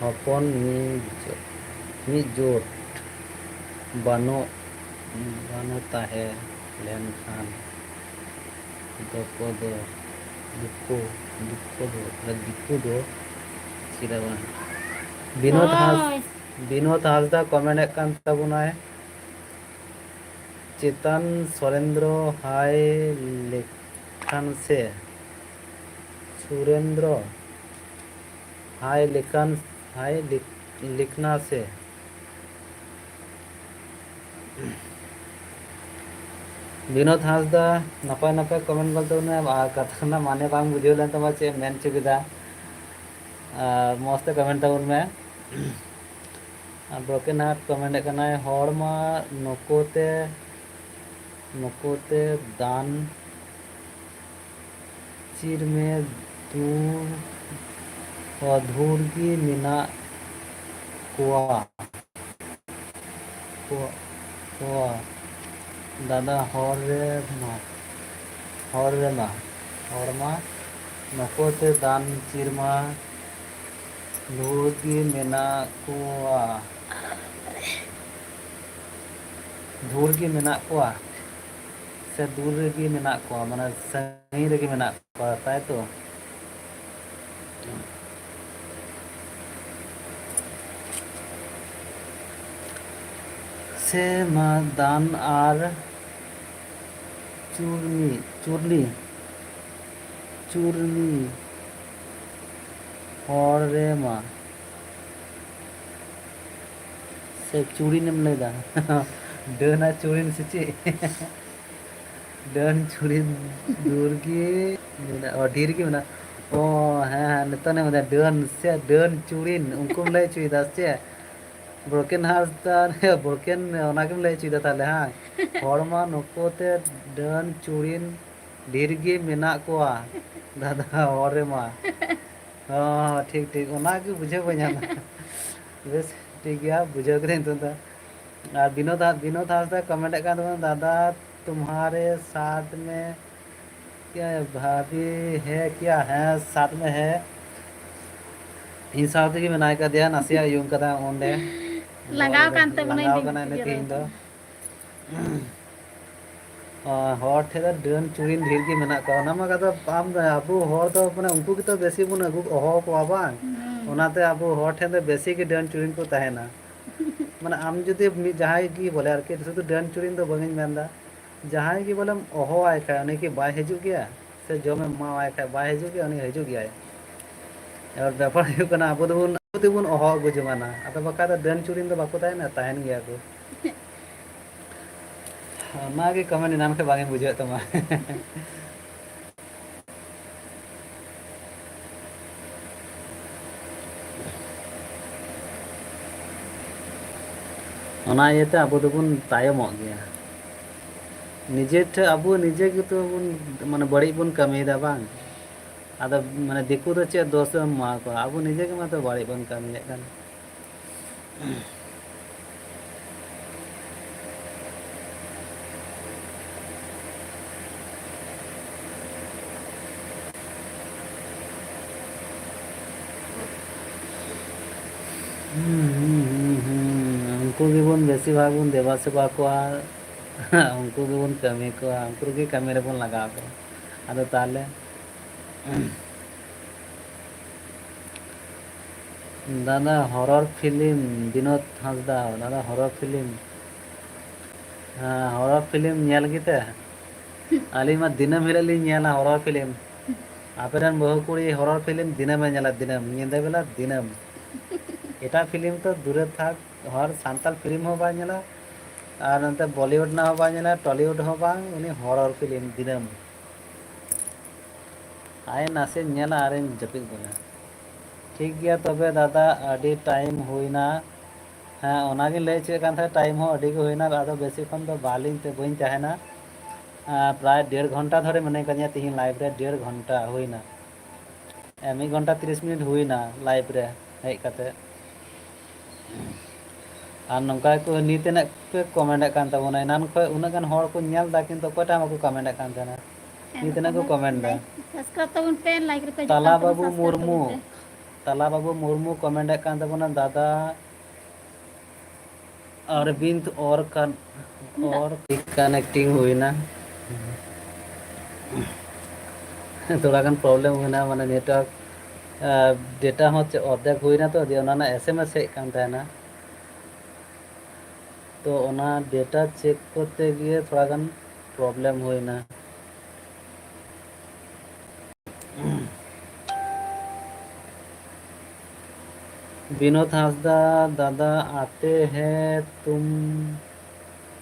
ᱦᱚᱯᱚᱱ ᱢᱤᱫ ᱡᱚ-, ᱢᱤᱫ ᱡᱳᱴ ᱵᱟᱹᱱᱩᱜ, ᱵᱟᱹᱱᱩᱜ ᱛᱟᱦᱮᱸ ᱞᱮᱱᱠᱷᱟᱱ ᱫᱚᱠᱚ ᱫᱚ ᱫᱤᱠᱩ, ᱫᱤᱠᱩ ᱫᱚ, ᱫᱤᱠᱩ ᱫᱚ ᱪᱮᱫᱟᱜ ᱵᱟᱝ? ᱵᱤᱱᱳᱫ ᱦᱟᱸᱥ-, ᱦᱳᱭ᱾ ᱵᱤᱱᱳᱫ ᱦᱟᱸᱥᱫᱟ ᱠᱚᱢᱮᱱᱴ ᱮᱫ ᱠᱟᱱ ᱛᱟᱵᱚᱱᱟᱭ᱾ ᱪᱮᱛᱟᱱ ᱥᱚᱨᱮᱱᱫᱨᱚ ᱦᱟᱭ ᱞᱮᱠᱷᱟᱱ ᱥᱮ᱾ ᱥᱩᱨᱮᱱᱫᱨᱚ ᱦᱟᱭ ᱞᱮᱠᱷᱟᱱ, ᱦᱟᱭ ᱞᱮᱠ-, ᱞᱮᱠᱷᱱᱟ ᱥᱮ᱾ ᱵᱤᱱᱳᱫ ᱦᱟᱸᱥᱫᱟ, ᱱᱟᱯᱟᱭ ᱱᱟᱯᱟᱭ ᱠᱚᱢᱮᱱᱴ ᱵᱚᱞᱛᱮ ᱚᱱᱮ, ᱟᱨ ᱠᱟᱛᱷᱟ ᱨᱮᱱᱟᱜ ᱢᱟᱱᱮ ᱵᱟᱝ ᱵᱩᱡᱷᱟᱹᱣ ᱞᱮᱱ ᱛᱟᱢᱟ, ᱪᱮᱫ ᱮᱢ ᱢᱮᱱ ᱦᱚᱪᱚ ᱠᱮᱫᱟ᱾ ᱟᱨ ᱢᱚᱡᱽ ᱛᱮ ᱠᱚᱢᱮᱱᱴ ᱛᱟᱵᱚᱱ ᱢᱮ᱾ ᱟᱨ ᱵᱨᱳᱠᱮᱱ ᱦᱟᱨᱴ ᱠᱚᱢᱮᱱᱴ ᱮᱫ ᱠᱟᱱᱟᱭ, ᱦᱚᱲ ᱢᱟ ᱱᱩᱠᱩ ᱛᱮ, ᱱᱩᱠᱩ ᱛᱮ ᱫᱟᱱ ᱪᱤᱨ ᱢᱮ, ᱫᱷᱩᱨ, ᱚ, ᱫᱷᱩᱨ ᱜᱮ ᱢᱮᱱᱟᱜ ᱠᱚᱣᱟ, ᱠᱚ-, ᱠᱚᱣᱟ᱾ ᱫᱟᱫᱟ ᱦᱚᱨ ᱨᱮ ᱢᱟ, ᱦᱚᱨ ᱨᱮ ᱢᱟ, ᱦᱚᱲ ᱢᱟ ᱱᱩᱠᱩ ᱛᱮ ᱫᱟᱱ ᱪᱤᱨ ᱢᱟ, ᱫᱷᱩᱨ ᱜᱮ ᱢᱮᱱᱟᱜ ᱠᱚᱣᱟ᱾ ᱫᱷᱩᱨ ᱜᱮ ᱢᱮᱱᱟᱜ ᱠᱚᱣᱟ ᱥᱮ ᱫᱩᱨ ᱨᱮᱜᱮ ᱢᱮᱱᱟᱜ ᱠᱚᱣᱟ, ᱢᱟᱱᱮ ᱥᱟᱺᱜᱤᱧ ᱨᱮᱜᱮ ᱢᱮᱱᱟᱜ ᱠᱚᱣᱟ, ᱛᱟᱭ ᱛᱚ? ᱥᱮ ᱢᱟ ᱫᱟᱱ ᱟᱨ ᱪᱩᱨᱱᱤ, ᱪᱩᱨᱱᱤ, ᱪᱩᱨᱱᱤ᱾ ᱦᱚᱲ ᱨᱮ ᱢᱟ᱾ ᱥᱮ ᱪᱩᱲᱤᱱ ᱮᱢ ᱞᱟᱹᱭᱫᱟ? ᱰᱟᱹᱱ ᱟᱨ ᱪᱩᱲᱤᱱ ᱥᱮ ᱪᱮᱫ? ᱰᱟᱹᱱ ᱪᱩᱲᱤᱱ ᱫᱩᱨ ᱜᱮ ᱢᱮᱱᱟᱜᱼᱟ, ᱚ, ᱰᱷᱮᱨ ᱜᱮ ᱢᱮᱱᱟᱜᱼᱟ᱾ ᱚ, ᱦᱮᱸ, ᱦᱮᱸ, ᱱᱤᱛᱚᱜ ᱮᱢ ᱢᱮᱱᱫᱟ ᱰᱟᱹᱱ ᱥᱮ ᱰᱟᱹᱱ ᱪᱩᱲᱤᱱ, ᱩᱱᱠᱩᱢ ᱞᱟᱹᱭ ᱦᱚᱪᱚᱭᱮᱫᱟ ᱥᱮ ᱪᱮᱫ? ᱵᱨᱳᱠᱮᱱ ᱦᱟᱨᱴ ᱫᱚ, ᱵᱨᱳᱠᱮᱱ, ᱚᱱᱟ ᱜᱮᱢ ᱞᱟᱹᱭ ᱦᱚᱪᱚᱭᱮᱫᱟ ᱛᱟᱦᱞᱮ, ᱦᱟᱝ? ᱦᱚᱲ ᱢᱟ ᱱᱩᱠᱩ ᱛᱮ ᱰᱟᱹᱱ ᱪᱩᱲᱤᱱ ᱰᱷᱮᱨ ᱜᱮ ᱢᱮᱱᱟᱜ ᱠᱚᱣᱟ ᱫᱟᱫᱟ, ᱦᱚᱲ ᱨᱮᱢᱟ᱾ ᱦᱚᱸ, ᱴᱷᱤᱠ, ᱴᱷᱤᱠ, ᱚᱱᱟ ᱜᱮ ᱵᱩᱡᱷᱟᱹᱣ ᱵᱟᱹᱧ ᱧᱟᱢ ᱮᱫᱟ᱾ ᱵᱮᱥ, ᱴᱷᱤᱠ ᱜᱮᱭᱟ, ᱵᱩᱡᱷᱟᱹᱣ ᱠᱮᱫᱟᱹᱧ ᱱᱤᱛᱚᱜ ᱫᱚ᱾ ᱟᱨ ᱵᱤᱱᱳᱫ ᱦᱟ-, ᱵᱤᱱᱳᱫ ᱦᱟᱸᱥᱫᱟ ᱠᱚᱢᱮᱱᱴ ᱮᱫ ᱠᱟᱱ ᱛᱟᱵᱚᱱᱟ, "ᱫᱟᱫᱟ, ᱛᱩᱢᱦᱟᱨᱮ ᱥᱟᱛ ᱢᱮ ᱠᱭᱟ ᱵᱷᱟᱵᱷᱤ ᱦᱮ ᱠᱭᱟ?" ᱦᱮᱸ, ᱥᱟᱛ ᱢᱮ ᱦᱮ᱾ ᱤᱧ ᱥᱟᱶ ᱛᱮᱜᱮ ᱢᱮᱱᱟᱭ ᱠᱟᱫᱮᱭᱟ, ᱱᱟᱥᱮᱭᱟᱜ ᱩᱭᱩᱝ ᱠᱟᱫᱟ ᱚᱸᱰᱮ᱾ ᱞᱟᱸᱜᱟᱣ ᱠᱟᱱ ᱛᱮ ᱢᱟᱱᱮ ᱞᱟᱸᱜᱟᱣ ᱤᱧ ᱠᱟᱱᱟᱭ ᱤᱱᱟᱹ ᱤᱭᱟᱹ ᱛᱮᱦᱮᱧ ᱫᱚ᱾ ᱟᱨ ᱦᱚᱲ ᱴᱷᱮᱱ ᱫᱚ ᱰᱟᱹᱱ ᱪᱩᱲᱤᱱ ᱰᱷᱮᱨ ᱜᱮ ᱢᱮᱱᱟᱜ ᱠᱚᱣᱟ᱾ ᱚᱱᱟ ᱢᱟ ᱠᱟᱛᱷᱟ, ᱟᱢ ᱫᱚ, ᱟᱵᱚ ᱦᱚᱲ ᱫᱚ ᱢᱟᱱᱮ ᱩᱱᱠᱩ ᱜᱮᱛᱚ ᱵᱮᱥᱤ ᱵᱚᱱ ᱟᱹᱜᱩ ᱦᱚᱦᱚ ᱠᱚᱣᱟ ᱵᱟᱝ? ᱦᱩᱸ᱾ ᱚᱱᱟᱛᱮ ᱟᱵᱚ ᱦᱚᱲ ᱴᱷᱮᱱ ᱫᱚ ᱵᱮᱥᱤ ᱜᱮ ᱰᱟᱹᱱ ᱪᱩᱲᱤᱱ ᱠᱚ ᱛᱟᱦᱮᱱᱟ᱾ ᱢᱟᱱᱮ ᱟᱢ ᱡᱩᱫᱤ ᱢᱤᱫ ᱡᱟᱦᱟᱸᱭ ᱜᱮ ᱵᱚᱞᱮ ᱟᱨᱠᱤ, ᱥᱩᱫᱷᱩ ᱰᱟᱹᱱ ᱪᱩᱲᱤᱱ ᱫᱚ ᱵᱟᱝ ᱤᱧ ᱢᱮᱱᱫᱟ, ᱡᱟᱦᱟᱸᱭ ᱜᱮ ᱵᱚᱞᱮᱢ ᱦᱚᱦᱚᱣᱟᱭ ᱠᱷᱟᱡ, ᱩᱱᱤ ᱠᱤ ᱵᱟᱭ ᱦᱤᱡᱩᱜ ᱜᱮᱭᱟ? ᱥᱮ ᱡᱚᱢᱮᱢ ᱮᱢᱟᱣᱟᱭ ᱠᱷᱟᱡ ᱵᱟᱭ ᱦᱤᱡᱩᱜ ᱜᱮᱭᱟ? ᱩᱱᱤ ᱦᱤᱡᱩᱜ ᱜᱮᱭᱟᱭ᱾ ᱮᱵᱟᱨ ᱵᱮᱯᱟᱨ ᱦᱩᱭᱩᱜ ᱠᱟᱱᱟ, ᱟᱵᱚ ᱫᱚᱵᱚᱱ, ᱟᱵᱚ ᱛᱮᱵᱚᱱ ᱦᱚᱦᱚ ᱟᱹᱜᱩ ᱡᱚᱝᱟᱱᱟ, ᱟᱫᱚ ᱵᱟᱠᱷᱟᱡ ᱫᱚ ᱰᱟᱹᱱ ᱪᱩᱲᱤᱱ ᱫᱚ ᱵᱟᱠᱚ ᱛᱟᱦᱮᱱᱟ, ᱛᱟᱦᱮᱱ ᱜᱮᱭᱟ ᱠᱚ᱾ ᱚᱱᱟᱜᱮ ᱠᱚᱢᱮᱱᱴ ᱮᱱᱟᱱ ᱠᱷᱚᱱ ᱵᱟᱝ ᱤᱧ ᱵᱩᱡᱷᱟᱹᱣᱮᱫ ᱛᱟᱢᱟ᱾ ᱚᱱᱟ ᱤᱭᱟᱹᱛᱮ ᱟᱵᱚ ᱫᱚᱵᱚᱱ ᱛᱟᱭᱚᱢᱚᱜ ᱜᱮᱭᱟ᱾ ᱱᱤᱡᱮ ᱴᱷᱮᱱ, ᱟᱵᱚ ᱱᱤᱡᱮ ᱜᱮᱛᱚ ᱵᱚᱱ, ᱢᱟᱱᱮ, ᱵᱟᱹᱲᱤᱡ ᱵᱚᱱ ᱠᱟᱹᱢᱤᱭᱮᱫᱟ, ᱵᱟᱝ? ᱟᱫᱚ, ᱢᱟᱱᱮ, ᱫᱤᱠᱩ ᱫᱚ ᱪᱮᱫ ᱫᱳᱥ ᱮᱢ ᱮᱢᱟ ᱠᱚᱣᱟ? ᱟᱵᱚ ᱱᱤᱡᱮ ᱜᱮ ᱢᱟᱛᱚ ᱵᱟᱹᱲᱤᱡ ᱵᱚᱱ ᱠᱟᱹᱢᱤᱭᱮᱫ ᱠᱟᱱ᱾ ᱦᱩᱸ, ᱦᱩᱸ, ᱦᱩᱸ, ᱦᱩᱸ᱾ ᱩᱱᱠᱩ ᱜᱮᱵᱚᱱ ᱵᱮᱥᱤᱨ ᱵᱷᱟᱜᱽ ᱵᱚᱱ ᱫᱮᱵᱟ ᱥᱮᱵᱟ ᱠᱚᱣᱟ, ᱩᱱᱠᱩ ᱜᱮᱵᱚᱱ ᱠᱟᱹᱢᱤ ᱠᱚᱣᱟ, ᱩᱱᱠᱩ ᱨᱮᱜᱮ ᱠᱟᱹᱢᱤ ᱨᱮᱵᱚᱱ ᱞᱟᱜᱟᱣ ᱠᱚᱣᱟ᱾ ᱟᱫᱚ ᱛᱟᱦᱞᱮ ᱫᱟᱫᱟ, horror film, ᱵᱤᱱᱳᱫ ᱦᱟᱸᱥᱫᱟ, ᱫᱟᱫᱟ, horror film᱾ ᱦᱮᱸ, horror film ᱧᱮᱞ ᱜᱮᱛᱮ? ᱟᱹᱞᱤᱧ ᱢᱟ ᱫᱤᱱᱟᱹᱢ ᱦᱤᱞᱳᱜ ᱞᱤᱧ ᱧᱮᱞᱟ horror film᱾ ᱟᱯᱮᱨᱮᱱ ᱵᱟᱹᱦᱩ ᱠᱩᱲᱤ horror film ᱫᱤᱱᱟᱹᱢᱮ ᱧᱮᱞᱟ, ᱫᱤᱱᱟᱹᱢ, ᱧᱤᱫᱟᱹ ᱵᱮᱞᱟ ᱫᱤᱱᱟᱹᱢ᱾ ᱮᱴᱟᱜ film ᱛᱚ ᱫᱩᱨᱮ ᱛᱷᱟᱠ, ᱦᱚᱲ ᱥᱟᱱᱛᱟᱲ film ᱦᱚᱸ ᱵᱟᱭ ᱧᱮᱞᱟ, ᱟᱨ ᱱᱚᱛᱮ Bollywood ᱨᱮᱱᱟᱜ ᱦᱚᱸ ᱵᱟᱭ ᱧᱮᱞᱟ, Tollywood ᱦᱚᱸ ᱵᱟᱝ, ᱩᱱᱤ horror film ᱫᱤᱱᱟᱹᱢ᱾ ᱟᱭ ᱱᱟᱥᱮᱧ ᱧᱮᱞᱟ ᱟᱨᱤᱧ ᱡᱟᱹᱯᱤᱫ ᱜᱚᱫᱟ᱾ ᱴᱷᱤᱠ ᱜᱮᱭᱟ ᱛᱚᱵᱮ ᱫᱟᱫᱟ, ᱟᱹᱰᱤ time ᱦᱩᱭᱱᱟ᱾ ᱦᱮᱸ, ᱚᱱᱟᱜᱤᱧ ᱞᱟᱹᱭ ᱦᱚᱪᱚᱭᱮᱫ ᱠᱟᱱ ᱛᱟᱦᱮᱸᱫ, time ᱦᱚᱸ ᱟᱹᱰᱤ ᱜᱮ ᱦᱩᱭᱱᱟ, ᱟᱫᱚ ᱵᱮᱥᱤ ᱠᱷᱚᱱ ᱫᱚ ᱵᱟᱞᱤᱧ ᱛᱮ ᱵᱟᱹᱧ ᱛᱟᱦᱮᱱᱟ᱾ ᱟᱨ ᱯᱨᱟᱭ ᱰᱮᱲ ᱜᱷᱚᱱᱴᱟ ᱫᱷᱚᱨᱮ ᱢᱤᱱᱟᱹᱧ ᱠᱟᱫᱤᱧᱟ ᱛᱤᱦᱤᱧ live ᱨᱮ, ᱰᱮᱲ ᱜᱷᱚᱱᱴᱟ ᱦᱩᱭᱱᱟ᱾ ᱦᱮᱸ, ᱢᱤᱫ ᱜᱷᱚᱱᱴᱟ ᱛᱤᱨᱤᱥ ᱢᱤᱱᱤᱴ ᱦᱩᱭᱱᱟ live ᱨᱮ ᱦᱮᱡ ᱠᱟᱛᱮ᱾ ᱟᱨ ᱱᱚᱝᱠᱟ ᱜᱮᱠᱚ ᱱᱤᱛ ᱮᱱᱟᱜ ᱯᱮ comment ᱮᱫ ᱠᱟᱱ ᱛᱟᱵᱚᱱᱟ, ᱮᱱᱟᱱ ᱠᱷᱚᱱ ᱩᱱᱟᱹᱜ ᱜᱟᱱ ᱦᱚᱲ ᱠᱚ ᱧᱮᱞ ᱮᱫᱟ, ᱠᱤᱱᱛᱩ ᱚᱠᱚᱭᱴᱟᱜ ᱦᱚᱸ ᱵᱟᱠᱚ comment ᱮᱫ ᱠᱟᱱ ᱛᱟᱦᱮᱱᱟ᱾ ᱦᱮᱸ, ᱱᱤᱛ ᱮᱱᱟᱜ ᱠᱚ comment ᱮᱫᱟ᱾ Like, subscribe ᱛᱟᱵᱚᱱ ᱯᱮ, like ᱨᱮᱯᱮ ᱦᱤᱡᱩᱜ ᱛᱟᱞᱟ ᱠᱟᱱ ᱛᱟᱵᱚᱱᱟ, ᱵᱟᱹᱵᱩ subscribe ᱢᱩᱨᱢᱩ, ᱛᱟᱵᱚᱱ ᱯᱮ᱾ ᱛᱟᱞᱟ ᱵᱟᱹᱵᱩ ᱢᱩᱨᱢᱩ comment ᱮᱫ ᱠᱟᱱ ᱛᱟᱵᱚᱱᱟ, ᱫᱟᱫᱟ ᱚᱨᱵᱤᱱᱫ ᱚᱨ ᱠᱟᱱ, ᱚᱨ connecting ᱦᱩᱭᱱᱟ᱾ ᱛᱷᱚᱲᱟ ᱜᱟᱱ problem ᱦᱩᱭᱱᱟ, ᱢᱟᱱᱮ network, ᱟᱨ data ᱦᱚᱸ ᱪᱮᱫ ᱚᱨᱫᱷᱮᱠ ᱦᱩᱭᱱᱟ ᱛᱚ, ᱫᱤᱭᱮ ᱚᱱᱟ ᱨᱮᱱᱟᱜ S M S ᱦᱮᱡ ᱠᱟᱱ ᱛᱟᱦᱮᱱᱟ᱾ ᱛᱚ ᱚᱱᱟ data check ᱠᱚᱨᱛᱮ ᱜᱤᱭᱮ ᱛᱷᱚᱲᱟ ᱜᱟᱱ problem ᱦᱩᱭᱱᱟ᱾ ᱵᱤᱱᱳᱫ ᱦᱟᱸᱥᱫᱟ, ᱫᱟᱫᱟ, ᱟᱛᱮ ᱦᱮ ᱛᱩᱢ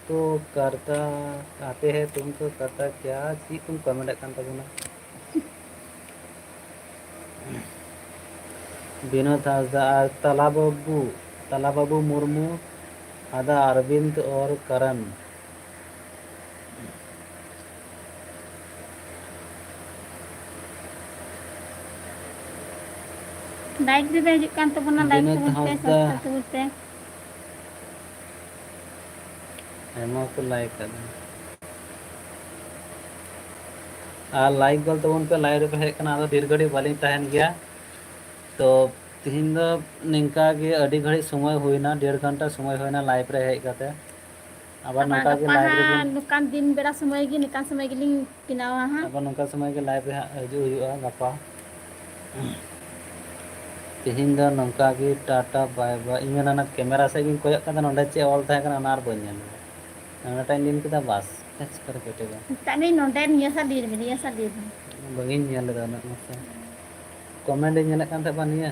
ᱛᱚ ᱠᱟᱨᱛᱟ, ᱟᱛᱮ ᱦᱮ ᱛᱩᱢ ᱛᱚ ᱠᱟᱨᱛᱟ ᱠᱭᱟ, ᱪᱮᱫ ᱠᱚᱢ comment ᱮᱫ ᱠᱟᱱ ᱛᱟᱵᱚᱱᱟ? ᱵᱤᱱᱳᱫ ᱦᱟᱸᱥᱫᱟ ᱟᱨ ᱛᱟᱞᱟ ᱵᱟᱹᱵᱩ, ᱛᱟᱞᱟ ᱵᱟᱹᱵᱩ ᱢᱩᱨᱢᱩ, ᱟᱫᱟ ᱟᱨᱵᱤᱱᱫ ᱚᱨ ᱠᱟᱨᱟᱱ᱾ Like ᱨᱮᱯᱮ ᱦᱤᱡᱩᱜ ᱠᱟᱱ ᱛᱟᱵᱚᱱᱟ, like ᱵᱤᱱᱳᱫ ᱛᱟᱵᱚᱱ ᱯᱮ, ᱦᱟᱸᱥᱫᱟ᱾ Subscribe ᱛᱟᱵᱚᱱ ᱯᱮ᱾ ᱟᱭᱢᱟ ᱠᱚ like ᱠᱟᱫᱟ᱾ ᱟᱨ like ᱜᱚᱞ ᱛᱟᱵᱚᱱ ᱯᱮ, live ᱨᱮᱯᱮ ᱦᱮᱡ ᱠᱟᱱᱟ, ᱟᱫᱚ ᱰᱷᱮᱨ ᱜᱷᱟᱹᱲᱤᱡ ᱵᱟᱹᱞᱤᱧ ᱛᱟᱦᱮᱱ ᱜᱮᱭᱟ᱾ ᱛᱚ ᱛᱤᱦᱤᱧ ᱫᱚ ᱱᱤᱝᱠᱟ ᱜᱮ ᱟᱹᱰᱤ ᱜᱷᱟᱹᱲᱤᱡ ᱥᱚᱢᱚᱭ ᱦᱩᱭᱱᱟ, ᱰᱮᱲ ᱜᱷᱚᱱᱴᱟ ᱥᱚᱢᱚᱭ ᱦᱩᱭᱱᱟ live ᱨᱮ ᱦᱮᱡ ᱠᱟᱛᱮ᱾ ᱟᱵᱟᱨ ᱟᱵᱟᱨ ᱱᱚᱝᱠᱟ ᱜᱮ ᱜᱟᱯᱟ live ᱨᱮᱵᱚᱱ ᱦᱟᱸᱜ ᱱᱚᱝᱠᱟᱱ ᱫᱤᱱ ᱵᱮᱲᱟ ᱥᱚᱢᱚᱭ ᱜᱮ, ᱱᱚᱝᱠᱟᱱ ᱥᱚᱢᱚᱭ ᱜᱮᱞᱤᱧ ᱵᱮᱱᱟᱣᱟ ᱦᱟᱸᱜ᱾ ᱟᱵᱟᱨ ᱱᱚᱝᱠᱟ ᱥᱚᱢᱚᱭ ᱜᱮ live ᱨᱮ ᱦᱟᱸᱜ ᱦᱤᱡᱩᱜ ᱦᱩᱭᱩᱜᱼᱟ ᱜᱟᱯᱟ᱾ ᱛᱤᱦᱤᱧ ᱫᱚ ᱱᱚᱝᱠᱟ ᱜᱮ, ᱴᱟᱴᱟ bye bye᱾ ᱤᱧ ᱢᱟ ᱚᱱᱟ camera ᱥᱮᱫ ᱜᱤᱧ ᱠᱚᱭᱚᱜ ᱠᱟᱫᱟ, ᱱᱚᱸᱰᱮ ᱪᱮᱫ ᱚᱞ ᱛᱟᱦᱮᱸ ᱠᱟᱱᱟ ᱚᱱᱟ ᱟᱨ ᱵᱟᱹᱧ ᱧᱮᱞ ᱞᱮᱫᱟ᱾ ᱚᱱᱟᱴᱟᱜ ᱤᱧ ᱞᱤᱱ ᱠᱮᱫᱟ, ᱵᱟᱥ, ᱯᱷᱮᱪ ᱠᱚᱨᱮ ᱠᱮᱴᱮᱡᱟ᱾ ᱢᱮᱛᱟᱜ ᱢᱮ ᱱᱚᱸᱰᱮ ᱱᱤᱭᱟᱹ ᱥᱟ ᱞᱤᱨ ᱢᱮ, ᱱᱤᱭᱟᱹ ᱥᱟ ᱞᱤᱨ ᱢᱮ᱾ ᱵᱟᱝᱤᱧ ᱧᱮᱞ ᱞᱮᱫᱟ ᱩᱱᱟᱹᱜ ᱢᱟᱪᱷᱟ᱾ ᱠᱚᱢᱮᱱᱴ ᱤᱧ ᱧᱮᱞᱮᱫ ᱠᱟᱱ ᱛᱟᱦᱮᱸᱫ ᱵᱟ ᱱᱤᱭᱟᱹ᱾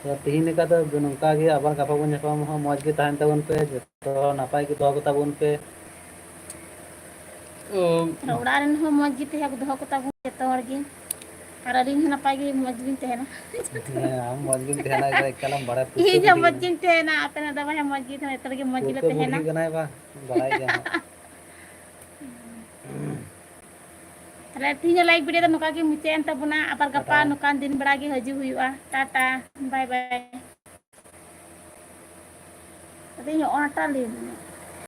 ᱛᱚ ᱛᱤᱦᱤᱧ ᱞᱮᱠᱟ ᱫᱚ ᱱᱚᱝᱠᱟ ᱜᱮ, ᱟᱵᱟᱨ ᱜᱟᱯᱟ ᱵᱚᱱ ᱧᱟᱯᱟᱢᱟ᱾ ᱦᱚᱸ, ᱢᱚᱡᱽ ᱜᱮ ᱛᱟᱦᱮᱱ ᱛᱟᱵᱚᱱ ᱯᱮ, ᱡᱚᱛᱚ ᱦᱚᱲ ᱱᱟᱯᱟᱭ ᱜᱮ ᱫᱚᱦᱚ ᱠᱚᱛᱟ ᱵᱚᱱ ᱯᱮ᱾ ᱚ, ᱟᱨ ᱚᱲᱟᱜ ᱨᱮᱱ ᱦᱚᱸ ᱢᱚᱡᱽ ᱜᱮ ᱛᱟᱦᱮᱸ ᱫᱚᱦᱚ ᱠᱚᱛᱟ ᱵᱚᱱ ᱡᱚᱛᱚ ᱦᱚᱲ ᱜᱮ᱾ ᱟᱨ ᱟᱹᱞᱤᱧ ᱦᱚᱸ ᱱᱟᱯᱟᱭ ᱜᱮ ᱢᱚᱡᱽ ᱜᱮᱞᱤᱧ ᱛᱟᱦᱮᱱᱟ᱾ ᱦᱮᱸ, ᱟᱢ ᱢᱚᱡᱽ ᱜᱮᱢ ᱛᱟᱦᱮᱱᱟ, ᱮᱠᱟᱞᱮᱢ ᱵᱟᱲᱟᱭᱟ, ᱯᱩᱥᱴᱟᱹ ᱤᱧ ᱦᱚᱸ ᱵᱩᱫᱷᱤ ᱢᱚᱡᱽ ᱜᱮᱢ ᱜᱤᱧ ᱛᱟᱦᱮᱱᱟ, ᱟᱯᱮ ᱫᱚ ᱵᱟᱝ ᱢᱚᱡᱽ ᱜᱮ ᱛᱟᱦᱮᱱᱟ, ᱮᱛᱚ ᱨᱮᱜᱮ ᱢᱚᱡᱽ ᱜᱮᱞᱮ ᱯᱩᱥᱴᱟᱹ ᱵᱩᱫᱷᱤ ᱛᱟᱦᱮᱱᱟ᱾ ᱠᱟᱱᱟᱭ ᱵᱟ, ᱵᱟᱲᱟᱭ ᱜᱮᱭᱟ ᱦᱟᱸᱜ᱾ ᱛᱟᱦᱞᱮ ᱛᱤᱦᱤᱧᱟᱜ live video ᱫᱚ ᱱᱚᱝᱠᱟ ᱜᱮ ᱢᱩᱪᱟᱹᱫ ᱮᱱ ᱛᱟᱵᱚᱱᱟ᱾ ᱟᱵᱟᱨ ᱜᱟᱯᱟ ᱴᱟᱴᱟ᱾ ᱱᱚᱝᱠᱟᱱ ᱫᱤᱱ ᱵᱮᱲᱟ ᱜᱮ ᱦᱤᱡᱩᱜ ᱦᱩᱭᱩᱜᱼᱟ᱾ Tata, bye bye᱾ ᱟᱫᱚ ᱤᱧ ᱚᱱᱟᱴᱟ ᱞᱟᱹᱭ ᱢᱮ᱾